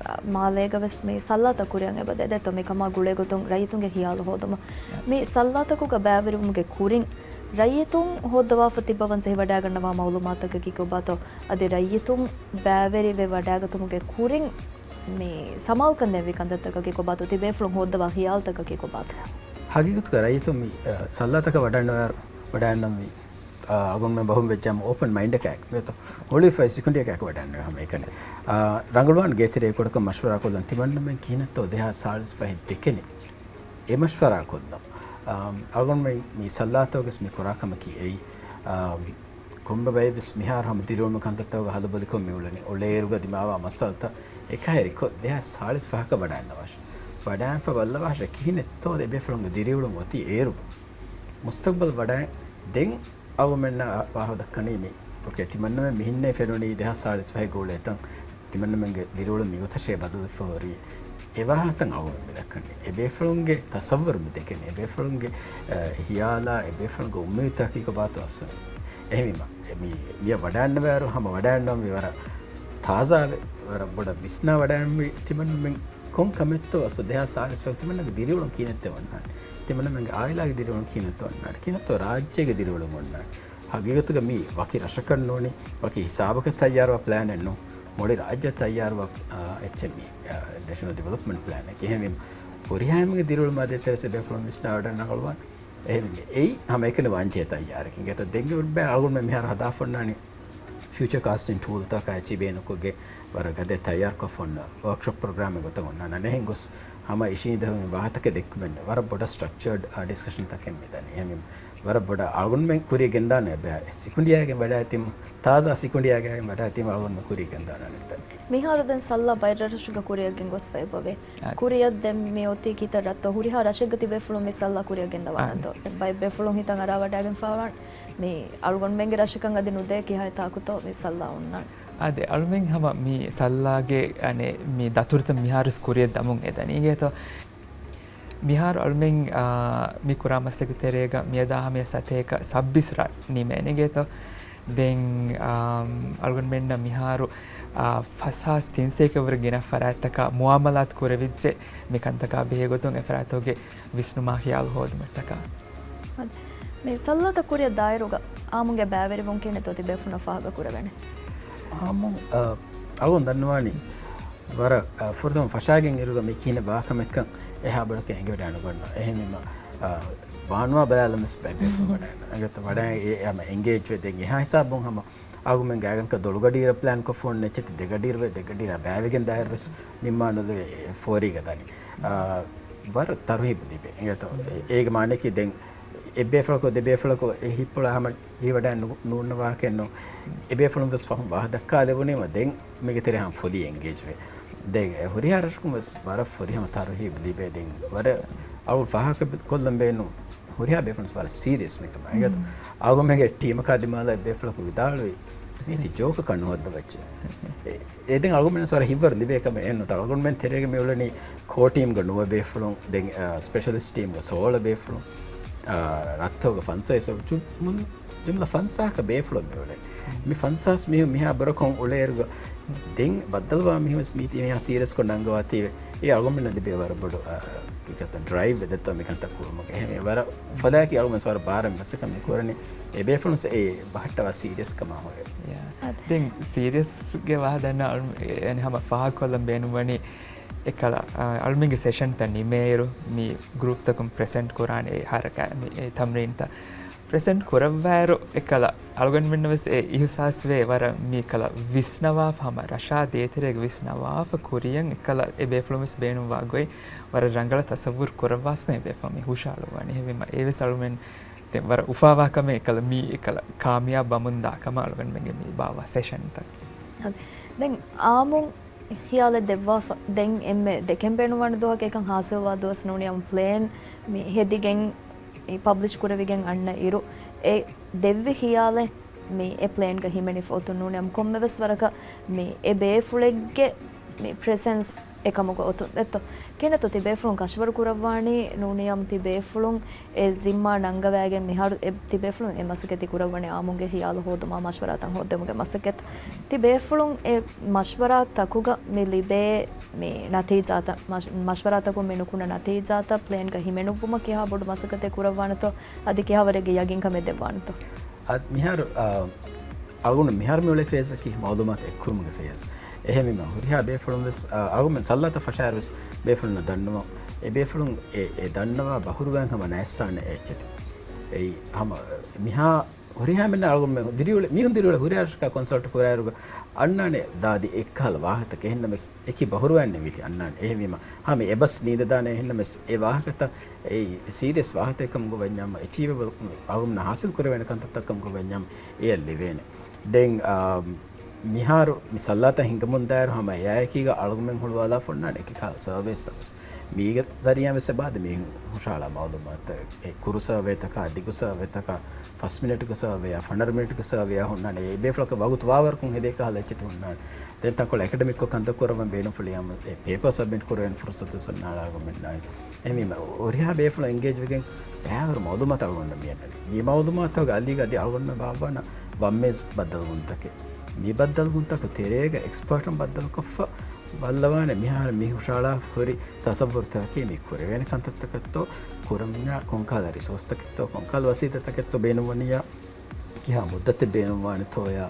އަ، މާލޭގަ ވެސް މި ސައްލާތައް ކުރިއަށް އެބަދޭ. ދެއްތޯ މި ކަމާ ގުޅޭ ގޮތުން ރައްޔިތުންގެ ހިޔާލު ހޯދުމަށް. އަ، މި ސައްލާތަކުގަ ބައިވެރިވުމުގެ ކުރިން ރައްޔިތުން ހޯއްދަވާފަ ތިއްބަވަން ޖެހިވަޑައިގަންނަވާ މައުލޫމާތަކަކީ ކޮބާތޯ؟ އަދި ރައްޔިތުން ބައިވެރިވެ ވަޑައިގަތުމުގެ ކުރިން މި ސަމާލުކަން ދޭންވީ ކަންތައްތަކަކީ ކޮބާތޯ؟ ތިބޭފުޅުން ހޯއްދަވާ ހިޔާލުތަކަކީ ކޮބާތޯ؟ ހަގީގަތުގަ ރައްޔިތުން މި، އަ، ސައްލާތަކަށް ވަޑައިގަންނަވާ، ވަޑައިގަންނަވާ މި އާ، އަޅުގަނޑުމެން ބަހުން ވެއްޖާމު އޯޕަން މައިންޑަކާއެކު މިއޮތޯ ހޮޅުވިފައި ސިކުނޑިއަކާއެކު ވަޑައިގަންނަވާ ހަމައެކަނި. އާ، ރަނގަޅުވާން ގޭތެރެއަކު ކުޑަކޮށް މަޝްވަރާކޮށްލަން ތިމަންނަމެން ކިހިނެއްތޯ ދެހާސް ސާޅީސް ފަހެއް ދެކެނީ. އެ މަޝްވަރާކޮށްލަން. އާ، އަޅުގަނޑުމެން މި ސައްލާތަކުގަސް މި ކުރާ ކަމަކީ އެއީ. އާ، ކޮންމެ ބައެއްވެސް މިހާރު ހަމަ ދިރިއުޅުމު ކަންތައްތަކުގަ ހަލުބޮލިކޮށް މިއުޅެނީ. އުޅޭއިރުގަ ދިމާވާ މައްސަލަތައް އެކަހެރިކޮށް ދެހާސް ސާޅީސް ފަހަކަށް ވަޑައިގަންނަވާށޭ. ވަޑައިގެންފަ ބައްލަވާށޭ ކިހިނެއްތޯ އެބޭފުޅުންގެ ދިރިއުޅުން އޮތީ އޭރު. މުސްތަގްބަލް ވަޑައި ދެން އަޅުގަނޑުމެންނަށް ވާހަކަ ދައްކަނީ މި. އޯކޭ، ތިމަންނަމެން މިހެންނޭ ފެނުނީ ދެހާސް ސާޅީސް ފަހެއް ގުޅޭތަން. ތިމަންނަމެންގެ ދިރިއުޅުން މިގޮތަށޭ ބަދަލުވެފަ ހުރީ. އެ ވާހަކަތައް އަޅުގަނޑު މި ދައްކަނީ. އެބޭފުޅުންގެ ތަސައްވަރު މި ދެކެނީ. އެބޭފުޅުންގެ، އަ، ހިޔާލާ، އެބޭފުޅުންގެ އުއްމީދުތަކީ ކޮބާތޯ އަސްލު. އެހެންވީމަ، މި، މިއަށް ވަޑައިގަންނަވާއިރު ހަމަ ވަޑައިގަންނަވަންވީ ވަރަށް ތާޒާވެ، ވަރަށް ބޮޑަށް ވިސްނާ ވަޑައިގަންނަވަންވީ ތިމަންނަމެން ކޮން ކަމެއްތޯ އަސްލު ދެހާސް ސާޅީސް ފަހު ތިމަންނަގެ ދިރިއުޅުން ކިހިނެއްތޯ އޮންނާނެ. ތިމަންނަމެންގެ އާއިލާގެ ދިރިއުޅުން ކިހިނެއްތޯ އޮންނާނެ. ކިހިނެއްތޯ ރާއްޖޭގެ ދިރިއުޅުން އޮންނާނެ. ހަގީގަތުގަ މީ ވަކި ރަށަކަށް ނޫނީ، ވަކި ހިސާބަކަށް ތައްޔާރުވާ ޕްލޭނެއް ނޫން. މުޅި ރާއްޖެ ތައްޔާރުވާ، އާ، އެއްޗެއް މީ، އާ، ނޭޝަނަލް ޑިވެލޮޕްމަންޓް ޕްލޭނެއް. އެހެންވީމަ، ހުރިހާ އެންމެ ދިރިއުޅުމާ ދޭތެރޭސް ބޭފުޅުން ވިސްނާވަޑައިގަންނަވާ. އެހެންވީމަ، އެއީ ހަމައެކަނި ވާންޖެހޭ ތައްޔާރަކީ. އިނގޭތޯ ދެން އެބަ އަޅުގަނޑުމެން މިހާރު ހަދާފަ އޮންނާނީ ފިއުޗަރ ކާސްޓިން ޓޫލްތަކާ އެއްޗެއް ބޭނުންކޮށްގެން ވަރަށް ގަދަ ތައްޔާރުކޮށްފަ އޮންނަ ވޯކްޝޮޕް ޕްރޮގްރާމެއް ގޮތަށް އޮންނާނެ. އަނެއްހެން ގޮސް ހަމަ އިށީނދެ ވާހަކަ ދެއްކުމެއް ނޫން. ވަރަށް ބޮޑަށް ސްޓްރަކްޗަރޑް، އާ، ޑިސްކަޝަންތަކެއް މިދަނީ. އެހެންވީމަ، ވަރަށް ބޮޑަށް އަޅުގަނޑުމެން ކުރިއަށް ގެންދާނެ އެބަ ސިކުނޑިއާގެން ވަޑައިގަތީމަ، ތާޒާ ސިކުނޑިއާގެން ވަޑައިގަތީމަ އަޅުގަނޑުމެން ކުރިއަށް ގެންދާނެ އަނެއް މިހާރު ދެން ސައްލާ ބައެއް ރަށްރަށުގަ ކުރިއަށް ގެންގޮސްފަ އެބަވޭ. އާ. ކުރިއަށް ދެން މި އޮތީ ކިތައް ރަށްތޯ؟ ހުރިހާ ރަށެއްގަ ތިބޭފުޅުން މި ސައްލާ ކުރިއަށް ގެންދަވާނެތޯ؟ އާ. ދެން ބައެއް ބޭފުޅުން ހިތަށް އަރާވަޑައިގެންފަވާނެ މި އަޅުގަނޑުމެންގެ ރަށަކަށް އަދި ނުދޭ ކިހާއި ތާކުތޯ މި ސައްލާ އޮންނާނެ. އާދެ، އަޅުމެން ހަމަ މި ސައްލާގެ، އަނެއް، މި ދަތުރުތައް މިހާރުވެސް ކުރިއަށް ދަމުން އެދަނީ އިނގޭތޯ. މިހާރު އަޅުމެން، އާ، މި ކުރާ މަސައްކަތް ތެރޭގަ މިއަދާ ހަމަޔަށް ސަތޭކަ ސައްބީސް ރަށް ނިމޭނެ އިނގޭތޯ. ދެން، އާ، އަޅުގަނޑުމެންނަށް މިހާރު، އާ، ފަސް ހާސް ތިންސަތޭކަ ވަރަށް ގިނަ ފަރާތްތަކާ މުއާމަލާތު ކުރެވިއްޖެ މި ކަންތަކާ ބެހޭ ގޮތުން އެ ފަރާތުގެ ވިސްނުމާ ޚިޔާލު ހޯދުމަށްޓަކާ. މި ސައްލާތައް ކުރިއަށް ދާއިރުގަ އާއްމުގެ ބައިވެރިވުން ކިހިނެއްތޯ ތިބޭފުޅުންނަށް ފާހަގަ ކުރެވޭނެ؟ ހަމު އަޅުން ދަންނަވާނީ ވަރަށް ފުރަތަމަ ފަށާގެން އިރުގަ މި ކިހިނެއް ވާކަމެއްކަން އެހާ ބޮޑަކަށް އެނގިވަޑައިނުގަންނަ. އެހެންވީމަ ވާނުވާ ބަލާލަމެސް ބައެއް ބޭފުޅުން ވަޑައިގަންނަ. އެނގޭތަ ވަޑައި އެ ހަމަ އެނގޭޖްވެ ދެން އެހާ ހިސާބުން ހަމަ އަޅުގަނޑުމެން ގާތްގަނޑަކަށް ދޮޅުގަޑިއިރަށް ޕްލޭންކޮށްފަ އޮންނަ އެއްޗެތި ދެގަޑިއިރު ދެގަޑިއިރާ ބައިވެގެން ދާއިރުވެސް ނިންމާނުލެވޭ ފޯރީގަ ދަނީ. ވަރަށް ތަރުހީބު ލިބޭ. އެނގޭތޯ؟ އޭގެ މާނައަކީ ދެން އެއްބޭފުޅަކު ދެބޭފުޅަކު އެ ހިތްޕުޅާ ހަމަ ލިބިވަޑައި ނު-، ނޫންނަ ވާހަކައެއްނު. އެބޭފުޅުން ވެސް ފަހުން ވާހަކަ ދައްކާލެވުނީމަ ދެން މީގެ ތެރޭ ހަމަ ފުލީ އެންގޭޖްވޭ. ދެން ހުރިހާ ރަށަކުން ވެސް ވަރަށް ފުރިހަމަ ތަރުހީބު ލިބޭ. ދެން ވަރަށް އަޅު ފާހަގަކޮށްލަން ބޭނުން ހުރިހާ ބޭފުޅުން ވަރަށް ސީރިއަސް މިކަމަށް. އެގަތު އަޅުގަނޑުމެންގެ ޓީމަކާ ދިމާލަށް އެބޭފުޅަކު ވިދާޅުވި މީތި ޖޯކަކަށް ނުހައްދަވައްޗެ. އެ ދެން އަޅުގަނޑުމެން ވަރަށް ހިތްވަރު ލިބޭ ކަމެއް އެއްނުތަ. އަޅުގަނޑުމެން ތެރޭގަ މި އުޅެނީ ކޯ ޓީމްގަ ނުވަ ބޭފުޅުން، ދެން ސްޕެޝަލިސްޓް ޓީމްގަ ސޯޅަ ބޭފުޅުން، ރަށްތަކުގަ ފަންސާސް ޖު-، މުން-، ޖުމްލަ ފަންސާހަކަށް ބޭފުޅުން މި އުޅެނީ. މި ފަންސާސް މީހުން މިހާ ބުރަކޮށް އުޅޭއިރުގަ ދެން ބައްދަލުވާ މީހުން ވެސް މީތި މިހާ ސީރިއަސްކޮށް ނަންގަވާތީވެ. އެ އަޅުގަނޑުމެންނަށް ލިބޭ ވަރަށް ބޮޑު ޑްރައިވް ދެއްތޯ މިކަންތައް ކުރުމުގެ. އެހެން ވަރަށް ފަދައަކީ އަޅުގަނޑުމެން ވަރަށް ބާރަށް މަސައްކަތް މި ކުރަނީ އެ ބޭފުޅުން އެ ބަހައްޓަވާ ސީރިއަސް ކަމާ ހޮވޭ. ދެން ސީރިއަސްގެ ވާހަކަ ދަންނަ އަޅު-، އެ-، އެ ހަމަ ފާހަގަކޮށްލަން ބޭނުންވަނީ އެކަލަ، އަ، އަޅުމެންގެ ސެޝަންތައް ނިމޭއިރު މި ގްރޫޕްތަކުން ޕްރެޒެންޓް ކުރާނެ އެ ހަރަކާތް މި އެ ތަމްރީންތައް ޕްރެޒެންޓް ކުރައްވާއިރު އެކަލަ އަޅުގަނޑުމެންނަށް ވެސް އެ އިހުސާސްވޭ ވަރަށް މި ކަލަ ވިސްނަވާފަ ހަމަ ރަށާ ދޭތެރޭގަ ވިސްނަވާފަ ކުރިޔަށް އެކަލަ އެ ބޭފުޅުން ވެސް ބޭނުންވާ ގޮތް ވަރަށް ރަނގަޅަށް ތަސައްވުރު ކުރައްވާފަކަން އެ ބޭފުޅުން މި ހުށައަޅުއްވާނެ. އެހެންވީމަ އެވެސް އަޅުމެން ދެން ވަރަށް އުފާވާ ކަމެއް އެކަލަ މީ އެކަލަ ކާމިޔާބު ވަމުންދާ ކަމަށް އަޅުގަނޑުމެންގެ މި ބާއްވާ ސެޝަންތައް. އަދި ދެން އާމުން ހިޔާލެއް ދެއްވާފަ ދެން އެންމެ ދެކެން ބޭނުންވާނެ ދުވަހަކަށް އެކަން ހާސިލްވާ ދުވަސް ނޫނީ އަމް ޕްލޭން މި ހެދިގެން އެ ޕަބްލިޝް ކުރެވިގެން އަންނަ އިރު އެ ދެއްވި ހިޔާލެއް މި އެ ޕްލޭންގަ ހިމެނިފަ އޮތުން ނޫނީ އަމް ކޮންމެވެސް ވަރަކަށް މި އެ ބޭފުޅެއްގެ މި ޕްރެޒެންސް އެކަމުގަ އޮތުން ދެއްތޯ. ކިހިނެއްތޯ ތި ބޭފުޅުން ކަށަވަރު ކުރައްވާނީ ނޫނީ އަމް ތި ބޭފުޅުން އެ ޒިންމާ ނަންގަވައިގެން މިހާރު އެ ތި ބޭފުޅުން އެ މަސައްކަތް ކުރައްވަނީ އާމުންގެ ހިޔާލު ހޯދުމާ މަޝްވަރާތައް ހޯއްދެމުގެ މަސައްކަތް. ތި ބޭފުޅުން އެ މަޝްވަރާ ތަކުގަ މި ލިބޭ މި ނަތީޖާތައް މަޝް-، މަޝްވަރާތަކުން މި ނުކުންނަ ނަތީޖާތައް ޕްލޭންގަ ހިމެނުއްވުމަށް ކިހާ ބޮޑު މަސައްކަތެއް ކުރައްވާނެތޯ އަދި ކިހާވަރެއްގެ ޔަގީންކަމެއް ދެއްވާނެތޯ؟ އަދި މިހާރު، އަ، އަޅުގަނޑު މިހާރު މި އުޅޭ ފޭޒަކީ މައުލޫމާތު އެއްކުރުމުގެ ފޭޒް. އެހެންވީމަ ހުރިހާ ބޭފުޅުން ވެސް، އަ، އަޅުގަނޑުމެން ސައްލާތައް ފަށާއިރު ވެސް ބޭފުޅުންނަށް ދަންނަވަން. އެ ބޭފުޅުން އެ، އެ ދަންނަވާ ބަހުރުވަން ހަމަ ނައްސާނެ އެއްޗެތި. އެއީ ހަމަ މިހާ ހުރިހާ މެންނަ އަޅުގަނޑުމެން ދިރިއުޅެ-، މީހުން ދިރިއުޅޭ ހުރިހާ ރަށަކާ ކޮންސަލްޓް ކުރާއިރުގަ އަންނާނެ ދާދި އެއްކަހަލަ ވާހަކަތަކެއް. އެހެންނަމަވެސް އެކި ބަހުރުވަން ނެތި އަންނާނެ. އެހެންވީމަ ހަމަ އެބަސް ނީނދަދާނެ. އެހެންނަމަވެސް އެ ވާހަކަތައް އެއީ ސީރިއަސް ވާހަކަތަކެއް ކަމުގަ ވަންޏާމަ، އެޗީވެބަލް އަޅުގަނޑުމެންނަށް ހާސިލް ކުރެވޭނެ ކަންތައްތައް ކަމުގަ ވަންޏާމަ އެޔަށް ލިބޭނެ. ދެން، އާ، މިހާރު މި ސައްލާތައް ހިނގަމުންދާއިރު ހަމަ އެއާއެކީގަ އަޅުގަނޑުމެން ހުޅުވާލާފަ އޮންނާނެ އެކި ކަހަލަ ސަރވޭސްތައް ވެސް. މީގެ ޒަރީއާ ވެސް އެބަ އަދި މީހުން ހުށަހަޅާ މައުލޫމާތު އެ ކުރު ސަރވޭތަކާ، ދިގު ސަރވޭތަކާ، ފަސް މިނެޓުގެ ސަރވޭއާ، ފަނަރަ މިނެޓުގެ ސަރވޭއާ ހުންނާނެ. އެ ބޭފުޅަކަށް ވަގުތު ވާވަރަކުން ހެދޭ ކަހަލަ އެއްޗެތި ހުންނާނެ. ދެން ތަންކޮޅެއް އެކަޑެމިކްކޮށް ކަންތައް ކުރައްވަން ބޭނުންފުޅިއަމު އެ ޕޭޕަރ ސަބްމިޓް ކުރެވޭނެ ފުރުސަތު ވެސް ހުންނާނެ އަޅުގަނޑުމެންނާއި. އެހެންވީމަ ހުރިހާ ބޭފުޅުން އެންގޭޖް ވެގެން ބައިވަރު މައުލޫމާތު އަޅުގަނޑަށް މި އަންނަނީ. މި މައުލޫމާތުގެ އަލީގަ އަދި އަޅުގަނޑުމެން ބާއްވާނަ ވަންމޭޒް ބައްދަލުވުންތަކެއް. މި ބައްދަލުވުންތަކުގެ ތެރޭގަ އެކްސްޕާޓުން ބައްދަލުކޮށްފަ ބައްލަވާނެ މިހާރު މި ހުށަހަޅާ ހުރި ތަސައްވުރުތަކަކީ މި ކުރެވޭނެ ކަންތައްތަކެއްތޯ، ކުރަންޏާ ކޮންކަހަލަ ރިސޯސްތަކެއްތޯ، ކޮންކަހަލަ ވަސީލަތްތަކެއްތޯ ބޭނުންވަނިޔާ، ކިހާ މުއްދަތެއް ބޭނުންވާނެތޯޔާ،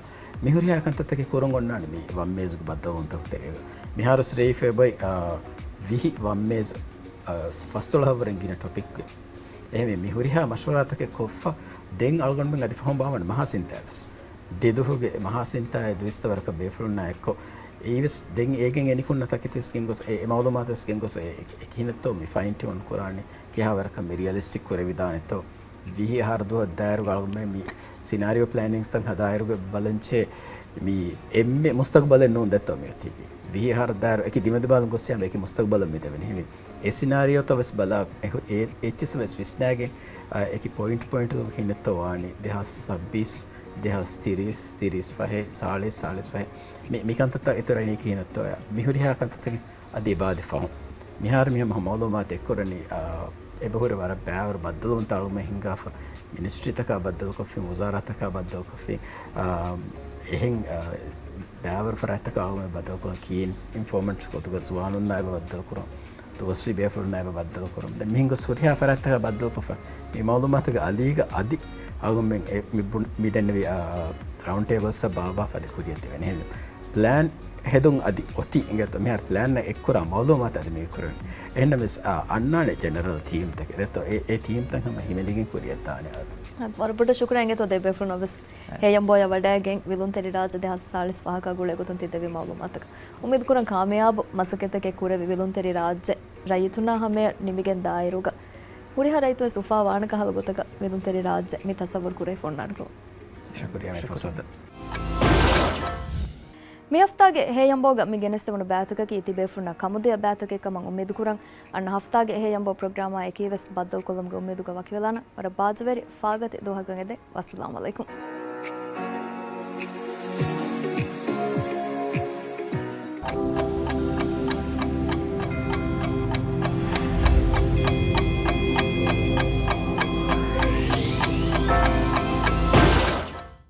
މި ހުރިހާ ކަންތައްތަކެއް ކުރަން އޮންނާނެ މި ވަންމޭޒުގެ ބައްދަލުވުންތަކުގެ ތެރޭގަ. މިހާރު ސްރޭފް އެބައި، އާ، ވިހި ވަންމޭޒު، އާ، ފަސްދޮޅަހަށްވުރެން ގިނަ ޓޮޕިކްގެ. އެހެންވެ މި ހުރިހާ މަޝްވަރާތަކެއް ކޮށްފަ، ދެން އަޅުގަނޑުމެން އަދި ފަހުން ބާއްވަން މަހާސިންތާ ވެސް. ދެދުވަހުގެ މަހާސިންތާއެއް ދުވިސްތަ ވަރަކަށް ބޭފުޅުންނާ އެއްކޮށް، އެއީވެސް ދެން އޭގެން އެ ނިކުންނަ ތަކެތިވެސް ގެންގޮސް، އެ، އެ މައުލޫމާތުވެސް ގެންގޮސް، އެ، އެ ކިހިނެއްތޯ މި ފައިން ޓިއުން ކުރާނީ، ކިހާވަރަކަށް މި ރިއަލިސްޓިކް ކުރެވިދާނެތޯ، ވިހި އަހަރު ދުވަހަށް ދާއިރުގަ އަޅުގަނޑުމެން މި ސިނާރިއޯ ޕްލޭނިންގްސްތައް ހަދާއިރުގަ ބަލަންޗޭ، މި އެންމެ މުސްތަގުބަލެއް ނޫން ދެއްތޯ މި އޮތީކީ. ވިހި އަހަރު ދާއިރު އެކި ދިމަދިމާލުން ގޮސް ޔާމަ އެކި މުސްތަގުބަލަށް މި ދެވެނީ. އެ ސިނާރިއޯތައް ވެސް ބަލާ، އެ، އެ، އެއްޗިސް ވެސް ވިސްނާގެން، އަ، އެކި ޕޮއިންޓް ޕޮއިންޓު ކިހިނެއްތޯ ވާނީ، ދެހާސް ސައްބީސް، ދެހާސް ތިރީސް، ތިރީސް ފަހެއް، ސާޅީސް، ސާޅީސް ފަހެއް، މި، މި ކަންތައްތައް އިތުރަނީ ކިހިނެއްތޯޔާ. މި ހުރިހާ ކަންތައްތަކެއް އަދި އެބައި އަދި ފަހުން. މިހާރު މި ހަމަ މައުލޫމާތު އެއްކުރަނީ، އާ، އެބަހުރި ވަރަށް ބައިވަރު ބައްދަލުވުންތައް އަޅުގަނޑުމެން ހިންގާފަ، މިނިސްޓްރީތަކާ ބައްދަލުކޮށްފިން، ވުޒާރާތަކާ ބައްދަލުކޮށްފިން، އާ، އެހެން، އާ، ބައިވަރު ފަރާތްތަކާ އަޅުގަނޑުމެން ބައްދަލުކުރަން، ކީން އިންފޯމަންޓްސް ގޮތުގަ ޒުވާނުންނާ އެބަ ބައްދަލުކުރަން، ދުވަސްވީ ބޭފުޅުންނާ އެބަ ބައްދަލުކުރަން. ދެން މިހެން ގޮސް ހުރިހާ ފަރާތްތަކާ ބައްދަލުކޮށްފަ، މި މައުލޫމާތުގެ އަލީގަ އަދި އަޅުގަނޑުމެން އެ، މި ބުން-، މި ދެންނެވި، އާ، ރައުންޑް ޓޭބަލްސްއަށް ބާއްވާފަ އަދި ކުރިއަށް ދެވޭނެ. އެހެން ޕްލޭން ހެދުން އަދި އޮތީ އިނގޭތޯ މިހާރު ޕްލޭންއަށް އެއްކުރާ މައުލޫމާތު އަދި މި ކުރަން. އެހެންނަމަވެސް އަންނާނެ ޖެނެރަލް ތީމްތަކެއް ދެއްތޯ. އެ ތީމްތައް ހަމަ ހިމެނިގެން ކުރިއަށް ދާނެ އާދެ. ވަރަށް ބޮޑަށް ޝުކުރާ އިނގޭތޯ ދެބޭފުޅުންނަށް ވެސް. ހޭޔަނބޯޔަށް ވަޑައިގެން ވިލުންތެރި ރާއްޖެ ދެހާސް ސާޅީސް ފަހަކާ ގުޅޭ ގޮތުން ތި ދެއްވި މައުލޫމާތަކަށް. އުއްމީދު ކުރަން ކާމިޔާބު މަސައްކަތްތަކެއް ކުރެވި ވިލުންތެރި ރާއްޖެ ރައްޔިތުންނާ ހަމަޔަށް ނިމިގެން ދާއިރުގަ ހުރިހާ ރައްޔިތުން ވެސް އުފާ ވާނެ ކަހަލަ ގޮތަކަށް ވިލުންތެރި ރާއްޖެ މި ތަސައްވަރު ކުރެވިފަ އޮންނާނެ. ޝުކުރިއްޔާ މި ފުރުސަތަށް. މި ހަފްތާގެ ހޭޔަނބޯގަ މި ގެނެސްދެވުނު ބައިތަކަކީ ތިބޭފުންނަށް ކަމުދިޔަ ބައިތަކެއް ކަމަށް އުއްމީދު ކުރަން. އަންނަ ހަފްތާގެ ހޭޔަނބޯ ޕްރޮގްރާމާ އެކީ ވެސް ބައްދަލުކޮށްލުމުގެ އުއްމީދުގަ ވަކިވެލާނަން. ވަރަށް ބާއްޖަވެރި ފާގަތި ދުވަހަކަށް އެދެން. ވައްސަލާމް އަލައިކުމް.